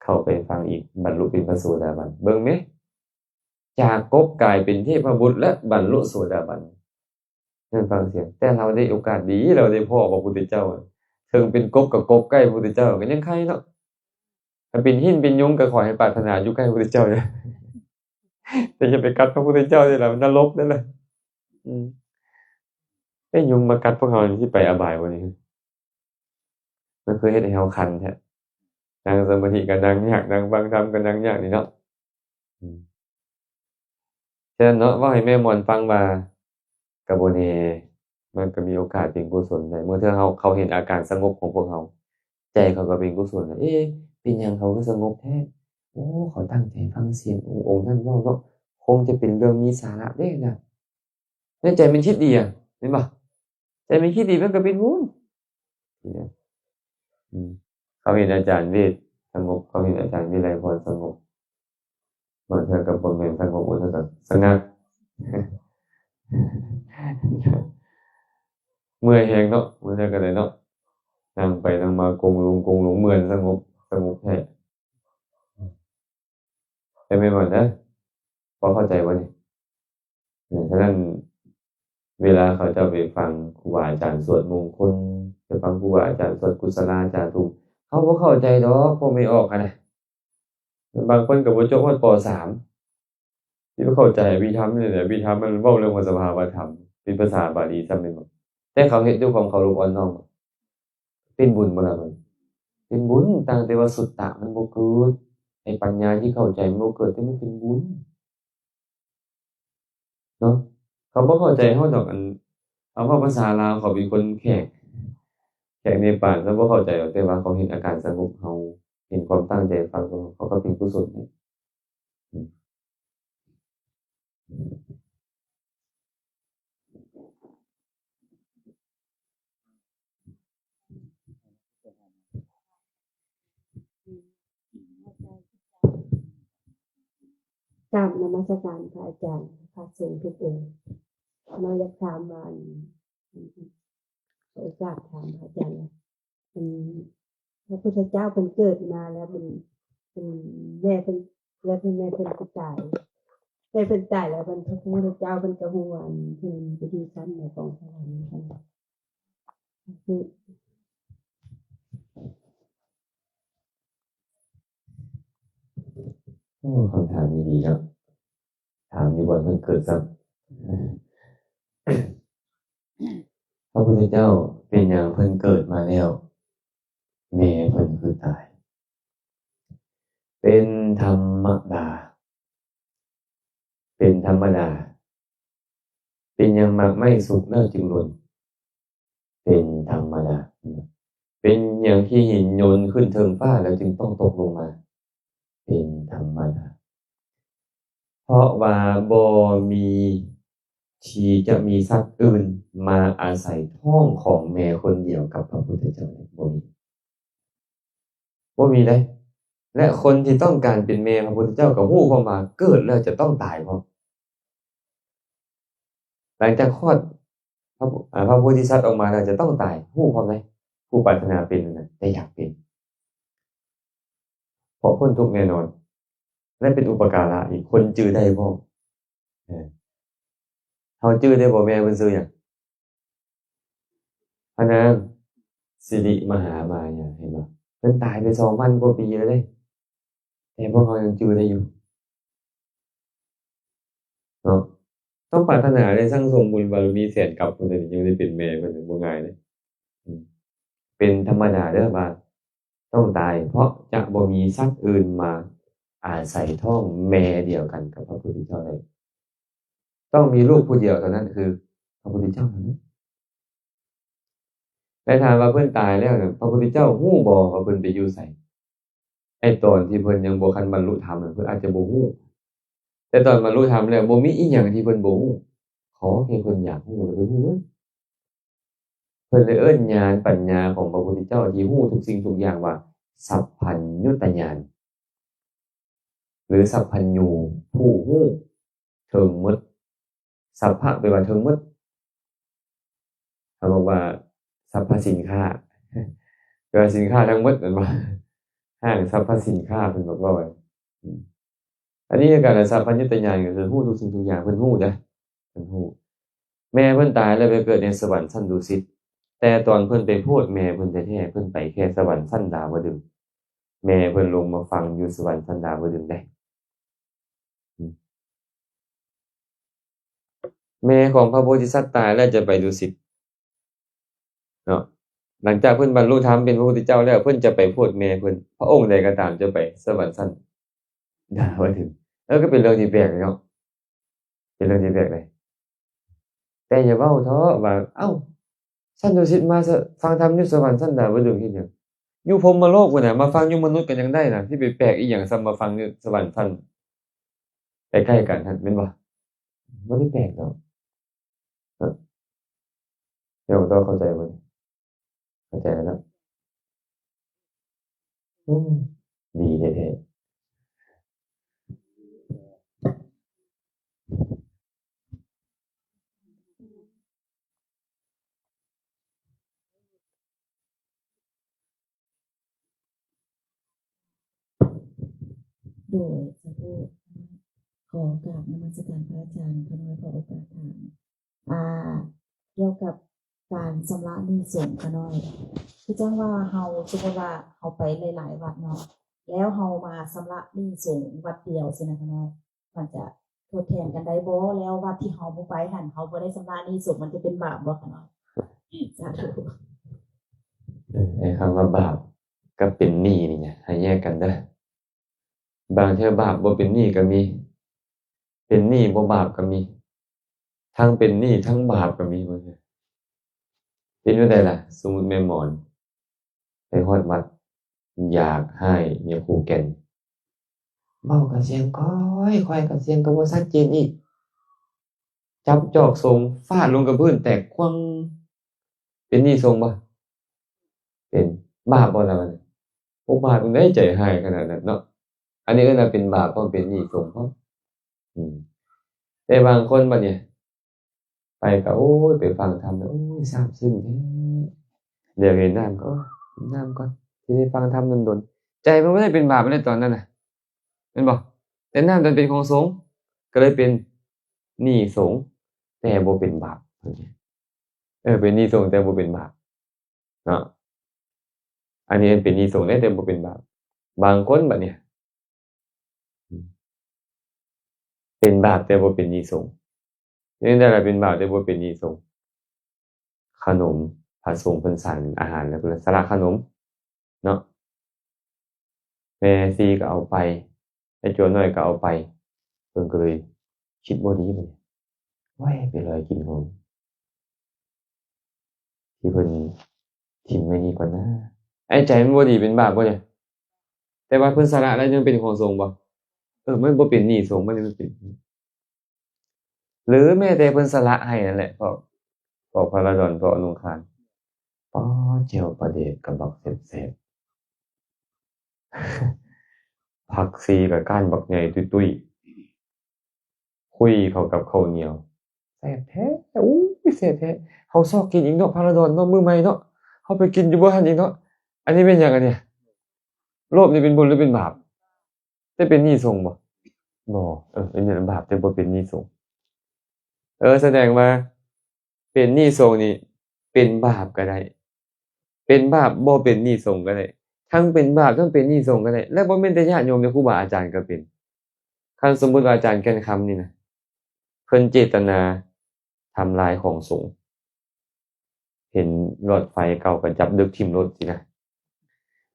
ເຂົ້າໄປຟັງອີກ ບັນລຸເປັນພະໂສດາບັນ. ເບິ່ງແມ, ຈາກກົບກາຍເປັນເທບພະບຸດ ແລະ ບັນລຸໂສດາບັນ. ນັ້ນຟັງສຽງ, ແຕ່ເຮົາໄດ້ໂອກາດດີ, ເຮົາໄດ້ພໍ້ພະພຸດທະເຈົ້າ. ເຖິງເປັນກົບກໍກົບໃກ້ພະພຸດທະເຈົ້າ ກໍຍັງໄຄເນາະ. ຖ້າເປັນຫີນເປັນຍຸງ ກໍຂໍໃຫ້ປາດຖະໜາຢູ່ໃກ້ພະພຸດທະເຈົ້າເດີ້. ແຕ່ຢ່າໄປກັດພະພຸດທະເຈົ້າເດີ້ລະ, ນະລົກເດີ້ລະ. ອືມ ໄອ້ຍຸງມາກັດພວກເຮົານີ້ ຊິໄປອະບາຍບໍ່ນີ້? ມັນຄືເຮັດໃຫ້ເຮົາຄັນແທ້. ນັ່ງສະມາທິກໍນັ່ງຍາກ, ນັ່ງຟັງທຳກໍນັ່ງຍາກນີ້ເນາະ. ອືມ ສະນັ້ນເນາະ, ເວົ້າໃຫ້ແມ່ມ່ວນຟັງວ່າ ກໍບໍ່ແນ່, ມັນກໍມີໂອກາດເປັນກຸສົນໄດ້. ເມື່ອເທື່ອເຮົາ, ເຂົາເຫັນອາການສະຫງົບຂອງພວກເຮົາ, ໃຈເຂົາກໍເປັນກຸສົນ. ເອ, ເປັນຫຍັງເຂົາຄືສະຫງົບແທ້? ໂອ້ ເຂົາຕັ້ງໃຈຟັງສຽງອົງ, ອົງນັ້ນເວົ້າເນາະ, ຄົງຈະເປັນເລື່ອງມີສາລະເດ້ນະ. ໃນໃຈມັນຄິດດີອະ, ເຫັນບໍ່? ໃຈມັນຄິດດີ ມັນກໍເປັນບຸນ. ອືມ ເຂົາເຫັນອາຈານເວດສະຫງົບ, ເຂົາເຫັນອາຈານວິໄລພອນສະຫງົບ, ບາງເທື່ອກໍບໍ່ແມ່ນສະຫງົບ, ບາງເທື່ອກໍສະຫງັກ. ເມື່ອຍແຮງເນາະ, ບາງເທື່ອກໍໄດ້ເນາະ, ນັ່ງໄປນັ່ງມາກົງລົງກົງລົງ, ເໝືອນສະຫງົບ, ສະຫງົບແທ້. ແຕ່ແມ່ນບໍ່ນະ? ພໍເຂົ້າໃຈບໍ່ນີ້? ເອີ ສະນັ້ນ ເວລາເຂົາເຈົ້າໄປຟັງຄູບາອາຈານສວດມົງຄົນ, ໄປຟັງຄູບາອາຈານສວດກຸສະລາຈາທຸກ, ເຂົາບໍ່ເຂົ້າໃຈດອກ ພວກແມ່ອອກຫັ້ນນະ. ບາງຄົນກໍບໍ່ຈົບຮອດ ປໍສາມ ຊິໄປເຂົ້າໃຈອະພິທຳນີ້ແຫຼະ, ອະພິທຳມັນເວົ້າເລື່ອງຂອງສະພາວະທຳ ເປັນພາສາບາລີຊ້ຳແມ່ນບໍ່? ແຕ່ເຂົາເຮັດດ້ວຍຄວາມເຄົາລົບອ່ອນນ້ອມ. ເປັນບຸນບໍ່ລະມັນ? ເປັນບຸນ, ຕ່າງແຕ່ວ່າສຸດຕະມັນບໍ່ເກີດ, ໄອ້ປັນຍາທີ່ເຂົ້າໃຈມັນບໍ່ເກີດ, ແຕ່ມັນເປັນບຸນເນາະ. ເຂົາບໍ່ເຂົ້າໃຈເຮົາດອກ, ອັນ ເຮົາເວົ້າພາສາລາວ, ເຂົາເປັນຄົນແຂກ, ແຂກເນປານ, ເຂົາບໍ່ເຂົ້າໃຈດອກ, ແຕ່ວ່າເຂົາເຫັນອາການສະຫງົບເຮົາ, ເຫັນຄວາມຕັ້ງໃຈຟັງຂອງເຮົາ, ເຂົາກໍເປັນກຸສົນ. ກາບນະມັດສະການພະອາຈານ ພະສົງທຸກອົງ. ເຮົາຢາກຖາມວ່າ ອັນ ຂໍໂອກາດຖາມພະອາຈານວ່າ ອັນ ພະພຸດທະເຈົ້າເພິ່ນເກີດມາແລ້ວເພິ່ນ ເພິ່ນ ແມ່ເພິ່ນ ແລ້ວເພິ່ນ ແມ່ເພິ່ນກໍຕາຍ, ແມ່ເພິ່ນຕາຍແລ້ວ ເພິ່ນ ພະພຸດທະເຈົ້າເພິ່ນກໍຮູ້ວ່າ ອັນ ເພິ່ນໄປຢູ່ຊັ້ນໃດຂອງສະຫວັນ. ໂອ້ ຄຳຖາມນີ້ດີເນາະ, ຖາມຢູ່ບ່ອນເພິ່ນເກີດຊ້ຳ. ພະພຸດທະເຈົ້າເປັນຫຍັງເພິ່ນເກີດມາແລ້ວ ແມ່ເພິ່ນຄືຕາຍ? ເປັນທຳມະດາ. ເປັນທຳມະດາ. ເປັນຫຍັງໝາກໄມ້ສຸກແລ້ວຈຶ່ງຫຼົ່ນ? ເປັນທຳມະດາ. ເ ປັນຫຍັງທີ່ຫີນໂຍນຂຶ້ນເທິງຟ້າແລ້ວຈຶ່ງຕ້ອງຕົກລົງມາ? ເປັນທຳມະດາ ເພາະວ່າບໍ່ມີທີ່ຈະມີສັດອື່ນມາອາໄສທ້ອງຂອງແມ່ຄົນດຽວກັບພະພຸດທະເຈົ້າໄດ້ ບໍ່ມີ ບໍ່ມີເດ້. ແລະ ຄົນທີ່ຕ້ອງການເປັນແມ່ພະພຸດທະເຈົ້າກໍຮູ້ພ້ອມວ່າເກີດແລ້ວຈະຕ້ອງຕາຍພ້ອມ. ຫຼັງຈາກຄອດພະ ອາ ພະໂພທິສັດອອກມາແລ້ວຈະຕ້ອງຕາຍ ຮູ້ພ້ອມເດ້. ຜູ້ປາດຖະໜາເປັນນັ້ນນະ ແຕ່ຢາກເປັນ ເພາະພົ້ນທຸກແນ່ນອນ ແລະ ເປັນອຸປະກາລະອີກ ຄົນຈື່ໄດ້ພ້ອມ. ເອີ ເຮົາຈື່ໄດ້ບໍ່ ແມ່ເພິ່ນຊື່ຫຍັງ? ພະນາງສິລິມະຫາມາຍາ ເຫັນບໍ່? ເພິ່ນຕາຍໄປສອງພັນກວ່າປີແລ້ວເດ້ ແຕ່ພວກເຮົາຍັງຈື່ໄດ້ຢູ່ເນາະ. ຕ້ອງປາດຖະໜາໄດ້ ສັ່ງສົມບຸນບາລະມີແສນກັບພຸ້ນ ຈັ່ງໄດ້ເປັນແມ່ເພິ່ນ ບໍ່ງ່າຍເດ້. ອືມ ເປັນທຳມະດາເດີວ່າຕ້ອງຕາຍ ເພາະຈະບໍ່ມີສັດອື່ນມາອາໄສທ້ອງແມ່ດຽວກັນກັບພະພຸດທະເຈົ້າໄດ້. ຕ້ອງມີລູກຜູ້ດຽວເທົ່ານັ້ນ ຄືພະພຸດທະເຈົ້າເທົ່ານັ້ນ. ແລະ ຖາມວ່າເພິ່ນຕາຍແລ້ວນະ ພະພຸດທະເຈົ້າຮູ້ບໍ່ວ່າເພິ່ນໄປຢູ່ໃສ? ໄອ້ຕອນທີ່ເພິ່ນຍັງບໍ່ທັນບັນລຸທຳນະ ເພິ່ນອາດຈະບໍ່ຮູ້ ແຕ່ຕອນບັນລຸທຳແລ້ວ ບໍ່ມີອີ່ຫຍັງທີ່ເພິ່ນບໍ່ຮູ້. ຂໍແຄ່ເພິ່ນຢາກຮູ້ ແລ້ວເພິ່ນຮູ້ເບິດ. ເພິ່ນເລີຍເອີ້ນຍານປັນຍາຂອງພະພຸດທະເຈົ້າທີ່ຮູ້ທຸກສິ່ງທຸກຢ່າງວ່າ ສັບພັນຍຸຕຍານ ຫຼື ສັບພັນຍູ ຜູ້ຮູ້ເຖິງໝົດ. ສັບພະແປວ່າເຖິງໝົດ. ເຮົາບອກວ່າສັບພະສິນຄ້າ ແປວ່າສິນຄ້າທັງໝົດ ແມ່ນບໍ່? ຫ້າງສັບພະສິນຄ້າ ເພິ່ນບອກວ່າ ອືມ ອັນນີ້ຄືກັນ ສັບພັນຍຸຕຍານ ກໍຄືຮູ້ທຸກສິ່ງທຸກຢ່າງ ເພິ່ນຮູ້ເດ້ ເພິ່ນຮູ້. ແມ່ເພິ່ນຕາຍແລ້ວໄປເກີດໃນສະຫວັນຊັ້ນດຸສິດ ແຕ່ຕອນເພິ່ນໄປໂພດແມ່ເພິ່ນແທ້ໆ ເພິ່ນໄປແຄ່ສະຫວັນຊັ້ນດາວະດຶງ ແມ່ເພິ່ນລົງມາຟັງຢູ່ສະຫວັນຊັ້ນດາວະດຶງເດ້. ອືມ ແມ່ຂອງພະໂພທິສັດຕາຍແລ້ວຈະໄປດຸສິດເນາະ. ຫຼັງຈາກເພິ່ນບັນລຸທຳເປັນພະພຸດທະເຈົ້າແລ້ວ ເພິ່ນຈະໄປໂພດແມ່ເພິ່ນ. ພະອົງໃດກໍຕາມຈະໄປສະຫວັນຊັ້ນດາວະດຶງ. ເອີ ກໍເປັນເລື່ອງທີ່ແປກເນາະ ເປັນເລື່ອງທີ່ແປກເດ. ແຕ່ຢ່າເວົ້າເທາະວ່າ ເອົ້າ ຊັ້ນດຸສິດມາສະ ຟັງທຳຢູ່ສະຫວັນຊັ້ນດາວະດຶງເຮັດຫຍັງ? ຢູ່ພົມມະໂລກພຸ້ນນະ ມາຟັງຢູ່ມະນຸດກໍຍັງໄດ້ນະ ຊິໄປແປກອີ່ຫຍັງສ່ຳມາຟັງຢູ່ສະຫວັນຊັ້ນໃກ້ໆກັນຫັ້ນ ແມ່ນບໍ່? ບໍ່ໄດ້ແປກດອກ. ເຈົ້າຕ້ອງເຂົ້າໃຈບໍ່ນີ້? ເຂົ້າໃຈແລ້ວເນາະ. ໂອ້ ດີແທ້ໆ. ໂດຍ ສາທຸ ຂໍກາບນະມັດສະການພະອາຈານຂ້ານ້ອຍ ຂໍໂອກາດຖາມ ອ່າ ກ່ຽວກັບການຊຳລະໜີ້ສົງຂ້ານ້ອຍ ຄືຈັ່ງວ່າເຮົາ ສົມມຸດວ່າເຮົາໄປຫຼາຍໆວັດເນາະ ແລ້ວເຮົາມາຊຳລະໜີ້ສົງວັດດຽວຊີ້ນະຂ້ານ້ອຍ ມັນຈະທົດແທນກັນໄດ້ບໍ່? ແລ້ວວັດທີ່ເຮົາບໍ່ໄປຫັ້ນ ເຮົາບໍ່ໄດ້ຊຳລະໜີ້ສົງ ມັນຈະເປັນບາບບໍ່ຂ້ານ້ອຍ? ສາທຸ. ເອີ ໄອ້ຄຳວ່າບາບກັບເປັນໜີ້ນີ້ນະ ໃຫ້ແຍກກັນເດີ. ບາງເທື່ອບາບບໍ່ເປັນໜີ້ກໍມີ ເປັນໜີ້ບໍ່ບາບກໍມີ ທັງເປັນໜີ້ທັງບາບກໍມີບາງເທື່ອ. ເປັນແນວໃດລະ? ສົມມຸດແມ່ໝອນໄປຮອດວັດ ຢາກຮ້າຍຍາຄູແກ່ນ ເວົ້າກັບສຽງຄ່ອຍໆ ກັບສຽງກໍບໍ່ຊັດເຈນອີກ ຈັບຈອກສົງຟາດລົງກັບພື້ນແຕກຂວ້າງ. ເປັນໜີ້ສົງບໍ່? ເປັນ. ບາບບໍ່ລະບັດນີ້? ບໍ່ບາບຈັ່ງໃດ ໃຈຮ້າຍຂະໜາດນັ້ນເນາະ. ອັນນີ້ເອີ້ນວ່າເປັນບາບພ້ອມເປັນໜີ້ສົງພ້ອມ. ອືມ ແຕ່ບາງຄົນບັດນີ້ ໄປກໍ ໂອ້ຍ ໄປຟັງທຳແລ້ວ ໂອ້ຍ ຊາບຊຶ້ງແທ້ ດຽວເຫັນນ້ຳກໍ ໂອ້ຍ ນ້ຳກ່ອນ ຊິໄດ້ຟັງທຳດົນໆ. ໃຈມັນບໍ່ໄດ້ເປັນບາບໃນຕອນນັ້ນນະ ແມ່ນບໍ່? ແຕ່ນ້ຳນັ້ນເປັນຂອງສົງ ກໍເລີຍເປັນໜີ້ສົງ ແຕ່ບໍ່ເປັນບາບ. ເອີ ເປັນໜີ້ສົງແຕ່ບໍ່ເປັນບາບເນາະ. ອັນນີ້ເປັນໜີ້ສົງເດ້ ແຕ່ບໍ່ເປັນບາບ. ບາງຄົນບັດນີ້ ເປັນບາບແຕ່ບໍ່ເປັນໜີ້ສົງ. ເປັນຈັ່ງໃດລະເປັນບາບແຕ່ບໍ່ເປັນໜີ້ສົງ? ຂະໜົມ ພະສົງເພິ່ນສັນອາຫານ ແລ້ວເພິ່ນສະຫຼະຂະໜົມເນາະ. ແມ່ຊີກໍເອົາໄປ ແມ່ຈົວນ້ອຍກໍເອົາໄປ. ເພິ່ນກໍເລີຍຄິດບໍ່ດີບັດນີ້ ໂອ້ຍ ໄປລອຍກິນຂອງທີ່ເພິ່ນຖິ້ມໄວ້ນີ້ກ່ອນນາ. ໄອ້ໃຈມັນບໍ່ດີເປັນບາບບໍ່ນີ້? ແຕ່ວ່າເພິ່ນສະຫຼະແລ້ວຍັງເປັນຂອງສົງບໍ່? ເອີ ມັນບໍ່ເປັນໜີ້ສົງ ມັນຍັງເປັນ ຫຼືແມ້ແຕ່ເພິ່ນສະຫຼະໃຫ້ນັ້ນແຫຼະ ພວກ ພວກພະລາດອນ ພວກອະນຸຄານ ປ້າ ແຈ່ວປາແດກກໍບັກແຊບໆ ຜັກຊີກໍກ້ານບັກໃຫຍ່ຕຸ້ຍໆ ຄຸຍເຂົ້າກັບເຂົ້າໜຽວ ແຊບແທ້ ໂອ້ຍ ແຊບແທ້ ເຮົາຊອກກິນອີກເນາະ ພະລາດອນເນາະ ມື້ໃໝ່ເນາະ ເຮົາໄປກິນຢູ່ບໍ່ຫັ້ນອີກເນາະ ອັນນີ້ແມ່ນຫຍັງອັນນີ້? ໂລບນີ້ເປັນບຸນຫຼືເປັນບາບ? ແຕ່ເປັນໜີ້ສົງບໍ່? ບໍ່ ເອີ ເປັນບາບແຕ່ບໍ່ເປັນໜີ້ສົງ ເອີ ສະແດງວ່າເປັນໜີ້ສົງນີ້ເປັນບາບກໍໄດ້ ເປັນບາບບໍ່ເປັນໜີ້ສົງກໍໄດ້ ທັງເປັນບາບທັງເປັນໜີ້ສົງກໍໄດ້ ແລະບໍ່ແມ່ນແຕ່ຍາດໂຍມເດ້ ຄູບາອາຈານກໍເປັນ ຄັນສົມມຸດວ່າອາຈານແກ່ນຄຳນີ້ນະ ເພິ່ນເຈດຕະນາທຳລາຍຂອງສົງ ເຫັນຫຼອດໄຟເກົ່າກໍຈັບດຶກຖິ້ມໂລດຊີ້ນະ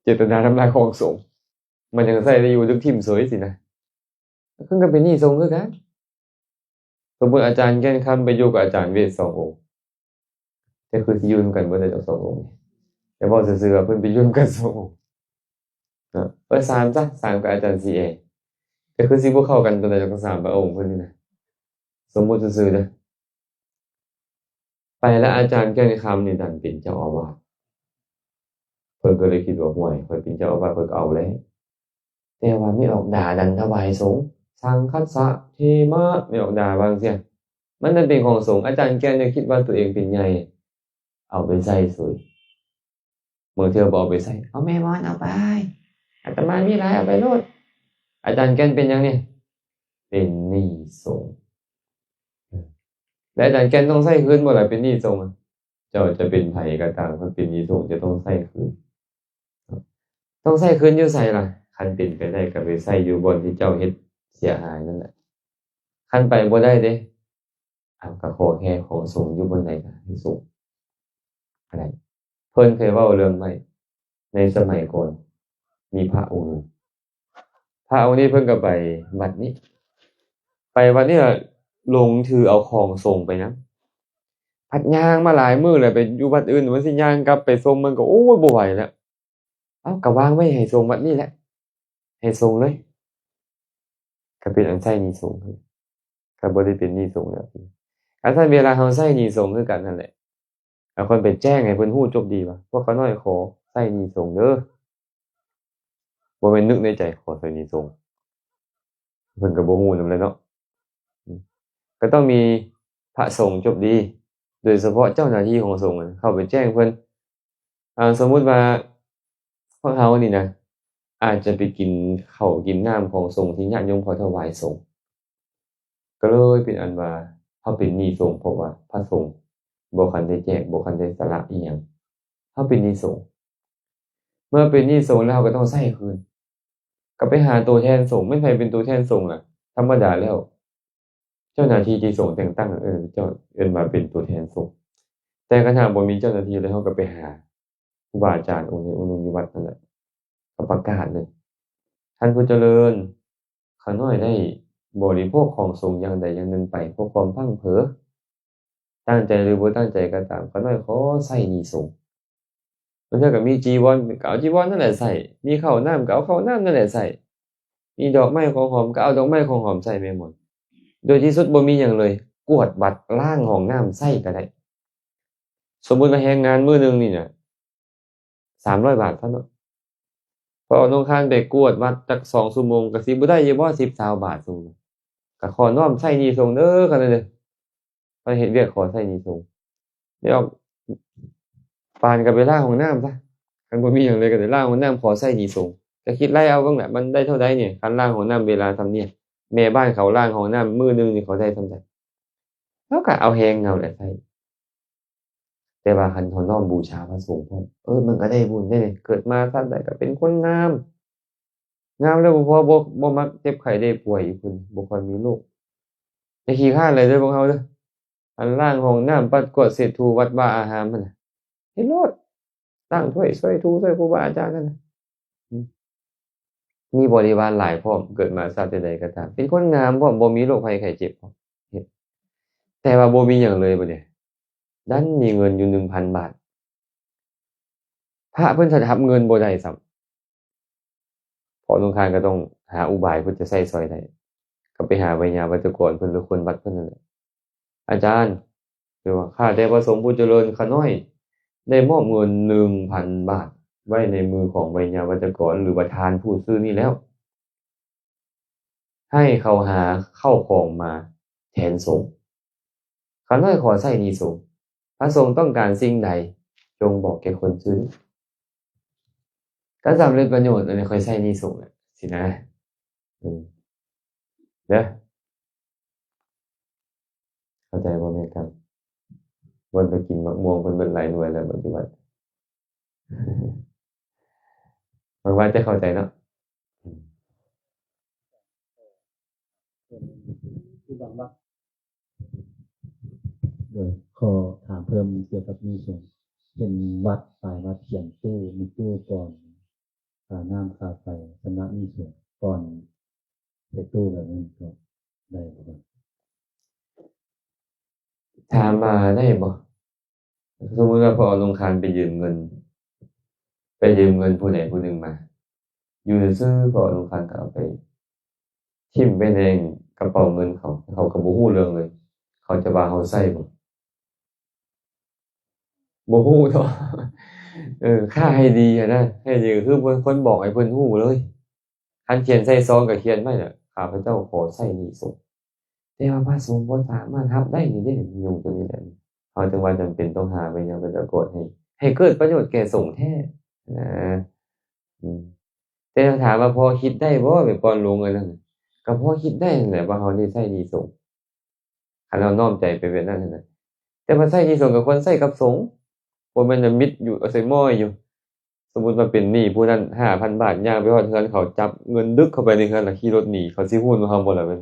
ເຈດຕະນາທຳລາຍຂອງສົງ ມັນຍັງໃຊ້ໄດ້ຢູ່ ດຶກຖິ້ມເສີຍຊີ້ນະ ເພິ່ນກໍເປັນໜີ້ສົງຄືກັນ ສົມມຸດອາຈານແກ່ນຄຳໄປຢູ່ກັບອາຈານເວດສອງອົງ ແຕ່ຄືຊິຢູ່ນຳກັນບໍ່ໄດ້ດອກສອງອົງນີ້ ແຕ່ເວົ້າຊື່ໆວ່າເພິ່ນໄປຢູ່ນຳກັນສອງອົງເນາະ ເອີ ສາມຊະ ສາມກັບອາຈານຊີເອ ແຕ່ຄືຊິບໍ່ເຂົ້າກັນປານໃດດອກ ສາມປະອົງເພິ່ນນີ້ນະ ສົມມຸດຊື່ໆເດີ ໄປແລ້ວອາຈານແກ່ນຄຳນີ້ດັນເປັນເຈົ້າອາວາດ ເພິ່ນກໍເລີຍຄິດວ່າ ຫ້ວຍ ຂ້ອຍເປັນເຈົ້າອາວາດ ຂ້ອຍກໍເອົາແລ້ວ ແຕ່ວ່າແມ່ອອກດາດັນຖວາຍສົງ ສັງຄັດສະເທມະ ແມ່ອອກດາວ່າຈັ່ງຊີ້ ມັນນັ້ນເປັນຂອງສົງ ອາຈານແກ່ນຍັງຄິດວ່າຕົວເອງເປັນໃຫຍ່ ເອົາໄປໃຊ້ເສີຍ ບາງເທື່ອບໍ່ເອົາໄປໃຊ້ ເອົາແມ່ມອນເອົາໄປ ອາດຕະມາມີຫຼາຍເອົາໄປໂລດ ອາຈານແກ່ນເປັນຫຍັງນີ້? ເປັນໜີ້ສົງ ແລະອາຈານແກ່ນຕ້ອງໃຊ້ຄືນບໍ່ລະ ເປັນໜີ້ສົງ ເຈົ້າຈະເປັນໃຜກໍຕາມ ຄັນເປັນໜີ້ສົງຈະຕ້ອງໃຊ້ຄືນ ຕ້ອງໃຊ້ຄືນຢູ່ໃສລະ? ຄັນເປັນໄປໄດ້ກໍໄປໃຊ້ຢູ່ບ່ອນທີ່ເຈົ້າເຮັດເສຍຫາຍນັ້ນແຫຼະ ຄັນໄປບໍ່ໄດ້ເດ້ ເອົາ ກໍຂໍແຄ່ຂໍສົ່ງຢູ່ບ່ອນໃດກໍໃຫ້ສົ່ງກໍໄດ້ ເພິ່ນເຄີຍເວົ້າເລື່ອງໄວ້ ໃນສະໄໝກ່ອນມີພະອົງໜຶ່ງ ພະອົງນີ້ເພິ່ນກໍໄປວັດນີ້ ໄປວັດນີ້ລະຫຼົງຖືເອົາຂອງສົ່ງໄປນຳ ພັດຍ່າງມາຫຼາຍມື້ແລ້ວ ໄປຢູ່ວັດອື່ນ ມັນຊິຍ່າງກັບໄປສົ່ງ ມັນກໍ ໂອ້ຍ ບໍ່ໄຫວແລ້ວ ເອົາ ກໍວາງໄວ້ໃຫ້ສົ່ງວັດນີ້ແຫຼະ ໃຫ້ສົ່ງເລີຍ ກໍເປັນອັນໃຊ້ໜີ້ສົງ ກໍບໍ່ໄດ້ເປັນໜີ້ສົງແລ້ວ ອັນຊັ້ນເວລາເຮົາໃຊ້ໜີ້ສົງຄືກັນນັ້ນແຫຼະ ເຮົາຄວນໄປແຈ້ງໃຫ້ເພິ່ນຮູ້ຈົບດີວ່າ ພວກຂ້ານ້ອຍຂໍໃຊ້ໜີ້ສົງເດີ ບໍ່ແມ່ນນຶກໃນໃຈຂໍໃຊ້ໜີ້ສົງ ເພິ່ນກໍບໍ່ຮູ້ນຳແຫຼະເນາະ ກໍຕ້ອງມີພະສົງຈົບດີ ໂດຍສະເພາະເຈົ້າໜ້າທີ່ຂອງສົງເຂົ້າໄປແຈ້ງເພິ່ນ ອ່າ ສົມມຸດວ່າພວກເຮົານີ້ນະ ອາດຈະໄປກິນເຂົ້າກິນນ້ຳຂອງສົງທີ່ຍາດໂຍມເຂົາຖວາຍສົງ ກໍເລີຍເປັນອັນວ່າເຮົາເປັນໜີ້ສົງ ເພາະວ່າພະສົງບໍ່ຄັນໄດ້ແຈກ ບໍ່ຄັນໄດ້ສະຫຼະອີ່ຫຍັງ ເຮົາເປັນໜີ້ສົງ ເມື່ອເປັນໜີ້ສົງແລ້ວ ເຮົາກໍຕ້ອງໃຊ້ຄືນ ກໍໄປຫາໂຕແທນສົງ ແມ່ນໃຜເປັນໂຕແທນສົງລະ? ທຳມະດາແລ້ວ ເຈົ້າໜ້າທີ່ທີ່ສົງແຕ່ງຕັ້ງ ເອີ້ນ ເຈົ້າ ເອີ້ນວ່າເປັນຕົວແທນສົງ ແຕ່ຄັນຫາກບໍ່ມີເຈົ້າໜ້າທີ່ແລ້ວ ເຮົາກໍໄປຫາຄູບາອາຈານອົງໃດອົງໜຶ່ງຢູ່ວັດນັ້ນແຫຼະ ກໍປະກາດເລີຍ ທ່ານຜູ້ຈະເລີນ ຂ້ານ້ອຍໄດ້ບໍລິໂພກຂອງສົງຢ່າງໃດຢ່າງໜຶ່ງໄປ ເພາະຄວາມພລັ້ງເຜີ ຕັ້ງໃຈຫຼືບໍ່ຕັ້ງໃຈກໍຕາມ ຂ້ານ້ອຍຂໍໃຊ້ໜີ້ສົງ ບາງເທື່ອກໍມີຈີວອນ ກໍເອົາຈີວອນນັ້ນແຫຼະໃຊ້ ມີເຂົ້ານ້ຳກໍເອົາເຂົ້ານ້ຳນັ້ນແຫຼະໃຊ້ ມີດອກໄມ້ຂອງຫອມກໍເອົາດອກໄມ້ຂອງຫອມໃຊ້ແມ່ໝົດ ໂດຍທີ່ສຸດບໍ່ມີຫຍັງເລີຍ ກວດວັດລ້າງຫ້ອງນ້ຳໃຊ້ກໍໄດ້ ສົມມຸດວ່າແຮງງານມື້ໜຶ່ງນີ້ນະ ສາມຮ້ອຍບາດເທົ່ານັ້ນ ພໍອອກໂຮງທານໄປກວດວັດຈັກສອງຊົ່ວໂມງ ກໍຊິບໍ່ໄດ້ຢູ່ບໍ່ ສິບ ຊາວບາດ ສົມມຸດ ກໍຂໍນ້ອມໃຊ້ໜີ້ສົງເດີ ກໍໄດ້ເດີ ໄປເຮັດວຽກຂໍໃຊ້ໜີ້ສົງ ແລ້ວປານກໍໄປລ້າງຫ້ອງນ້ຳຊະ ຄັນບໍ່ມີຫຍັງເລີຍກໍໄດ້ລ້າງຫ້ອງນ້ຳຂໍໃຊ້ໜີ້ສົງ ກໍຄິດໄລ່ເອົາເບິ່ງແຫຼະ ມັນໄດ້ເທົ່າໃດນີ້ ຄັນລ້າງຫ້ອງນ້ຳເວລາສ່ຳນີ້ ແມ່ບ້ານເຂົາລ້າງຫ້ອງນ້ຳມື້ໜຶ່ງນີ້ເຂົາໄດ້ສ່ຳໃດ ແລ້ວກໍເອົາແຮງເຮົາແຫຼະໃຊ້ ແຕ່ວ່າຄັນເຮົານ້ອມບູຊາພະສົງພ້ອມ ເອີ ມັນກໍໄດ້ບຸນເດ້ ເກີດມາຊາດໃດກໍເປັນຄົນງາມ ງາມແລ້ວບໍ່ພໍ ບໍ່ ບໍ່ມັກເຈັບໄຂ້ໄດ້ປ່ວຍອີກພຸ້ນ ບໍ່ຄ່ອຍມີໂລກ ຢ່າຂີ້ຄ້ານເລີຍເດີພວກເຮົາເດີ ອັນລ້າງຫ້ອງນ້ຳ ປັດກວາດເຊັດຖູວັດວາອາຮາມຫັ້ນນະ ເຮັດໂລດ ລ້າງຖ້ວຍ ຊ່ວຍຖູ ຊ່ວຍຄູບາອາຈານຫັ້ນນະ ອືມ ມີບໍລິວານຫຼາຍພ້ອມ ເກີດມາຊາດໃດໆກໍຕາມ ເປັນຄົນງາມພ້ອມ ບໍ່ມີໂລກໄພໄຂ້ເຈັບພ້ອມ ເຮັດ ແຕ່ວ່າບໍ່ມີຫຍັງເລີຍບັດນີ້ ດັນມີເງິນຢູ່ໜຶ່ງພັນບາດ ພ ພະເພິ່ນສະຫະຮັບເງິນບໍ່ໄດ້ຊ້ຳ. ເພາະລຸງຄານກໍຕ້ອງຫາອຸບາຍເພິ່ນຈະໃຊ້ຊ່ອຍໄດ້ ກໍໄປຫາໄວຍາວັດຈະກອນເພິ່ນ ຫຼືຄົນວັດເພິ່ນນັ້ນແຫຼະ. ອາຈານ ຫຼືວ່າ ຂ້າແຕ່ພະສົງຜູ້ຈະເລີນ, ຂ້ານ້ອຍໄດ້ມອບເງິນໜຶ່ງພັນບາດໄວ້ໃນມືຂອງໄວຍາວັດຈະກອນ ຫຼືວ່າທ່ານຜູ້ຊື່ນີ້ແລ້ວ. ໃຫ້ເຂົາຫາເຂົ້າຂອງມາແທນສົງ. ຂ້ານ້ອຍຂໍໃຊ້ໜີ້ສົງ. ພະສົງຕ້ອງການສິ່ງໃດ ຈົ່ງບອກແກ່ຄົນຊື່. ກໍສຳເລັດປະໂຫຍດ, ອັນນີ້ຂ້ອຍໃຊ້ໜີ້ສົງແຫຼະ ຊີ້ນະ. ເອີ ເດີ ເຂົ້າໃຈບໍ່ແມ່ນກັນ? ບ່ອນໄປກິນໝາກມ່ວງເພິ່ນເບິດຫຼາຍໜ່ວຍແລ້ວປັດຈຸບັນ. ຫວັງວ່າຈະເຂົ້າໃຈເນາະ. ໂດຍ ຂໍຖາມເພີ່ມກ່ຽວກັບໜີ້ສົງ ເຫັນວັດຫຼາຍວັດຂຽນຕູ້ ມີຕູ້ກ່ອນຄ່ານ້ຳຄ່າໄຟ ຊຳລະໜີ້ສົງກ່ອນໃສ່ຕູ້ ແບບນັ້ນກໍໄດ້ບໍ່? ຖາມວ່າໄດ້ບໍ່? ສົມມຸດວ່າພໍ່ຫຼວງຄານໄປຢືມເງິນ ໄປຢືມເງິນຜູ້ໃດຜູ້ໜຶ່ງມາ ຢູ່ຊື່ໆ ພໍ່ຫຼວງຄານກໍເອົາໄປຖິ້ມໄວ້ໃນກະເປົາເງິນເຂົາ ເຂົາກໍບໍ່ຮູ້ເລື່ອງເລີຍ ເຂົາຈະວ່າເຮົາໃຊ້ບໍ່? ບໍ່ຮູ້ເນາະ. ເອີ ຖ້າໃຫ້ດີຫັ້ນນະ ໃຫ້ດີກໍຄືເປັນຄົນບອກໃຫ້ເພິ່ນຮູ້ເລີຍ. ຄັນຂຽນໃສ່ຊອງກໍຂຽນໄວ້ແຫຼະ ຂ້າພະເຈົ້າຂໍໃຊ້ໜີ້ສົງ ແຕ່ວ່າພະສົງບໍ່ສາມາດຮັບໄດ້ນີ້ເດ້ ຍຸງຕົວນີ້ແຫຼະ. ເຮົາຈຶ່ງວ່າຈຳເປັນຕ້ອງຫາໄວຍາວັດຈະກອນໃຫ້ ໃຫ້ເກີດປະໂຫຍດແກ່ສົງແທ້ນະ. ອືມ ແຕ່ຖາມວ່າພໍຄິດໄດ້ບໍ່ ໄປປ້ອນລົງອັນນັ້ນ ກໍພໍຄິດໄດ້ຫັ້ນແຫຼະ ວ່າເຮົາໄດ້ໃຊ້ໜີ້ສົງ. ຄັນເຮົານ້ອມໃຈໄປແບບນັ້ນນະ ແຕ່ວ່າໃຊ້ໜີ້ສົງກໍຄວນໃຊ້ກັບສົງ ບໍ່ແມ່ນວ່າມິດຢູ່ ເອົາໃສ່ໝ້ອຍຢູ່. ສົມມຸດວ່າເປັນໜີ້ຜູ້ນັ້ນຫ້າພັນບາດ ຍ່າງໄປຮອດເຮືອນເຂົາ ຈັບເງິນດຶກເຂົ້າໄປໃນເຮືອນ ແລ້ວຂີ່ລົດໜີ ເຂົາຊິຮູ້ນຳເຮົາບໍ່ລະ? ມັນ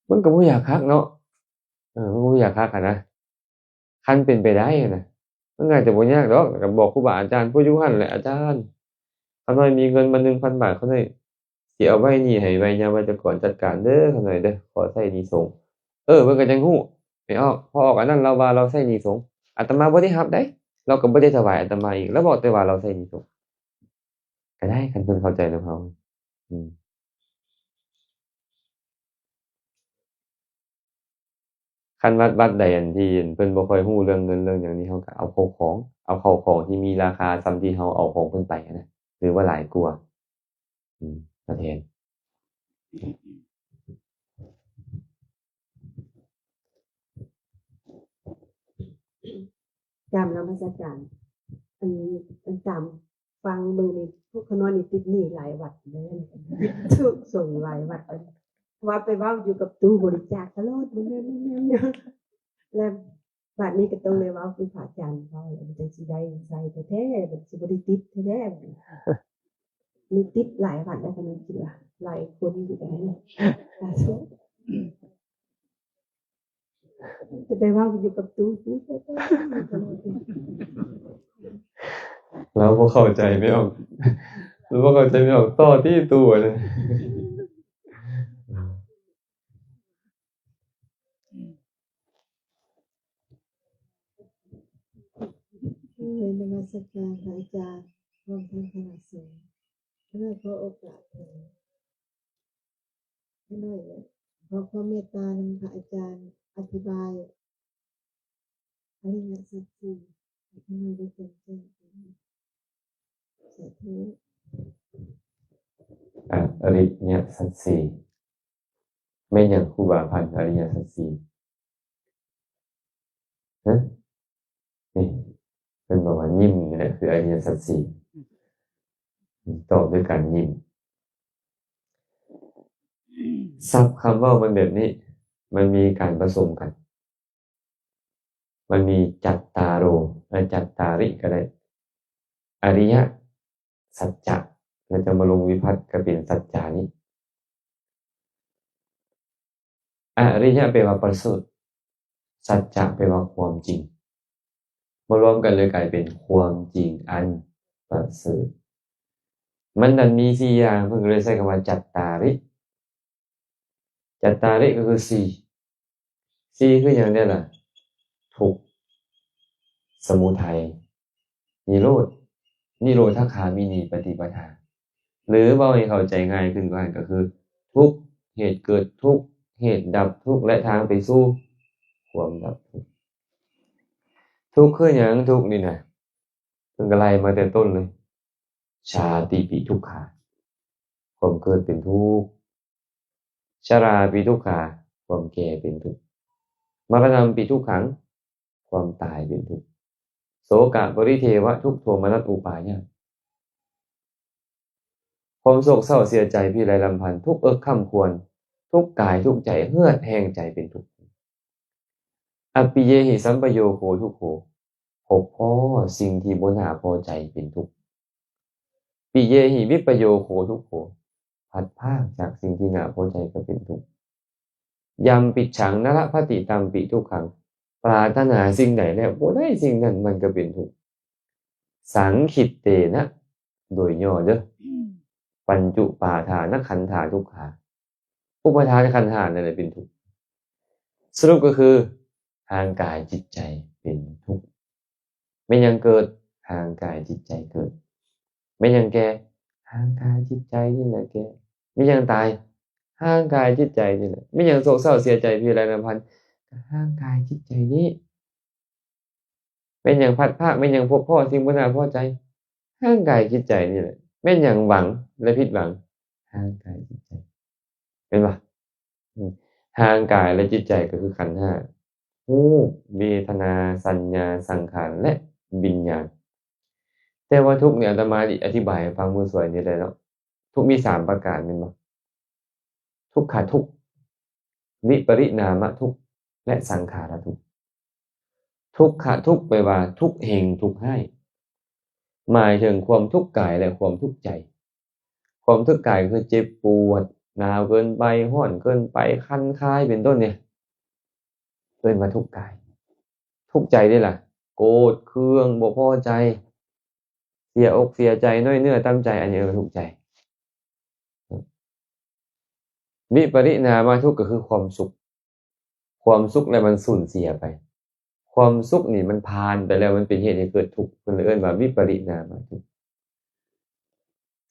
ມັນກໍບໍ່ຢາກຄັກເນາະ. ເອີ ມັນກໍບໍ່ຢາກຄັກຫັ້ນນະ. ຄັນເປັນໄປໄດ້ນະ ມັນໜ້າຈະບໍ່ຍາກດອກ. ກໍບອກຄູບາອາຈານຜູ້ຢູ່ຫັ້ນແຫຼະ ອາຈານ ຂ້ານ້ອຍມີເງິນມາໜຶ່ງພັນບາດ ຂ້ານ້ອຍຊິເອົາໄວ້ໜີ້ໃຫ້ໄວຍາວັດຈະກອນຈັດການເດີ ຂ້ານ້ອຍເດີ ຂໍໃຊ້ໜີ້ສົງ. ເອີ ເພິ່ນກໍຈັ່ງຮູ້ ແມ່ອອກ ພໍ່ອອກອັນນັ້ນລາວວ່າລາວໃຊ້ໜີ້ສົງ ອາດຕະມາບໍ່ໄດ້ຮັບໃດ໋ ລາວກໍບໍ່ໄດ້ຖວາຍອາດຕະມາອີກ ລາວບອກແຕ່ວ່າລາວໃຊ້ໜີ້ສົງ. ກໍໄດ້ ຄັນເພິ່ນເຂົ້າໃຈນຳເຮົາ. ອືມ ຄັນວັດ ວັດໃດອັນທີ່ເພິ່ນບໍ່ຄ່ອຍຮູ້ເລື່ອງເງິນເລື່ອງຫຍັງນີ້ ເຮົາກໍເອົາເຂົ້າຂອງ ເອົາເຂົ້າຂອງທີ່ມີລາຄາສ່ຳທີ່ເຮົາເອົາຂອງເພິ່ນໄປຫັ້ນນະ ຫຼືວ່າຫຼາຍກວ່າ ອືມ ມາແທນ. ກາບນະມັດສະການ. ອັນ ອັນຕາມຟັງເບິ່ງນີ້ ພວກຂ້ານ້ອຍນີ້ຕິດໜີ້ຫຼາຍວັດເດ້ ທຸກສົງຫຼາຍວັດ ວ່າໄປເວົ້າຢູ່ກັບຕູ້ບໍລິຈາກຕະຫຼອດ ແມ່ນໆ ຢູ່ ແລ້ວບາດນີ້ກໍຕ້ອງໄດ້ເວົ້າຄືພະອາຈານເວົ້າ ແລ້ວມັນຈັ່ງຊິໄດ້ໃຊ້ແທ້ໆ ມັນຊິບໍ່ໄດ້ຕິດແທ້ໆ. ນີ້ຕິດຫຼາຍວັດແລ້ວ ກໍຍັງຄິດວ່າຫຼາຍຄົນຢູ່ໄດ໋ ສາທຸ. ຈະໄປເວົ້າຢູ່ກັບຕູ້ ລາວບໍ່ເຂົ້າໃຈແມ່ອອກ ລາວບໍ່ເຂົ້າໃຈແມ່ອອກ ຕໍ່ທີ່ຕູ້ຫັ້ນ. ໂດຍ ນະມັດສະການພະອາຈານ ພ້ອມທັງຄະນະສົງ. ຂ້ານ້ອຍຂໍໂອກາດເດີ ຂ້ານ້ອຍຂໍຄວາມເມດຕານຳພະອາຈານອະທິບາຍອະລິຍະສັດສີ່ ໃຫ້ຂ້ານ້ອຍໄດ້ແຈ່ມແຈ້ງ. ສາທຸ. ອະລິຍະສັດສີ່ ແມ່ນຫຍັງຄູບາພັນ ອະລິຍະສັດສີ່? ຮະ? ນີ້ ເພິ່ນບອກວ່າຍິ້ມນີ້ແຫຼະຄືອະລິຍະສັດສີ່ ຕອບດ້ວຍການຍິ້ມ. ສັບຄຳເວົ້າມັນແບບນີ້ ມັນມີການປະສົມກັນ ມັນມີຈັດຕາໂຣ ແລະ ຈັດຕາລິກໍໄດ້ ອະລິຍະ ສັດຈະ ແລ້ວຈະມາລົງວິພັດກໍເປັນສັດຈານິ. ອະລິຍະແປວ່າປະເສີດ, ສັດຈະແປວ່າຄວາມຈິງ, ມາລວມກັນເລີຍກາຍເປັນຄວາມຈິງອັນປະເສີດ. ມັນນັ້ນມີສີ່ຢ່າງ, ເພິ່ນກໍເລີຍໃຊ້ຄຳວ່າຈັດຕາລິ. ຈັດຕາລິກໍຄືສີ່. ສີ່ຄືຫຍັງແດ່ລະ? ທຸກ, ສະມຸໄທ, ນິໂຣດ, ນິໂຣທະຄາມິນີປະຕິປະທາ ຫຼືເວົ້າໃຫ້ເຂົ້າໃຈງ່າຍຂຶ້ນກວ່ານັ້ນກໍຄື ທຸກ, ເຫດເກີດທຸກ, ເຫດດັບທຸກ ແລະ ທາງໄປສູ່ຄວາມດັບທຸກ. ທຸກຄືຫຍັງ? ທຸກນີ້ນະ ເພິ່ນກໍໄລ່ມາແຕ່ຕົ້ນເລີຍ. ຊາຕິປິທຸກຂາ ຄວາມເກີດເປັນທຸກ, ຊະລາປິທຸກຂາ ຄວາມແກ່ເປັນທຸກ, ມະລະນຳປິທຸກຂັງ ຄວາມຕາຍເປັນທຸກ, ໂສກະປະລິເທວະທຸກໂທມະນັດອຸປາຍາດ ຄວາມໂສກເສົ້າເສຍໃຈພິໄລລຳພັນ ທຸກເອິກຄ້ຳຄວນ ທຸກກາຍທຸກໃຈ ເຫືອດແຫ້ງໃຈເປັນທຸກ. ອະປິເຍຫິ ສຳປະໂຍໂຄ ທຸກໂຂ ພົບພໍ້ສິ່ງທີ່ບໍ່ໜ້າພໍໃຈເປັນທຸກ. ປິເຍຫິ ວິປະໂຍໂຄ ທຸກໂຂ ພັດພາກຈາກສິ່ງທີ່ໜ້າພໍໃຈກໍເປັນທຸກ. ຍຳປິດສັງ ນະລະພະຕິ ຕຳປິທຸກຂັງ ປາດຖະໜາສິ່ງໃດແລ້ວບໍ່ໄດ້ສິ່ງນັ້ນ ມັນກໍເປັນທຸກ. ສັງຂິດເຕນະ ໂດຍຫຍໍ້ເດີ ປັນຈຸປາທານະຂັນທາທຸກຂາ ອຸປາທານຂັນຫ້ານັ້ນແຫຼະເປັນທຸກ. ສະຫຼຸບກໍຄື ຮ່າງກາຍຈິດໃຈເປັນທຸກ. ແມ່ນຫຍັງເກີດ? ຮ່າງກາຍຈິດໃຈເກີດ. ແມ່ນຫຍັງແກ່? ຮ່າງກາຍຈິດໃຈນີ້ແຫຼະແກ່. ແມ່ນຫຍັງຕາຍ? ຮ່າງກາຍຈິດໃຈນີ້ແຫຼະ. ແມ່ນຫຍັງໂສກເສົ້າເສຍໃຈພິໄລລຳພັນ? ກໍຮ່າງກາຍຈິດໃຈນີ້. ແມ່ນຫຍັງພັດພາກ? ແມ່ນຫຍັງພົບພໍ້ສິ່ງບໍ່ໜ້າພໍໃຈ? ຮ່າງກາຍຈິດໃຈນີ້ແຫຼະ. ແມ່ນຫຍັງຫວັງ ແລະ ຜິດຫວັງ? ຮ່າງກາຍຈິດໃຈ. ແມ່ນບໍ່? ອືມ ຮ່າງກາຍ ແລະ ຈິດໃຈກໍຄືຂັນຫ້າ ຮູບ, ເວທະນາ, ສັນຍາ, ສັງຂານ ແລະ ວິນຍານ. ແຕ່ວ່າທຸກນີ້ອາດຕະມາອະທິບາຍໃຫ້ຟັງມື້ສວຍນີ້ແຫຼະເນາະ. ທຸກມີສາມປະການແມ່ນບໍ່? ທຸກຂະທຸກ, ວິປະລິນາມະທຸກ ແລະ ສັງຂາລະທຸກ. ທຸກຂະທຸກແປວ່າທຸກເຮັງທຸກຮ້າຍ ໝາຍເຖິງຄວາມທຸກກາຍ ແລະ ຄວາມທຸກໃຈ. ຄວາມທຸກກາຍກໍຄືເຈັບປວດ, ໜາວເກີນໄປ, ຮ້ອນເກີນໄປ, ຄັນຄາຍ ເປັນຕົ້ນນີ້ ເອີ້ນວ່າທຸກກາຍ. ທຸກໃຈເດ້ລະ ໂກດເຄືອງ, ບໍ່ພໍໃຈ, ເສຍອົກເສຍໃຈ, ນ້ອຍເນື້ອຕ່ຳໃຈ, ອັນນີ້ເອີ້ນວ່າທຸກໃຈ. ວິປະລິນາມະທຸກກໍຄືຄວາມສຸກ. ຄວາມສຸກແລ້ວມັນສູນເສຍໄປ. ຄວາມສຸກນີ້ມັນຜ່ານໄປແລ້ວ ມັນເປັນເຫດໃຫ້ເກີດທຸກ. ເພິ່ນເອີ້ນວ່າວິປະລິນາມະທຸກ.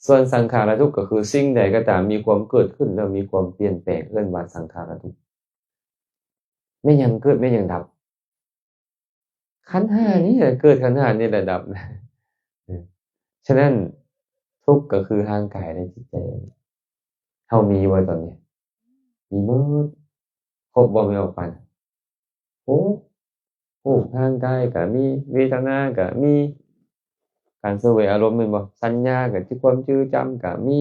ສ່ວນສັງຂາລະທຸກກໍຄືສິ່ງໃດກໍຕາມມີຄວາມເກີດຂຶ້ນແລ້ວມີຄວາມປ່ຽນແປງ ເອີ້ນວ່າສັງຂາລະທຸກ. ແມ່ນຫຍັງເກີດ ແມ່ນຫຍັງດັບ? ຂັນຫ້ານີ້ແຫຼະເກີດ, ຂັນຫ້ານີ້ແຫຼະດັບ. ເອີ ສະນັ້ນ ທຸກກໍຄືຮ່າງກາຍ ແລະ ຈິດໃຈ. ເຮົາມີບໍ່ຕອນນີ້? ມີໝົດ. ຄົບບໍ່ ແມ່ອອກປັນ? ໂອ້ ຮູບທາງກາຍກໍມີ, ເວທະນາກໍມີ, ການສະເຫວຍອາລົມແມ່ນບໍ່? ສັນຍາກໍຄືຄວາມຈື່ຈຳກໍມີ,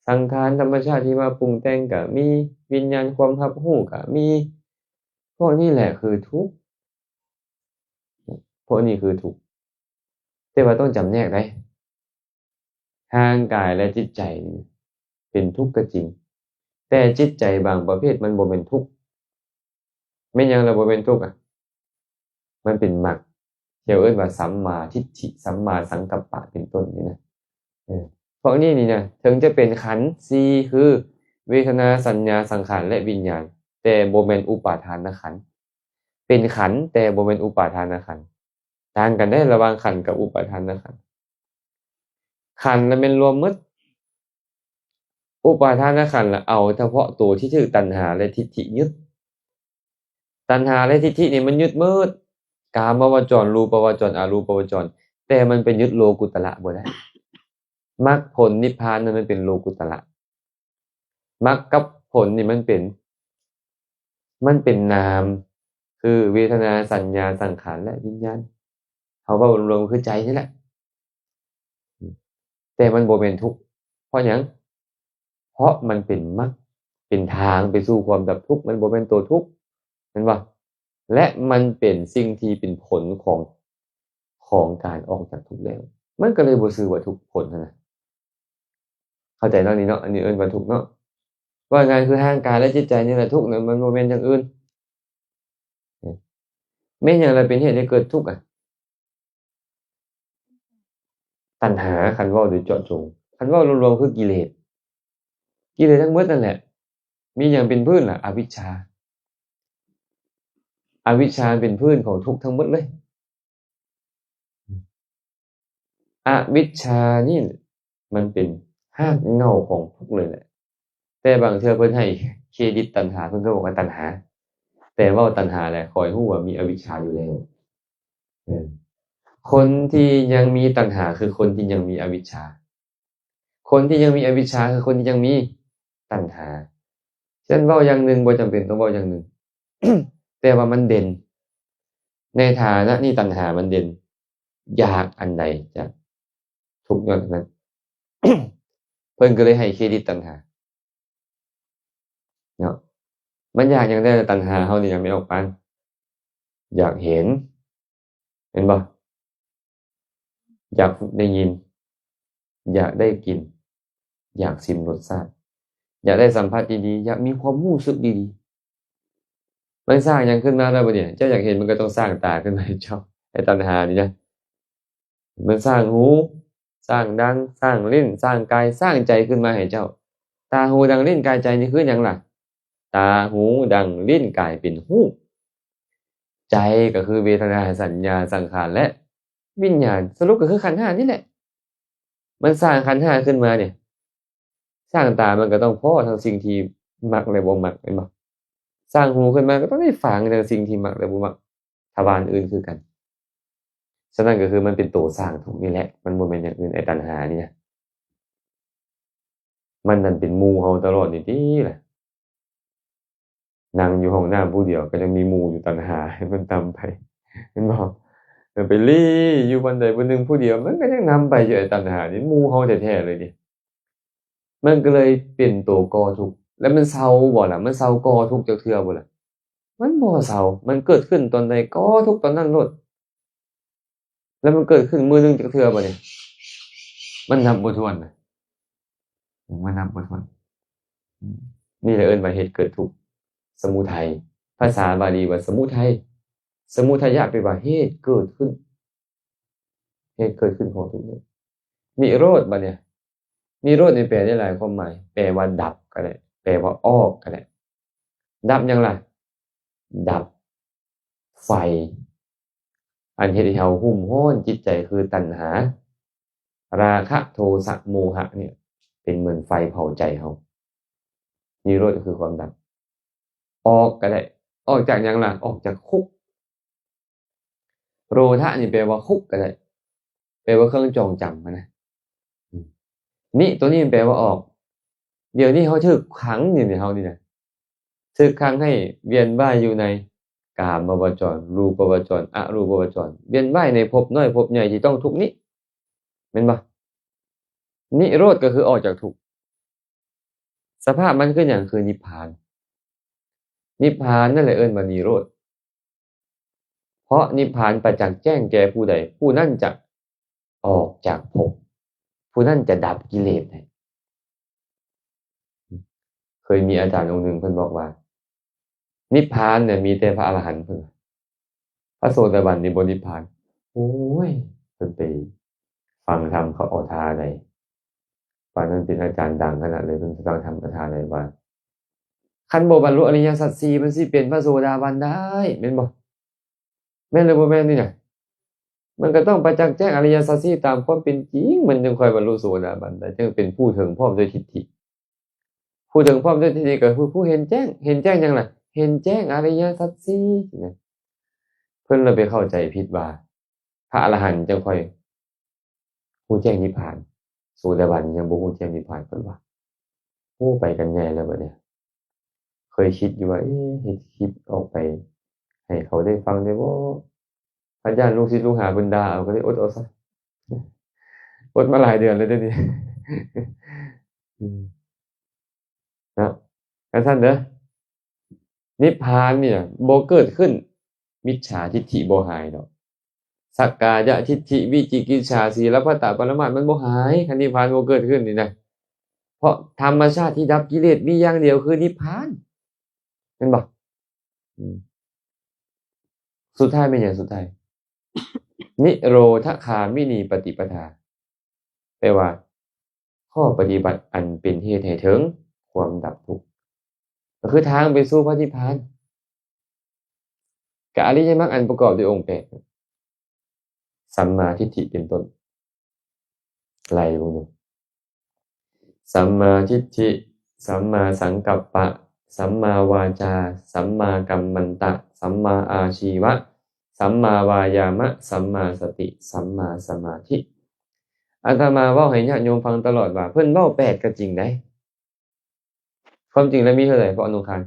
ສັງຂານທຳມະຊາດທີ່ມາປຸງແຕ່ງກໍມີ, ວິນຍານຄວາມຮັບຮູ້ກໍມີ. ພວກນີ້ແຫຼະຄືທຸກ. ພວກນີ້ຄືທຸກ. ແຕ່ວ່າຕ້ອງຈຳແນກໄດ໋. ຮ່າງກາຍ ແລະ ຈິດໃຈນີ້ເປັນທຸກກໍຈິງ, ແຕ່ຈິດໃຈບາງປະເພດມັນບໍ່ແມ່ນທຸກ. ແມ່ນຫຍັງລະບໍ່ແມ່ນທຸກອະ? ມັນເປັນມັກ ທີ່ເຮົາເອີ້ນວ່າສຳມາທິດຖິ, ສຳມາສັງກັບປະ ເປັນຕົ້ນນີ້ນະ. ເອີ ພວກນີ້ນີ້ນະ ເຖິງຈະເປັນຂັນສີ່ ຄືເວທະນາ, ສັນຍາ, ສັງຂານ ແລະ ວິນຍານ, ແຕ່ບໍ່ແມ່ນອຸປາທານນະຂັນ. ເປັນຂັນ ແຕ່ບໍ່ແມ່ນອຸປາທານນະຂັນ. ຕ່າງກັນເດ້ ລະຫວ່າງຂັນກັບອຸປາທານນະຂັນ. ຂັນລະແມ່ນລວມໝົດ. ອຸປາທານນະຂັນລະເອົາສະເພາະໂຕທີ່ຖືກຕັນຫາ ແລະ ທິດຖິຍຶດ. ຕັນຫາ ແລະ ທິດຖິນີ້ມັນຍຶດໝົດ, ກາມະວະຈອນ, ຮູປະວະຈອນ, ອະຮູປະວະຈອນ, ແຕ່ມັນໄປຍຶດໂລກຸດຕະລະບໍ່ໄດ້. ມັກຜົນນິບພານນັ້ນມັນເປັນໂລກຸດຕະລະ. ມັກກັບຜົນນີ້ມັນເປັນ, ມັນເປັນນາມ, ຄືເວທະນາ, ສັນຍາ, ສັງຂານ ແລະ ວິນຍານ. ເຮົາເວົ້າລວມໆຄືໃຈນີ້ແຫຼະ. ແຕ່ມັນບໍ່ແມ່ນທຸກ. ເພາະຫຍັງ? ເພາະມັນເປັນມັກ, ເປັນທາງໄປສູ່ຄວາມດັບທຸກ, ມັນບໍ່ແມ່ນໂຕທຸກ, ແມ່ນບໍ່? ແລະ ມັນເປັນສິ່ງທີ່ເປັນຜົນຂອງ, ຂອງການອອກຈາກທຸກແລ້ວ. ມັນກໍເລີຍບໍ່ຊື່ວ່າທຸກຜົນຫັ້ນນະ. ເຂົ້າໃຈເນາະນີ້ເນາະ, ອັນນີ້ເອີ້ນວ່າທຸກເນາະ. ເວົ້າງ່າຍຄືຮ່າງກາຍ ແລະ ຈິດໃຈນີ້ແຫຼະທຸກນະ, ມັນບໍ່ແມ່ນຢ່າງອື່ນ. ແມ່ນຫຍັງລະເປັນເຫດໃຫ້ເກີດທຸກອະ? ຕັນຫາ, ຄັນເວົ້າໂດຍເຈາະຈົງ, ຄັນເວົ້າລວມໆຄືກິເລດ. ກິເລດທັງໝົດນັ້ນແຫຼະ. ມີຫຍັງເປັນພື້ນລະ? ອະວິດຊາ. ອະວິດຊາເປັນພື້ນຂອງທຸກທັງໝົດເລີຍ. ອະວິດຊານີ້ມັນເປັນຮາກເຫງົ້າຂອງທຸກເລີຍແຫຼະ. ແຕ່ບາງເທື່ອເພິ່ນໃຫ້ເຄຣດິດຕັນຫາ ເພິ່ນກໍບອກວ່າຕັນຫາ, ແຕ່ເວົ້າຕັນຫາແລ້ວ ຂ້ອຍຮູ້ວ່າມີອະວິດຊາຢູ່ແລ້ວ. ເອີ ຄົນທີ່ຍັງມີຕັນຫາ ຄືຄົນທີ່ຍັງມີອະວິດຊາ. ຄົນທີ່ຍັງມີອະວິດຊາ ຄືຄົນທີ່ຍັງມີຕັນຫາ. ສະນັ້ນເວົ້າຢ່າງໜຶ່ງບໍ່ຈຳເປັນຕ້ອງເວົ້າຢ່າງໜຶ່ງ ແຕ່ວ່າມັນເດັ່ນ. ໃນຖານະນີ້ຕັນຫາມັນເດັ່ນ. ຢາກອັນໃດຈະທຸກຍ້ອນອັນນັ້ນ. ເພິ່ນກໍເລີຍໃຫ້ເຄຣດິດຕັນຫາເນາະ. ມັນຢາກຫຍັງແດ່ ຕັນຫາເຮົານີ້ນະ ແມ່ນອອກປານ? ຢາກເຫັນ ແມ່ນບໍ່? ຢາກໄດ້ຍິນ, ຢາກໄດ້ກິນ, ຢາກຊິມລົດຊາດ, ຢາກໄດ້ສຳຜັດດີໆ, ຢາກມີຄວາມຮູ້ສຶກດີໆ. ມັນສ້າງຫຍັງຂຶ້ນມາແລ້ວບັດນີ້? ເຈົ້າຢາກເຫັນ ມັນກໍຕ້ອງສ້າງຕາຂຶ້ນມາໃຫ້ເຈົ້າ. ໄອ້ຕັນຫານີ້ນະ ມັນສ້າງຫູ, ສ້າງດັງ, ສ້າງລີ້ນ, ສ້າງກາຍ, ສ້າງໃຈຂຶ້ນມາໃຫ້ເຈົ້າ. ຕາ, ຫູ, ດັງ, ລີ້ນ, ກາຍ, ໃຈ ນີ້ຄືຫຍັງລະ? ຕາ, ຫູ, ດັງ, ລີ້ນ, ກາຍ ເປັນຮູບ. ໃຈກໍຄືເວທະນາ, ສັນຍາ, ສັງຂານ ແລະ ວິນຍານ. ສະຫຼຸບກໍຄືຂັນຫ້ານີ້ແຫຼະ. ມັນສ້າງຂັນຫ້າຂຶ້ນມານີ້ ສ້າງຕາມັນກໍຕ້ອງພໍ້ທັງສິ່ງທີ່ມັກ ແລະ ບໍ່ມັກ ແມ່ນບໍ່? ສ້າງຫູຂຶ້ນມາກໍຕ້ອງໄດ້ຟັງທັງສິ່ງທີ່ມັກ ແລະ ບໍ່ມັກ ທະວານອື່ນຄືກັນ. ສະນັ້ນກໍຄືມັນເປັນໂຕສ້າງທຸກນີ້ແຫຼະ, ມັນບໍ່ແມ່ນຢ່າງອື່ນ. ໄອ້ຕັນຫານີ້ນະ ມັນນັ້ນເປັນໝູ່ເຮົາຕະຫຼອດນີ້ຕິລະ. ນັ່ງຢູ່ຫ້ອງນ້ຳຜູ້ດຽວກໍຍັງມີໝູ່ຢູ່ຕັນຫາໃຫ້ມັນນຳໄປ ແມ່ນບໍ່? ແລ້ວໄປລີ້ຢູ່ບ່ອນໃດບ່ອນໜຶ່ງຜູ້ດຽວ ມັນກໍຍັງນຳໄປຢູ່ ໄອ້ຕັນຫານີ້ໝູ່ເຮົາແທ້ໆເລີຍເດ. ມັນກໍເລີຍເປັນໂຕກໍ່ທຸກ. ແລ້ວມັນເຊົາບໍ່ລະ? ມັນເຊົາກໍ່ທຸກຈັກເທື່ອບໍ່ລະ? ມັນບໍ່ເຊົາ. ມັນເກີດຂຶ້ນຕອນໃດ ກໍ່ທຸກຕອນນັ້ນໂລດ. ແລ້ວມັນເກີດຂຶ້ນມື້ໜຶ່ງຈັກເທື່ອບໍ່ນີ້? ມັນນັບບໍ່ຖ້ວນນະ. ມັນນັບບໍ່ຖ້ວນ. ອືມ ນີ້ແຫຼະເອີ້ນວ່າເຫດເກີດທຸກ. ສະມຸໄທ ພາສາບາລີວ່າສະມຸໄທ. ສະມຸໄທຍະແປວ່າເຫດເກີດຂຶ້ນ. ເຫດເກີດຂຶ້ນຂອງທຸກນີ້. ນິໂຣດ ບັດນີ້ ນິໂຣດນີ້ແປໄດ້ຫຼາຍຄວາມໝາຍ. ແປວ່າດັບກໍໄດ້, ແປວ່າອອກກໍໄດ້. ດັບຫຍັງລະ? ດັບໄຟ ອັນເຮັດໃຫ້ເຮົາຫຸ້ມຮ້ອນຈິດໃຈ ຄືຕັນຫາ, ລາຄະ, ໂທສະ, ໂມຫະ ນີ້ ເປັນເໝືອນໄຟເຜົາໃຈເຮົາ. ນິໂຣດກໍຄືຄວາມດັບ. ອອກກໍໄດ້. ອອກຈາກຫຍັງລະ? ອອກຈາກຄຸກ. ໂຣທະນີ້ແປວ່າຄຸກກໍໄດ້, ແປວ່າເຄື່ອງຈອງຈຳຫັ້ນນະ. ອືມ ນິ ໂຕນີ້ມັນແປວ່າອອກ. ດຽວນີ້ເຮົາຖືກຂັງຢູ່ໃນເຮົານີ້ນະ, ຖືກຂັງໃຫ້ວຽນວ່າຍຢູ່ໃນກາມະວະຈອນ, ຮູປະວະຈອນ, ອະຮູປະວະຈອນ, ວຽນວ່າຍໃນພົບນ້ອຍພົບໃຫຍ່ທີ່ຕ້ອງທຸກນີ້ ແມ່ນບໍ່? ນິໂຣດກໍຄືອອກຈາກທຸກ. ສະພາບມັນຄືຫຍັງ? ຄືນິບພານ. ນິບພານນັ້ນແຫຼະເອີ້ນວ່ານິໂຣດ. ເພາະນິບພານປະຈັກແຈ້ງແກ່ຜູ້ໃດ, ຜູ້ນັ້ນຈະອອກຈາກພົບ, ຜູ້ນັ້ນຈະດັບກິເລດໄດ້. ເຄີຍມີອາຈານອົງໜຶ່ງເພິ່ນບອກວ່າ ນິບພານນະມີແຕ່ພະອະລະຫັນ ເພິ່ນວ່າ. ພະໂສດາບັນນີ້ບໍ່ນິບພານ. ໂອ້ຍ ເພິ່ນໄປຟັງທຳເຂົາເອົາທ່າໃດ. ປານນັ້ນເປັນອາຈານດັງຂະໜາດເລີຍ, ເພິ່ນໄປຟັງທຳເອົາທ່າໃດວ່າ ຄັນບໍ່ບັນລຸອະລິຍະສັດສີ່ ມັນຊິເປັນພະໂສດາບັນໄດ້ ແມ່ນບໍ່? ແມ່ນຫຼືບໍ່ແມ່ນນີ້ນະ? ມັນກໍຕ້ອງປະຈັກແຈ້ງອະລິຍະສັດສີ່ຕາມຄວາມເປັນຈິງ, ມັນຈຶ່ງຄ່ອຍບັນລຸໂສດາບັນໄດ້, ຈຶ່ງເປັນຜູ້ເຖິງພ້ອມດ້ວຍທິດຖິ. ຜູ້ເຖິງພ້ອມດ້ວຍທິດຖິກໍຄືຜູ້ເຫັນແຈ້ງ. ເຫັນແຈ້ງຫຍັງລະ? ເຫັນແຈ້ງອະລິຍະສັດສີ່ນະ. ເພິ່ນລະໄປເຂົ້າໃຈຜິດວ່າ ພະອະລະຫັນຈັ່ງຄ່ອຍຮູ້ແຈ້ງນິບພານ, ໂສດາບັນຍັງບໍ່ຮູ້ແຈ້ງນິບພານ ເພິ່ນວ່າ. ໂອ້ ໄປກັນໃຫຍ່ແລ້ວບັດນີ້. ເຄີຍຄິດຢູ່ວ່າ ເອ ເຮັດຄລິບອອກໄປໃຫ້ເຂົາໄດ້ຟັງໄດ້ບໍ່? ຢ້ານລູກສິດລູກຫາເພິ່ນດ່າເອົາ, ກໍເລີຍອົດເອົາຊະ. ອົດມາຫຼາຍເດືອນແລ້ວເດ້ນີ້. ອືມ ເນາະ ຈັ່ງຊັ້ນເດີ. ນິບພານນີ້ນະບໍ່ເກີດຂຶ້ນ, ມິດສາທິດຖິບໍ່ຫາຍດອກ. ສັກກາຍະທິດຖິ, ວິຈິກິດສາ, ສີລະພັດຕະປະລະມາດ ມັນບໍ່ຫາຍ ຄັນນິບພານບໍ່ເກີດຂຶ້ນນີ້ນະ. ເພາະທຳມະຊາດທີ່ດັບກິເລດມີຢ່າງດຽວຄືນິບພານ. ແມ່ນບໍ່? ອືມ ສຸດທ້າຍແມ່ນຫຍັງ? ສຸດທ້າຍ ນິໂຣທະຄາມິນີປະຕິປະທາ ແປວ່າ ຂໍ້ປະຕິບັດອັນເປັນເຫດໃຫ້ເຖິງຄວາມດັບທຸກ, ກໍຄືທາງໄປສູ່ພະນິບພານ, ກັບອະລິຍະມັກອັນປະກອບດ້ວຍອົງແປດ ສັມມາທິດຖິເປັນຕົ້ນ. ໄລ່ເບິ່ງດູ ສຳມາທິດຖິ ສຳມາສັງກັບປະ ສຳມາວາຈາ ສຳມາກັມມັນຕະ ສຳມາອາຊີວະ ສຳມາວາຍາມະ ສຳມາສະຕິ ສຳມາສະມາທິ. ອາດຕະມາເວົ້າໃຫ້ຍາດໂຍມຟັງຕະຫຼອດວ່າ ເພິ່ນເວົ້າແປດກໍຈິງໃດ໋ ຄວາມຈິງແລ້ວມີເທົ່າໃດ ພໍ່ອະນຸຄານ?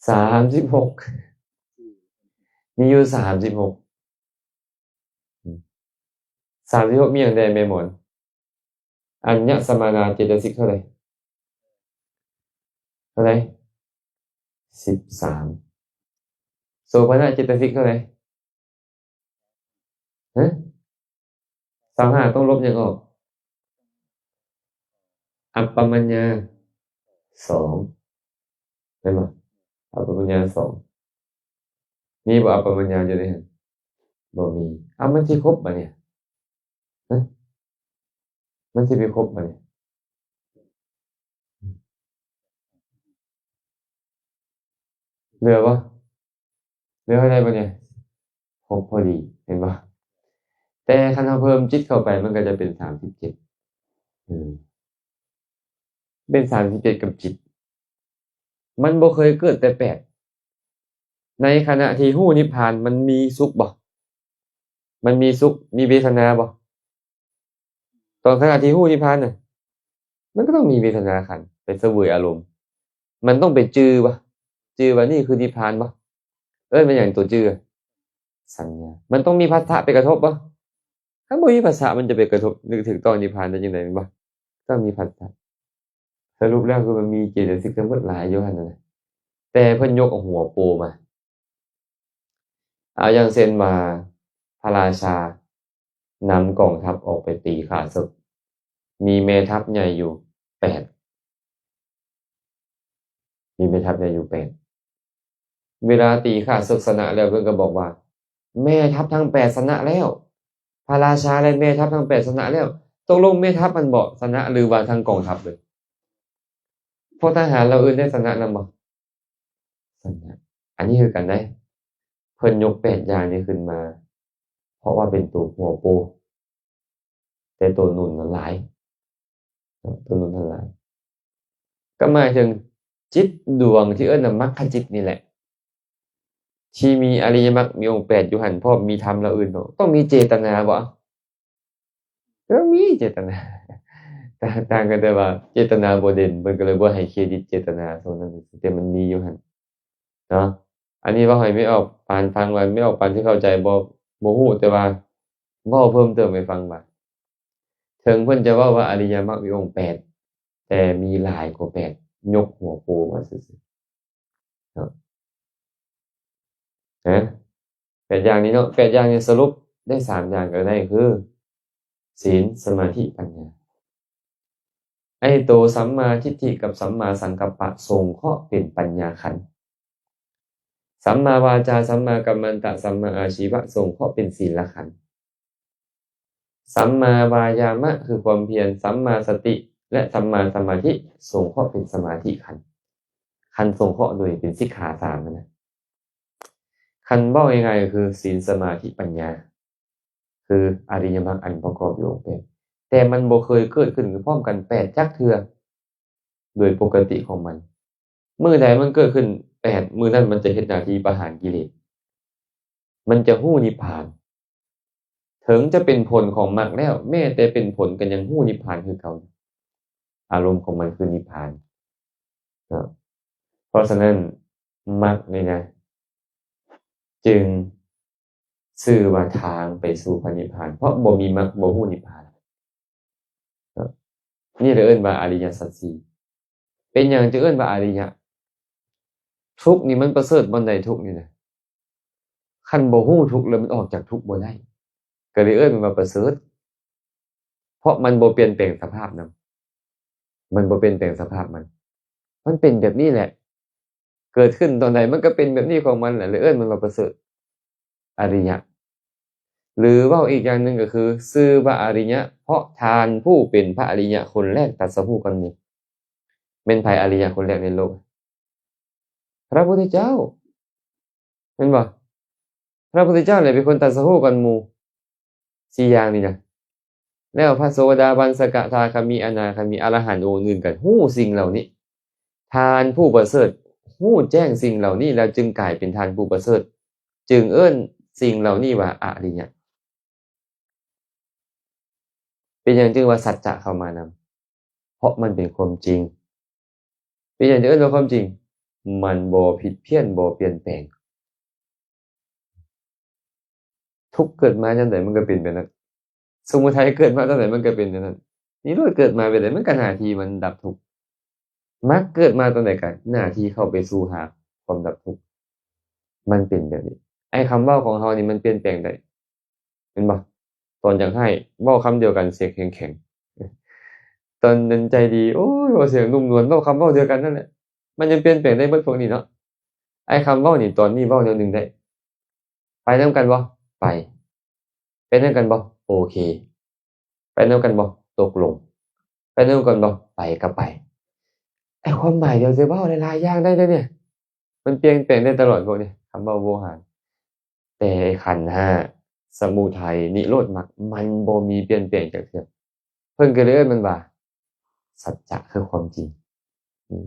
ສາມສິບຫົກ ມີຢູ່ສາມສິບຫົກ ສາມສິບຫົກ ມີຫຍັງແດ່ແມ່ໝອນ? ອັນຍະສະມານາເຈຕະສິກເທົ່າໃດ? ເທົ່າໃດ? ສິບສາມ. ໂສພະນະເຈຕະສິກເທົ່າໃດ? ຮະ? ຊາວຫ້າ ຕ້ອງລົບຫຍັງອອກ? ອັບປະມາຍາ ສອງ ແມ່ນບໍ່? ອັບປະມາຍາ ສອງ ມີບໍ່ ອັບປະມາຍາຢູ່ໃນຫັ້ນ? ບໍ່ມີ. ເອົາ ມັນຊິຄົບບາດນີ້? ຮະ? ມັນຊິໄປຄົບບາດນີ້? ເຫຼືອບໍ່? ເຫຼືອເທົ່າໃດບາດນີ້? ຄົບພໍດີ ເຫັນບໍ່? ແຕ່ຄັນເຮົາເພີ່ມຈິດເຂົ້າໄປ ມັນກໍຈະເປັນສາມສິບເຈັດ. ເອີ ເປັນສາມສິບເຈັດກັບຈິດ ມັນບໍ່ເຄີຍເກີດແຕ່ແປດ. ໃນຂະນະທີ່ຮູ້ນິບພານ ມັນມີສຸກບໍ່? ມັນມີສຸກ ມີເວທະນາບໍ່? ຕອນຂະນະທີ່ຮູ້ນິບພານນະ ມັນກໍຕ້ອງມີເວທະນາຂັນ ໄປສະເຫວີຍອາລົມ. ມັນຕ້ອງໄປຈື່ບໍ່? ຈື່ວ່ານີ້ຄືນິບພານບໍ່? ເອີ້ນວ່າຫຍັງຕົວຈື່? ສັນຍາ. ມັນຕ້ອງມີພັດສະໄປກະທົບບໍ່? ຄັນບໍ່ມີພັດສະ ມັນຈະໄປກະທົບ ນຶກຖືກຕ້ອງນິບພານໄດ້ຈັ່ງໃດ ແມ່ນບໍ່? ຕ້ອງມີພັດສະ. ສະຫຼຸບແລ້ວຄືມັນມີເຈຕະສິກທັງໝົດຫຼາຍຢູ່ຫັ້ນນະ ແຕ່ເພິ່ນຍົກເອົາຫົວໂປມາ. ເອົາ ຢ່າງເຊັ່ນວ່າ ພະລາຊານຳກອງທັບອອກໄປຕີຂ້າເສິກ ມີແມ່ທັບໃຫຍ່ຢູ່ແປດ ມີແມ່ທັບໃຫຍ່ຢູ່ແປດ. ເວລາຕີຂ້າເສິກຊະນະແລ້ວ ເພິ່ນກໍບອກວ່າ ແມ່ທັບທັງແປດຊະນະແລ້ວ, ພະລາຊາ ແລະ ແມ່ທັບທັງແປດຊະນະແລ້ວ. ຕົກລົງແມ່ທັບຫັ້ນບໍຊະນະ ຫຼືວ່າທັງກອງທັບເລີຍ? ພວກທະຫານເຫຼົ່າອື່ນໄດ້ຊະນະນຳບໍ? ຊະນະ. ອັນນີ້ຄືກັນເດ້ ເພິ່ນຍົກແປດຢ່າງນີ້ຂຶ້ນມາ ເພາະວ່າເປັນຕົວຫົວໂປ ແຕ່ຕົວໜູນນັ້ນຫຼາຍ ຕົວໜູນນັ້ນຫຼາຍ ກໍໝາຍເຖິງຈິດດວງທີ່ເອີ້ນວ່າມັກຂະຈິດນີ້ແຫຼະ ທີ່ມີອະລິຍະມັກ ມີອົງແປດຢູ່ຫັ້ນ ພ້ອມມີທຳເຫຼົ່າອື່ນເນາະ ຕ້ອງມີເຈຕະນາບໍ່? ກໍມີເຈຕະນາ ຕ່າງ ຕ່າງກັນແຕ່ວ່າເຈຕະນາບໍ່ເດັ່ນ ເພິ່ນກໍເລີຍບໍ່ໃຫ້ເຄຣດິດເຈຕະນາໂຊນນັ້ນ ແຕ່ມັນມີຢູ່ຫັ້ນເນາະ. ອັນນີ້ເວົ້າໃຫ້ແມ່ອອກປານຟັງ ວ່າແມ່ອອກປານຊິເຂົ້າໃຈບໍ່ ບໍ່ຮູ້ ແຕ່ວ່າເວົ້າເພີ່ມເຕີມໃຫ້ຟັງວ່າ ເຖິງເພິ່ນຈະເວົ້າວ່າອະລິຍະມັກມີອົງແປດ ແຕ່ມີຫຼາຍກວ່າແປດ ຍົກຫົວໂປມາຊື່ໆ ເນາະ ຮະ ແປດຢ່າງນີ້ເນາະ ແປດຢ່າງນີ້ສະຫຼຸບໄດ້ສາມຢ່າງກໍໄດ້ ຄື ສິນ ສະມາທິ ປັນຍາ. ໄອ້ໂຕສຳມາທິດຖິກັບສຳມາສັງກັບປະ ສົງເຄາະເປັນປັນຍາຂັນ, ສຳມາວາຈາ ສຳມາກັມມັນຕະ ສຳມາອາຊີວະ ສົງເຄາະເປັນສີລະຂັນ. ສຳມາວາຍາມະ ຄືຄວາມພຽນ, ສຳມາສະຕິ ແລະ ສຳມາສະມາທິ ສົງເຄາະເປັນສະມາທິຂັນ. ຄັນສົງເຄາະໂດຍເປັນສິກຂາສາມຫັ້ນນະ ຄັນເວົ້າງ່າຍໆກໍຄື ສິນ ສະມາທິ ປັນຍາ ຄືອະລິຍະມັກອັນປະກອບຢູ່ອົງແປດ ແຕ່ມັນບໍ່ເຄີຍເກີດຂຶ້ນພ້ອມກັນແປດຈັກເທື່ອ ໂດຍປົກກະຕິຂອງມັນ. ມື້ໃດມັນເກີດຂຶ້ນແປດ ມື້ນັ້ນມັນຈະເຮັດໜ້າທີ່ປະຫານກິເລດ ມັນຈະຮູ້ນິບພານ. ເຖິງຈະເປັນຜົນຂອງມັກແລ້ວ ແມ້ແຕ່ເປັນຜົນກໍຍັງຮູ້ນິບພານຄືເກົ່າ. ອາລົມຂອງມັນຄືນິບພານເນາະ. ເພາະສະນັ້ນ ມັກນີ້ນະ ຈຶ່ງຊື່ວ່າທາງໄປສູ່ພະນິບພານ, ເພາະບໍ່ມີມັກບໍ່ຮູ້ນິບພານເນາະ. ນີ້ລະເອີ້ນວ່າອະລິຍະສັດສີ່. ເປັນຫຍັງຈຶ່ງເອີ້ນວ່າອະລິຍະ? ທຸກນີ້ມັນປະເສີດບ່ອນໃດ? ທຸກນີ້ນະ ຄັນບໍ່ຮູ້ທຸກແລ້ວມັນອອກຈາກທຸກບໍ່ໄດ້ ກໍເລີຍເອີ້ນມັນວ່າປະເສີດ ເພາະມັນບໍ່ປ່ຽນແປງສະພາບນຳ ມັນບໍ່ປ່ຽນແປງສະພາບມັນ ມັນເປັນແບບນີ້ແຫຼະ ເກີດຂຶ້ນຕອນໃດມັນກໍເປັນແບບນີ້ຂອງມັນແຫຼະ ເລີຍເອີ້ນມັນວ່າປະເສີດ ອະລິຍະ. ຫຼືເວົ້າອີກຢ່າງໜຶ່ງກໍຄື ຊື່ວ່າອະລິຍະ ເພາະທ່ານຜູ້ເປັນພະອະລິຍະຄົນແລກຕັດສະຮູ້ກ່ອນໝູ່. ແມ່ນໃຜອະລິຍະຄົນແລກໃນໂລກ? ພະພຸດທະເຈົ້າ ແມ່ນບໍ່? ພະພຸດທະເຈົ້າແຫຼະເປັນຄົນຕັດສະຮູ້ກ່ອນໝູ່. ສີ່ຢ່າງນີ້ນະ. ແລ້ວພະໂສດາບັນ ສະກະທາຄາມີ ອະນາຄາມີ ອະລະຫັນອົງອື່ນກໍຮູ້ສິ່ງເຫຼົ່ານີ້. ທ່ານຜູ້ປະເສີດຮູ້ແຈ້ງສິ່ງເຫຼົ່ານີ້ແລ້ວ ຈຶ່ງກາຍເປັນທ່ານຜູ້ປະເສີດ, ຈຶ່ງເອີ້ນສິ່ງເຫຼົ່ານີ້ວ່າອະລິຍະ. ເປັນຫຍັງຈຶ່ງວ່າສັດຈະເຂົ້າມານຳ? ເພາະມັນເປັນຄວາມຈິງ. ເປັນຫຍັງຈຶ່ງເອີ້ນວ່າຄວາມຈິງ? ມັນບໍ່ຜິດພຽນ, ບໍ່ປ່ຽນແປງ. ທຸກເກີດມາຍາມໃດມັນກໍເປັນແບບນັ້ນ, ສົມມຸໄທເກີດມາຕອນໃດມັນກໍເປັນແບບນັ້ນ, ນິໂຣດເກີດມາແບບໃດມັນກໍໜ້າທີ່ມັນດັບທຸກ, ມັກເກີດມາຕອນໃດກໍໜ້າທີ່ເຂົ້າໄປສູ່ຫາຄວາມດັບທຸກ, ມັນເປັນແບບນີ້. ໄອ້ຄຳເວົ້າຂອງເຮົານີ້ມັນປ່ຽນແປງໄດ້ ແມ່ນບໍ່? ຕອນຢາກຮ້າຍເວົ້າຄຳດຽວກັນສຽງແຂງໆ, ຕອນນັ້ນໃຈດີ ໂອ້ຍ ເວົ້າສຽງນຸ້ມນວນ, ເວົ້າຄຳເວົ້າດຽວກັນນັ້ນແຫຼະ, ມັນຍັງປ່ຽນແປງໄດ້ເບິດພວກນີ້ເນາະ. ໄອ້ຄຳເວົ້ານີ້ ຕອນນີ້ເວົ້າແນວໜຶ່ງໄດ້, ໄປນຳກັນບໍ່? ໄປ. ເປັນນຳກັນບໍ່? ໂອເຄ. ໄປນຳກັນບໍ່? ຕົກລົງ. ໄປນຳກັນບໍ່? ໄປກໍໄປ. ໄອ້ຄວາມໝາຍດຽວຈະເວົ້າຫຼາຍໆຢ່າງໄດ້ເດ້ນີ້, ມັນປ່ຽນແປງໄດ້ຕະຫຼອດພວກນີ້, ຄຳເວົ້າໂວຫານ. ແຕ່ຂັນຫ້າ ສະມຸໄທ ນິໂຣດ ມັກ ມັນບໍ່ມີປ່ຽນແປງຈັກເທື່ອ. ເພິ່ນກໍເລີຍເອີ້ນມັນວ່າ ສັດຈະ ຄືຄວາມຈິງ. ອືມ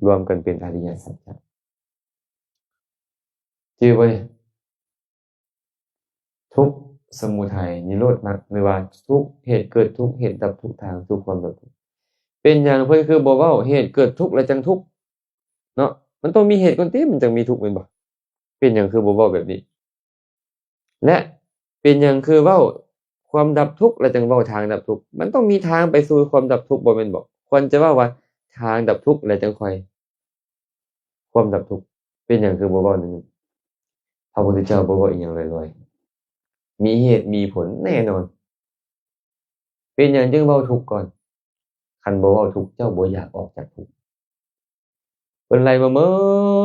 ລວມກັນເປັນອະລິຍະສັດຈະ. ຈື່ບໍ່ນີ້? ທຸກ, ສະມຸໄທ, ນິໂຣດ, ມັກ ຫຼືວ່າທຸກ, ເຫດເກີດທຸກ, ເຫດດັບທຸກ, ທາງສູ່ຄວາມດັບທຸກ. ເປັນຫຍັງເພິ່ນຄືບໍ່ເວົ້າເຫດເກີດທຸກແລ້ວຈັ່ງທຸກເນາະ? ມັນຕ້ອງມີເຫດກ່ອນຕິ ມັນຈັ່ງມີທຸກ ແມ່ນບໍ່? ເປັນຫຍັງຄືບໍ່ເວົ້າແບບນີ້? ແລະ ເປັນຫຍັງຄືເວົ້າຄວາມດັບທຸກ ແລ້ວຈັ່ງເວົ້າທາງດັບທຸກ? ມັນຕ້ອງມີທາງໄປສູ່ຄວາມດັບທຸກ ບໍ່ແມ່ນບໍ? ຄວນຈະເວົ້າວ່າທາງດັບທຸກ ແລ້ວຈັ່ງຄ່ອຍ ຄວາມດັບທຸກ. ເປັນຫຍັງຄືບໍ່ເວົ້າແນວນັ້ນ? ພະພຸດທະເຈົ້າບໍ່ເວົ້າອີ່ຫຍັງລອຍໆ, ມີເຫດມີຜົນແນ່ນອນ. ເປັນຫຍັງຈຶ່ງເວົ້າທຸກກ່ອນ? ຄັນບໍ່ເວົ້າທຸກ ເຈົ້າບໍ່ຢາກອອກຈາກທຸກ. ເພິ່ນໄລ່ມາໝົ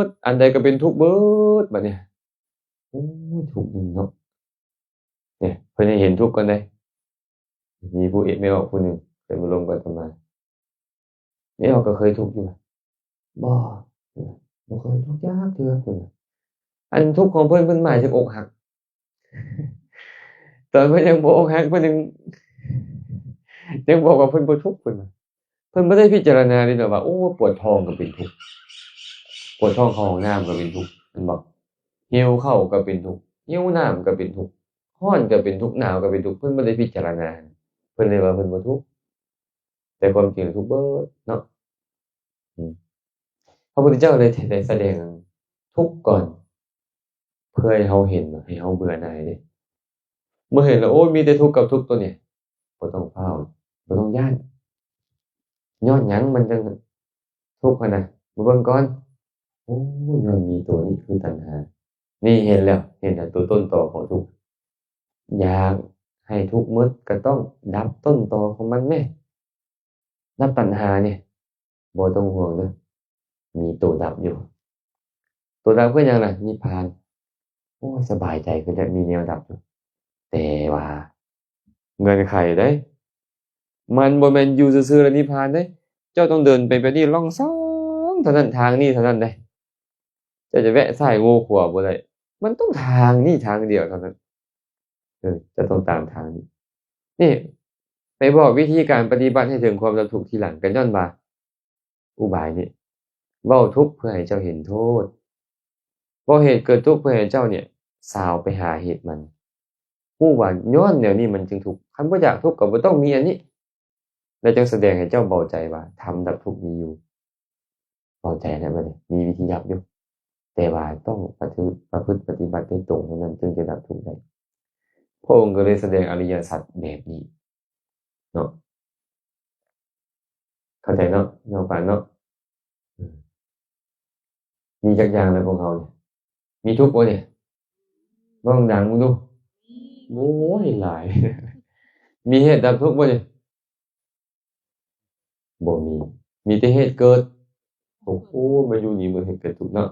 ດ, ອັນໃດກໍເປັນທຸກເບິດ. ບັດນີ້ ໂອ້ຍ ທຸກນີ້ເນາະ, ນີ້ ເພິ່ນໃຫ້ເຫັນທຸກກ່ອນເດ້. ມີຜູ້ເອກແມ່ອອກຜູ້ໜຶ່ງເຄີຍມາລົມກັບອາດຕະມາ, ແມ່ອອກກໍເຄີຍທຸກຢູ່ບໍ່? ບໍ່, ບໍ່ເຄີຍທຸກຈັກເທື່ອ. ເພິ່ນວ່າ ອັນທຸກຂອງເພິ່ນ ເພິ່ນໝາຍເຖິງອົກຫັກ. ຕອນເພິ່ນຍັງບໍ່ອົກຫັກ ເພິ່ນຍັງ ຍັງບອກວ່າເພິ່ນບໍ່ທຸກ ເພິ່ນວ່າ. ເພິ່ນບໍ່ໄດ້ພິຈາລະນາເລີຍເນາະວ່າ ໂອ້ ປວດທ້ອງກໍເປັນທຸກ, ປວດທ້ອງເຂົ້າຫ້ອງນ້ຳກໍເປັນທຸກ ແມ່ນບໍ່? ຫິວເຂົ້າກໍເປັນທຸກ, ຫິວນ້ຳກໍເປັນທຸກ, ຮ້ອນກໍເປັນທຸກ, ໜາວກໍເປັນທຸກ. ເພິ່ນບໍ່ໄດ້ພິຈາລະນາ, ເພິ່ນເລີຍວ່າເພິ່ນບໍ່ທຸກ. ແຕ່ຄວາມຈິງທຸກເບິດເນາະ. ອືມ ພະພຸດທະເຈົ້າເລີຍໄດ້ສະແດງທຸກກ່ອນ ເພື່ອໃຫ້ເຮົາເຫັນ ໃຫ້ເຮົາເບື່ອໜ່າຍເດ້. ເມື່ອເຫັນແລ້ວ ໂອ້ຍ ມີແຕ່ທຸກກັບທຸກຕົວນີ້, ບໍ່ຕ້ອງຟ້າວ, ບໍ່ຕ້ອງຢ້ານ. ຍ້ອນຫຍັງມັນຈັ່ງທຸກຫັ້ນນະ? ມາເບິ່ງກ່ອນ. ໂອ້ ຍ້ອນມີຕົວນີ້ຄືຕັນຫາ. ນີ້ເຫັນແລ້ວ, ເຫັນແລ້ວ ຕົວຕົ້ນຕໍຂອງທຸກ. ຢາກໃຫ້ທຸກໝົດກໍຕ້ອງດັບຕົ້ນຕໍຂອງມັນແມ້. ດັບຕັນຫານີ້ ບໍ່ຕ້ອງຫ່ວງເດີ້, ມີໂຕດັບຢູ່. ໂຕດັບຄືຫຍັງລະ? ນິບພານ. ໂອ້ຍ ສະບາຍໃຈຂຶ້ນແລ້ວ, ມີແນວດັບຢູ່. ແຕ່ວ່າເງື່ອນໄຂເດ້, ມັນບໍ່ແມ່ນຢູ່ຊື່ໆແລ້ວນິບພານເດ້. ເຈົ້າຕ້ອງເດີນໄປແບບນີ້ ລ່ອງຊ່ອງເທົ່ານັ້ນ, ທາງນີ້ເທົ່ານັ້ນເດ້. ເຈົ້າຈະແວະຊ້າຍໂງ່ຂວາບໍ່ໄດ້, ມັນຕ້ອງທາງນີ້ທາງດຽວເທົ່ານັ້ນ. ເອີ ຈະຕ້ອງຕາມທາງນີ້. ນີ້ ໄປບອກວິທີການປະຕິບັດໃຫ້ເຖິງຄວາມດັບທຸກທີຫຼັງ, ກໍຍ້ອນວ່າອຸບາຍນີ້ ເວົ້າທຸກເພື່ອໃຫ້ເຈົ້າເຫັນໂທດ, ເວົ້າເຫດເກີດທຸກເພື່ອໃຫ້ເຈົ້ານີ້ສາວໄປຫາເຫດມັນ, ຮູ້ວ່າຍ້ອນແນວນີ້ມັນຈຶ່ງທຸກ. ຄັນບໍ່ຢາກທຸກກໍບໍ່ຕ້ອງມີອັນນີ້, ແລ້ວຈຶ່ງສະແດງໃຫ້ເຈົ້າເບົາໃຈວ່າທຳດັບທຸກມີຢູ່. ເຂົ້າໃຈແລ້ວບັດນີ້ ມີວິທີດັບຢູ່, ແຕ່ວ່າຕ້ອງປະພຶດ ປະພຶດປະຕິບັດໃຫ້ຕົງເທົ່ານັ້ນ ຈຶ່ງຈະດັບທຸກໄດ້. ພະອົງກໍເລີຍສະແດງອະລິຍະສັດແບບນີ້ເນາະ. ເຂົ້າໃຈເນາະ ນ້ອງປານເນາະ? ເອີ ມີຈັກຢ່າງແລ້ວພວກເຮົານີ້? ມີທຸກບໍ່ນີ້? ເວົ້າດັງໆເບິ່ງດູ. ໂອ້ຍ ຫຼາຍ. ມີເຫດດັບທຸກບໍ່ນີ້? ບໍ່ມີ, ມີແຕ່ເຫດເກີດ. ໂອ້ໂຫ ມາຢູ່ນີ້ບໍ່ເຫດເກີດທຸກເນາະ.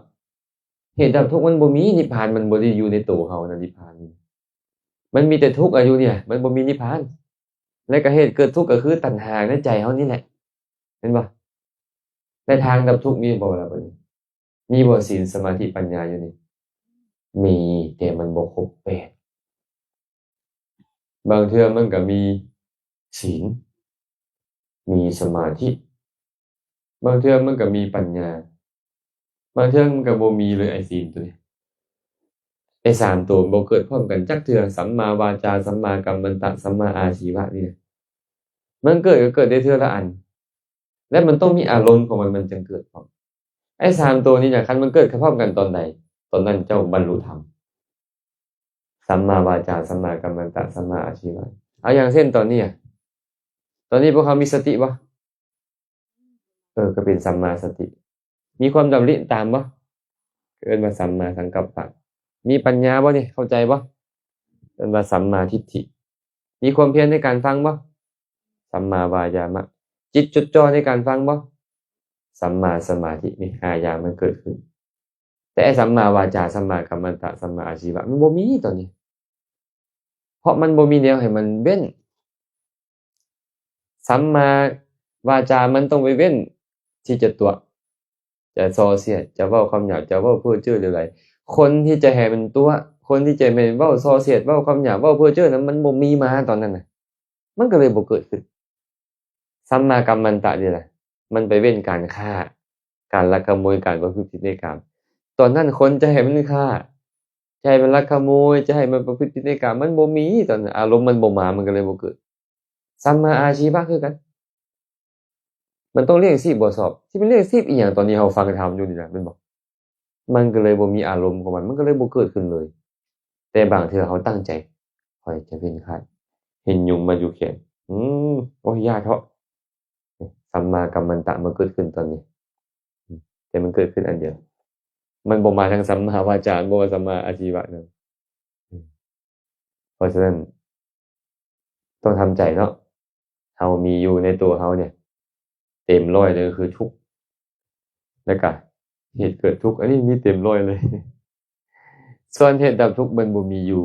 ເຫດດັບທຸກມັນບໍ່ມີ, ນິບພານມັນບໍ່ໄດ້ຢູ່ໃນໂຕເຮົານະ, ນິບພານມັນມີແຕ່ທຸກອະຢູ່ນີ້, ມັນບໍ່ມີນິບພານ. ແລະກໍເຫດເກີດທຸກກໍຄືຕັນຫາໃນໃຈເຮົານີ້ແຫຼະ, ແມ່ນບໍ່? ແລະທາງດັບທຸກມີບໍ່ລະບັດນີ້? ມີບໍ່? ສິນ ສະມາທິ ປັນຍາຢູ່ນີ້? ມີ, ແຕ່ມັນບໍ່ຄົບແປດ. ບາງເທື່ອມັນກໍມີ ສິນ ມີສະມາທິ ບາງເທື່ອມັນກໍມີປັນຍາ ບາງເທື່ອມັນກໍບໍ່ມີເລີຍ ໄອ້ສິນໂຕນີ້ ໄອ້ສາມໂຕມັນບໍ່ເກີດພ້ອມກັນຈັກເທື່ອ ສຳມາວາຈາ ສຳມາກັມມັນຕະ ສຳມາອາຊີວະນີ້ນະ ມັນເກີດກໍເກີດໄດ້ເທື່ອລະອັນ ແລະມັນຕ້ອງມີອາລົມຂອງມັນ ມັນຈຶ່ງເກີດພ້ອມ ໄອ້ສາມໂຕນີ້ນະ ຄັນມັນເກີດຂຶ້ນພ້ອມກັນຕອນໃດ ຕອນນັ້ນເຈົ້າບັນລຸທຳ ສຳມາວາຈາ ສຳມາກັມມັນຕະ ສຳມາອາຊີວະ ເອົາຢ່າງເຊັ່ນຕອນນີ້ອະ ຕອນນີ້ພວກເຮົາມີສະຕິບໍ່? ເອີ ກໍເປັນສຳມາສະຕິ ມີຄວາມດຳລິຕາມບໍ່? ເອີ້ນວ່າສຳມາສັງກັບປະ ມີປັນຍາບໍ່ນີ້? ເຂົ້າໃຈບໍ່? ເອີ້ນວ່າສຳມາທິດຖິ ມີຄວາມພຽນໃນການຟັງບໍ່? ສຳມາວາຍາມະ ຈິດຈົດຈ່ອໃນການຟັງບໍ່? ສຳມາສະມາທິ ນີ້ຫ້າຢ່າງມັນເກີດຂຶ້ນ ແຕ່ໄອ້ສຳມາວາຈາ ສຳມາກັມມັນຕະ ສຳມາອາຊີວະ ມັນບໍ່ມີຕອນນີ້ ເພາະມັນບໍ່ມີແນວໃຫ້ມັນເວັ້ນ ສຳມາວາຈາມັນຕ້ອງໄປເວັ້ນທີ່ຈະຕົວະ ຈະສໍ່ສຽດ ຈະເວົ້າຄຳຫຍາບ ຈະເວົ້າເພີ້ເຈີຫຼາຍໆ ຄົນທີ່ຈະໃຫ້ມັນຕົວະ ຄົນທີ່ຈະໃຫ້ມັນເວົ້າສໍ່ສຽດ ເວົ້າຄຳຫຍາບ ເວົ້າເພີ້ເຈີນັ້ນ ມັນບໍ່ມີມາຕອນນັ້ນນະ ມັນກໍເລີຍບໍ່ເກີດຂຶ້ນ ສຳມາກັມມັນຕະນີ້ລະ ມັນໄປເວັ້ນການຄ້າ ການລັກຂະໂມຍ ການປະພຶດຜິດໃນກາມ ຕອນນັ້ນຄົນຈະໃຫ້ມັນຄ້າ ຈະໃຫ້ມັນລັກຂະໂມຍ ຈະໃຫ້ມັນປະພຶດຜິດໃນກາມ ມັນບໍ່ມີ ຕອນນັ້ນອາລົມມັນບໍ່ມາ ມັນກໍເລີຍບໍ່ເກີດ ສຳມາອາຊີວະຄືກັນ ມັນຕ້ອງລ້ຽງຊີບບໍ່ຊອບ ຊິເປັນລ້ຽງຊີບອີ່ຫຍັງ ຕອນນີ້ເຮົາຟັງທຳຢູ່ນີ້ນະ ແມ່ນບໍ່? ມັນກໍເລີຍບໍ່ມີອາລົມຂອງມັນ ມັນກໍເລີຍບໍ່ເກີດຂຶ້ນເລີຍ ແຕ່ບາງເທື່ອເຮົາຕັ້ງໃຈ ຂ້ອຍຈະເວັ້ນຂາດ ເຫັນຍຸງມາຢູ່ແຂນ ອືມ ໂອ້ຍ ຢ່າເທາະ ສຳມາກັມມັນຕະມາເກີດຂຶ້ນຕອນນີ້ ແຕ່ມັນເກີດຂຶ້ນອັນດຽວ ມັນບໍ່ມາທາງສຳມາວາຈາ ບໍ່ວ່າສຳມາອາຊີວະນັ້ນ ເພາະສະນັ້ນ ຕ້ອງທຳໃຈເນາະ ເຮົາມີຢູ່ໃນຕົວເຮົານີ້ ເຕັມຮ້ອຍເລີຍຄືທຸກ ແລ້ວກະເຫດເກີດທຸກ ອັນນີ້ມີເຕັມຮ້ອຍເລີຍ ສ່ວນເຫດດັບທຸກມັນບໍ່ມີຢູ່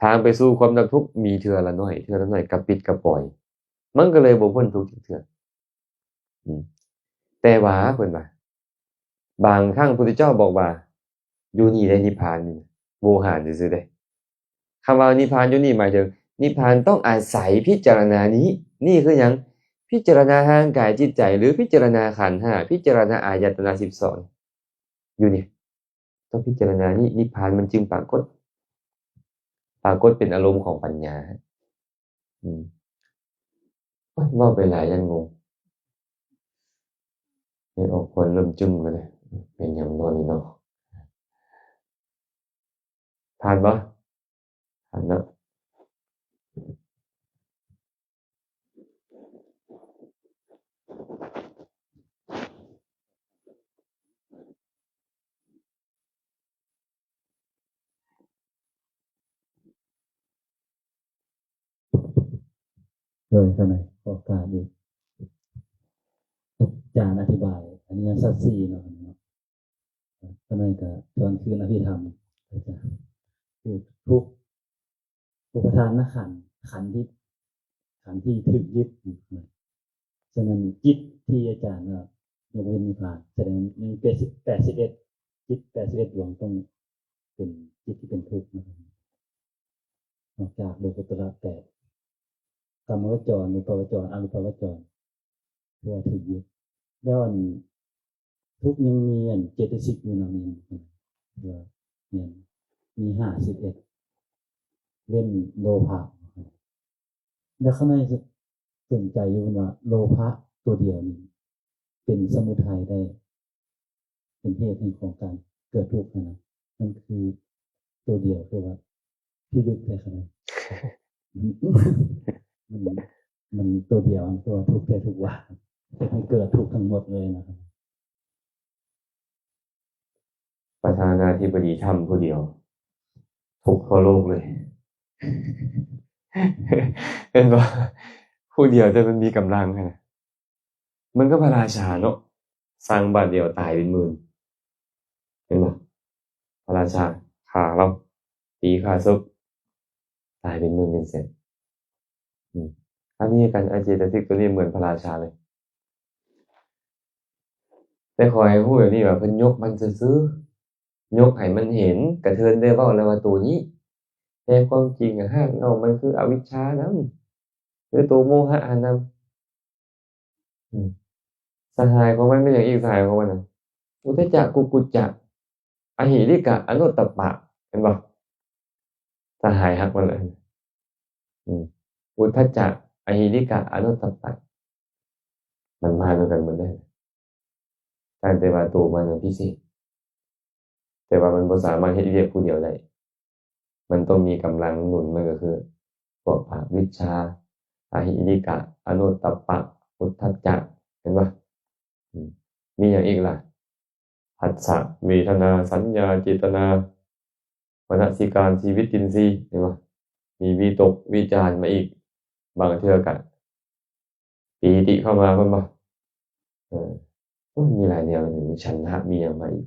ທາງໄປສູ່ຄວາມດັບທຸກມີເທື່ອລະໜ້ອຍ ເທື່ອລະໜ້ອຍ ກະປິດກະປ່ອຍ ມັນກໍເລີຍບໍ່ພົ້ນທຸກຈັກເທື່ອ ອືມ ແຕ່ວ່າເພິ່ນວ່າ ບາງຄັ້ງພຸດທະເຈົ້າບອກວ່າ ຢູ່ນີ້ໄດ້ນິບພານນີ້ ໂວຫານຊື່ໆເດ້ ຄຳວ່ານິບພານຢູ່ນີ້ໝາຍເຖິງ ນິບພານຕ້ອງອາໄສພິຈາລະນານີ້ ນີ້ຄືຫຍັງ? ພິຈາລະນາຮ່າງກາຍຈິດໃຈ ຫຼື ພິຈາລະນາຂັນຫ້າ ພິຈາລະນາອາຍະຕະນະສິບສອງ ຢູ່ນີ້ ຕ້ອງພິຈາລະນານີ້ ນິບພານມັນຈຶ່ງປາກົດ ປາກົດເປັນອາລົມຂອງປັນຍາ ອືມ ໂອ້ຍ ເວົ້າໄປຫຼາຍຢ້ານງົງ ເຮັດອອກຄວັນເລີ່ມຈຶ້ງແລ້ວເດ້ ເປັນຫຍັງເນາະນີ້ເນາະ ຜ່ານບໍ່? ຜ່ານເນາະ. ໂດຍ ຂະໜາດໂອກາດນີ້ ອາຈານອະທິບາຍອະລິຍະສັດສີ່ເນາະ ຂະໜາດກະທວນຄືນອະພິທຳ ອາຈານ ຄືທຸກ ອຸປະທານນະຂັນ ຂັນທີ່ ຂັນທີ່ຖືກຍຶດ. ສະນັ້ນ ຈິດທີ່ອາຈານວ່າຍັງບໍ່ເຫັນນິບພານ ສະແດງຍັງແປດສິບ ແປດສິບເອັດ ຈິດແປດສິບເອັດດວງຕ້ອງເປັນຈິດທີ່ເປັນທຸກນະ ນອກຈາກໂລກຸດຕະລະແປດ ກາມະວະຈອນ ຮູປະວະຈອນ ອະຮູປະວະຈອນ ຖືວ່າຖືກຍຶດ. ແລ້ວອັນ ທຸກຍັງມີອັນເຈຕະສິກຢູ່ນຳ ຍັງ ຖືວ່າຍັງມີຫ້າສິບເອັດ ເວັ້ນໂລພະ. ແລ້ວຂ້າງໃນສົນໃຈຢູ່ເພິ່ນວ່າ ໂລພະຕົວດຽວນີ້ເປັນສະມຸໄທໄດ້ ເປັນເຫດແຫ່ງຂອງການເກີດທຸກຫັ້ນນະ ມັນຄືຕົວດຽວ ຄືວ່າພິລຶກແທ້ຂະໜາດ ມັນ ມັນຕົວດຽວ ຕົວທຸກແທ້ທຸກວ່າ ເຮັດໃຫ້ເກີດທຸກທັງໝົດເລີຍນະ. ປະທານາທິບໍດີທຳຜູ້ດຽວ ທຸກທົ່ວໂລກເລີຍ ເຫັນບໍ່? ຜູ້ດຽວແຕ່ມັນມີກຳລັງຫັ້ນນະ ມັນກໍພະລາຊາເນາະ ສັ່ງບາດດຽວຕາຍເປັນໝື່ນ ເຫັນບໍ່? ພະລາຊາຂ້າລາວ ຕີຂ້າສົບ ຕາຍເປັນໝື່ນເປັນແສນ. ອືມ ອັນນີ້ການອາເຈຕະສິກຕົວນີ້ເໝືອນພະລາຊາເລີຍ. ແຕ່ຂໍໃຫ້ຮູ້ແບບນີ້ວ່າ ເພິ່ນຍົກມັນຊື່ໆ ຍົກໃຫ້ມັນເຫັນ ກະເທີນໄດ້ເວົ້າແລ້ວວ່າໂຕນີ້ ແຕ່ຄວາມຈິງຮາກເຫງົ້າມັນຄືອະວິດຊານຳ ຄືໂຕໂມຫະຫັ້ນນຳ. ອືມ ສະຫາຍຂອງມັນແມ່ນຫຍັງອີກ? ສະຫາຍຂອງມັນນະ ອຸດທະຈະ ກຸກຸດຈະ ອະຫິລິກະ ອະນຸດຕະປະ ເຫັນບໍ່? ສະຫາຍຮັກມັນແຫຼະ ອືມ ອຸດທະຈະ ອະຫິລິກະ ອະນຸດຕະປະ ມັນມານຳກັນໝົດເລີຍ ຕ່າງແຕ່ວ່າໂຕມັນນະພິເສດ ແຕ່ວ່າມັນບໍ່ສາມາດເຮັດວຽກຜູ້ດຽວໄດ້ ມັນຕ້ອງມີກຳລັງໜູນ ມັນກໍຄືພວກອະວິດຊາ ອະຫິລິກະ ອະນຸດຕະປະ ອຸດທະຈະ ເຫັນບໍ່? ອືມ ມີຫຍັງອີກລະ? ພັດສະ ເວທະນາ ສັນຍາ ເຈດຕະນາ ມະນະສິການ ຊີວິດຕິນຊີ ເຫັນບໍ່? ມີວິຕົກ ວິຈານມາອີກ ບາງເທື່ອກໍປີຕິເຂົ້າມາ ແມ່ນບໍ່? ເອີ ໂອ້ຍ ມີຫຼາຍແນວ ມີສັນທະ ມີຫຍັງມາອີກ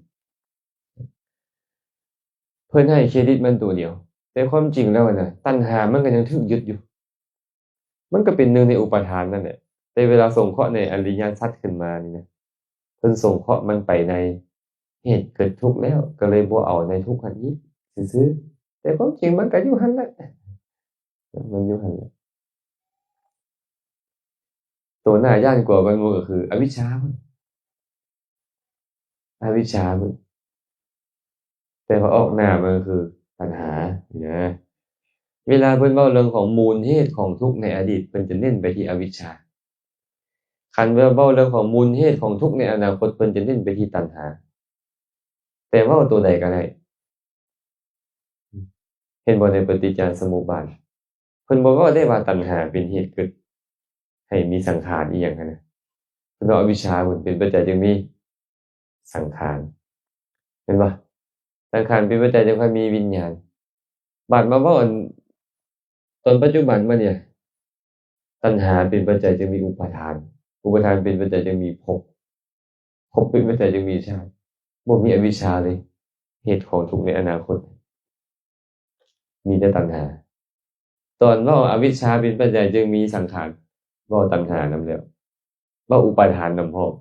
ເພິ່ນໃຫ້ເຄຣດິດມັນໂຕດຽວ ແຕ່ຄວາມຈິງແລ້ວນະ ຕັນຫາມັນກໍຍັງຖືກຍຶດຢູ່ ມັນກໍເປັນໜຶ່ງໃນອຸປາທານນັ້ນແຫຼະ ແຕ່ເວລາສົງເຄາະໃນອະລິຍະສັດຂຶ້ນມານີ້ນະ ເພິ່ນສົງເຄາະມັນໄປໃນເຫດເກີດທຸກແລ້ວ ກໍເລີຍບໍ່ເອົາໃນທຸກຫັ້ນອີກຊື່ໆ ແຕ່ຄວາມຈິງມັນກໍຢູ່ຫັ້ນແຫຼະ ມັນຢູ່ຫັ້ນແຫຼະ. ໂຕໜ້າຢ້ານກວ່າກັນໝູ່ກໍຄືອະວິດຊາພຸ້ນ ອະວິດຊາພຸ້ນ ແຕ່ວ່າອອກໜ້າມັນກໍຄືຕັນຫານີ້ນະ. ເວລາເພິ່ນເວົ້າເລື່ອງຂອງມູນເຫດຂອງທຸກໃນອະດີດ ເພິ່ນຈະເນັ້ນໄປທີ່ອະວິດຊາ. ຄັນວ່າເວົ້າເລື່ອງຂອງມູນເຫດຂອງທຸກໃນອະນາຄົດ ເພິ່ນຈະເນັ້ນໄປທີ່ຕັນຫາ. ແຕ່ເວົ້າໂຕໃດກໍໄດ້ ເຫັນບໍ່ ໃນປະຕິດຈະສະມຸບາດ ເພິ່ນບໍ່ເວົ້າໄດ້ວ່າຕັນຫາເປັນເຫດເກີດໃຫ້ມີສັງຂານອີ່ຫຍັງຫັ້ນນະ ເພິ່ນເວົ້າອະວິດຊາພຸ້ນເປັນປັດໄຈຈຶ່ງມີສັງຂານ ແມ່ນບໍ່? ສັງຂານເປັນປັດໄຈຈຶ່ງຄ່ອຍມີວິນຍານ. ບາດມາເວົ້າອັນຕອນປັດຈຸບັນມານີ້ ຕັນຫາເປັນປັດໄຈຈຶ່ງມີອຸປາທານ ອຸປາທານເປັນປັດໄຈຈຶ່ງມີພົບ ພົບເປັນປັດໄຈຈຶ່ງມີຊາດ ບໍ່ມີອະວິດຊາເລີຍ ເຫດຂອງທຸກໃນອະນາຄົດ ມີແຕ່ຕັນຫາ. ຕອນເວົ້າອະວິດຊາເປັນປັດໄຈຈຶ່ງມີສັງຂານ ເວົ້າຕັນຫານຳແລ້ວ ເວົ້າອຸປາທານນຳພ້ອມ.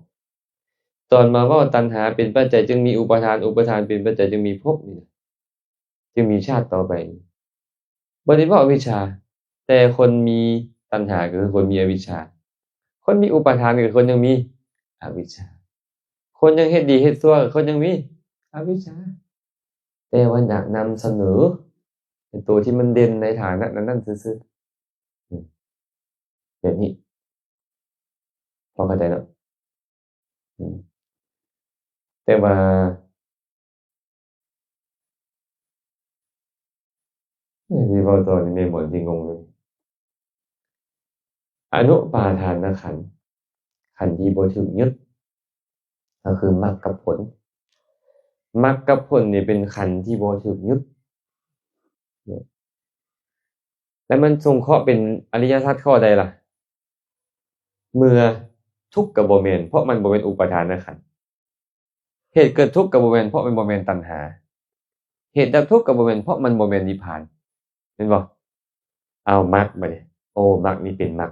ຕອນມາເວົ້າຕັນຫາເປັນປັດໄຈຈຶ່ງມີອຸປາທານ ອຸປາທານເປັນປັດໄຈຈຶ່ງມີພົບນີ້ນະ ຈຶ່ງມີຊາດຕໍ່ໄປ ບໍ່ໄດ້ເວົ້າອະວິດຊາ. ແຕ່ຄົນມີຕັນຫາກໍຄືຄົນມີອະວິດຊາ ຄົນມີອຸປາທານກໍຄືຄົນຍັງມີອະວິດຊາ ຄົນຍັງເຮັດດີເຮັດຊົ່ວກໍຄືຄົນຍັງມີອະວິດຊາ ແຕ່ວ່າຢາກນຳສະເໜີໃນໂຕທີ່ມັນເດັ່ນໃນຖານະນັ້ນໆຊື່ໆ ອືມ ແບບນີ້ ພໍເຂົ້າໃຈເນາະ? ອືມ ແຕ່ວ່າ ເອີ ທີ່ເວົ້າຕອນນີ້ແມ່ໝອນຊິງົງເລີຍ. ອະນຸປາທານນະຂັນ ຂັນທີ່ບໍ່ຖືກຍຶດ ກໍຄືມັກກັບຜົນ. ມັກກັບຜົນນີ້ເປັນຂັນທີ່ບໍ່ຖືກຍຶດ ແລ້ວມັນສົງເຄາະເປັນອະລິຍະສັດຂໍ້ໃດລະ? ເມື່ອທຸກກໍບໍ່ແມ່ນ ເພາະມັນບໍ່ແມ່ນອຸປາທານນະຂັນ. ເຫດເກີດທຸກກໍບໍ່ແມ່ນ ເພາະມັນບໍ່ແມ່ນຕັນຫາ. ເຫດດັບທຸກກໍບໍ່ແມ່ນ ເພາະມັນບໍ່ແມ່ນນິບພານ. ແມ່ນບໍ່? ເອົາ ມັກບາດນີ້ ໂອ້ ມັກນີ້ເປັນມັກ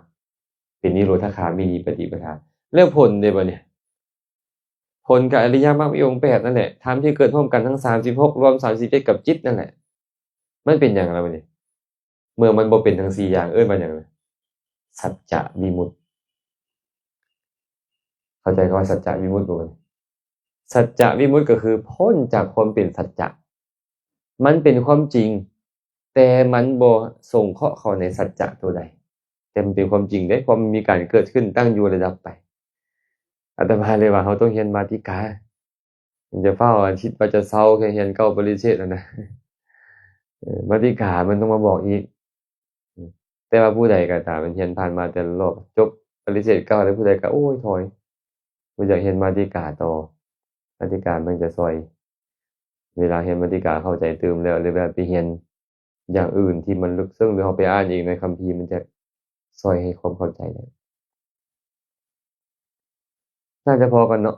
ເປັນນິໂຣດທະຄາມິນີປະຕິປະທາ. ແລ້ວຜົນເດບາດນີ້? ຜົນກໍອະລິຍະມັກມີອົງແປດນັ້ນແຫຼະ ທຳທີ່ເກີດພ້ອມກັນທັງສາມສິບຫົກ ລວມສາມສິບເຈັດກັບຈິດນັ້ນແຫຼະ. ມັນເປັນຫຍັງລະບາດນີ້? ເມື່ອມັນບໍ່ເປັນທັງສີ່ຢ່າງ ເອີ້ນວ່າຫຍັງ? ສັດຈະວິມຸດ. ເຂົ້າໃຈຄຳວ່າສັດຈະວິມຸດບໍ່? ສັດຈະວິມຸດກໍຄືພົ້ນຈາກຄວາມເປັນສັດຈະ. ມັນເປັນຄວາມຈິງ ແຕ່ມັນບໍ່ສົງເຄາະເຂົ້າໃນສັດຈະຕົວໃດ. ແຕ່ມັນເປັນຄວາມຈິງເດ້ ເພາະມັນມີການເກີດຂຶ້ນ, ຕັ້ງຢູ່ ແລະ ດັບໄປ. ອາດຕະມາເລີຍວ່າເຮົາຕ້ອງຮຽນມາຕິກາ. ມັນຈະຟ້າວອາທິດວ່າຈະເຊົາ ແຄ່ຮຽນເກົ້າປະລິເຊດຫັ້ນນະ. ເອີ ມາຕິກາມັນຕ້ອງມາບອກອີກ. ແຕ່ວ່າຜູ້ໃດກໍຕາມທີ່ຮຽນຜ່ານມາແຕ່ລະລອບ ຈົບປະລິເຊດເກົ້າແລ້ວ ຜູ້ໃດກໍ ໂອ້ຍ ຖອຍ ບໍ່ຢາກຮຽນມາຕິກາຕໍ່. ມາຕິກາມັນຈະຊ່ອຍ ເວລາຮຽນມາຕິກາເຂົ້າໃຈຕື່ມແລ້ວ ຫຼືວ່າໄປຮຽນຢ່າງອື່ນທີ່ມັນເລິກເຊິ່ງ ຫຼືເຮົາໄປອ່ານເອງໃນຄຳພີ ມັນຈະຊ່ອຍໃຫ້ຄວາມເຂົ້າໃຈໄດ້. ໜ້າຈະພໍກັນເນາະ.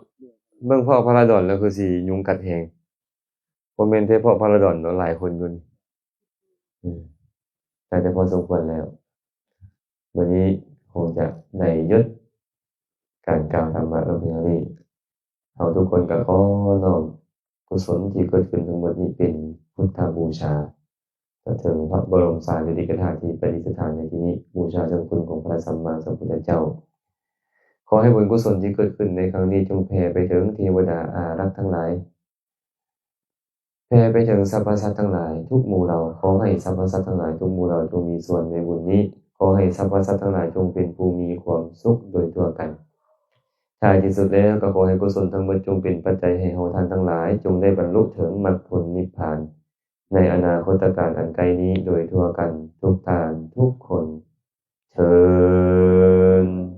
ເບິ່ງພວກພະລາດອນແລ້ວຄືຊິຍຸງກັດແຮງ. ບໍ່ແມ່ນແຕ່ພວກພະລາດອນເນາະ, ຫຼາຍຄົນຢູ່ນີ້. ອືມ ໜ້າຈະພໍສົມຄວນແລ້ວ. ມື້ນີ້ຄົງຈະໄດ້ຢຸດການກ່າວທຳມະລົງພຽງເທົ່ານີ້. ເຮົາທຸກຄົນກໍຂໍນ້ອມກຸສົນທີ່ເກີດຂຶ້ນທັງໝົດນີ້ເປັນພຸດທະບູຊາ. ເພ ເຖິງພະບໍລົມສາລີລິກະທາດທີ່ປະດິດສະຖານໃນທີ່ນີ້, ບູຊາເຖິງຄຸນຂອງພະສຳມາສຳພຸດທະເຈົ້າ. ຂໍໃຫ້ບຸນກຸສົນທີ່ເກີດຂຶ້ນໃນຄັ້ງນີ້ ຈົ່ງແຜ່ໄປເຖິງເທວະດາອາລັກທັງຫຼາຍ, ແຜ່ໄປເຖິງສັບພະສັດທັງຫຼາຍທຸກໝູ່ເຫຼົ່າ. ຂໍໃຫ້ສັບພະສັດທັງຫຼາຍທຸກໝູ່ເຫຼົ່າຈົ່ງມີສ່ວນໃນບຸນນີ້. ຂໍໃຫ້ສັບພະສັດທັງຫຼາຍຈົ່ງເປັນຜູ້ມີຄວາມສຸກໂດຍທົ່ວກັນ. ທ້າຍທີ່ສຸດແລ້ວ ກໍຂໍໃຫ້ກຸສົນທັງໝົດຈົ່ງເປັນປັດໄຈໃຫ້ເຮົາທ່ານທັງຫຼາຍ ຈົ່ງໄດ້ບັນລຸເຖິງມັກຜົນນິບພານ ໃນອະນາຄົດຕະການອັນໃກ້ນີ້ໂດຍທົ່ວກັນທຸກທ່ານທຸກຄົນເທີ້ນ.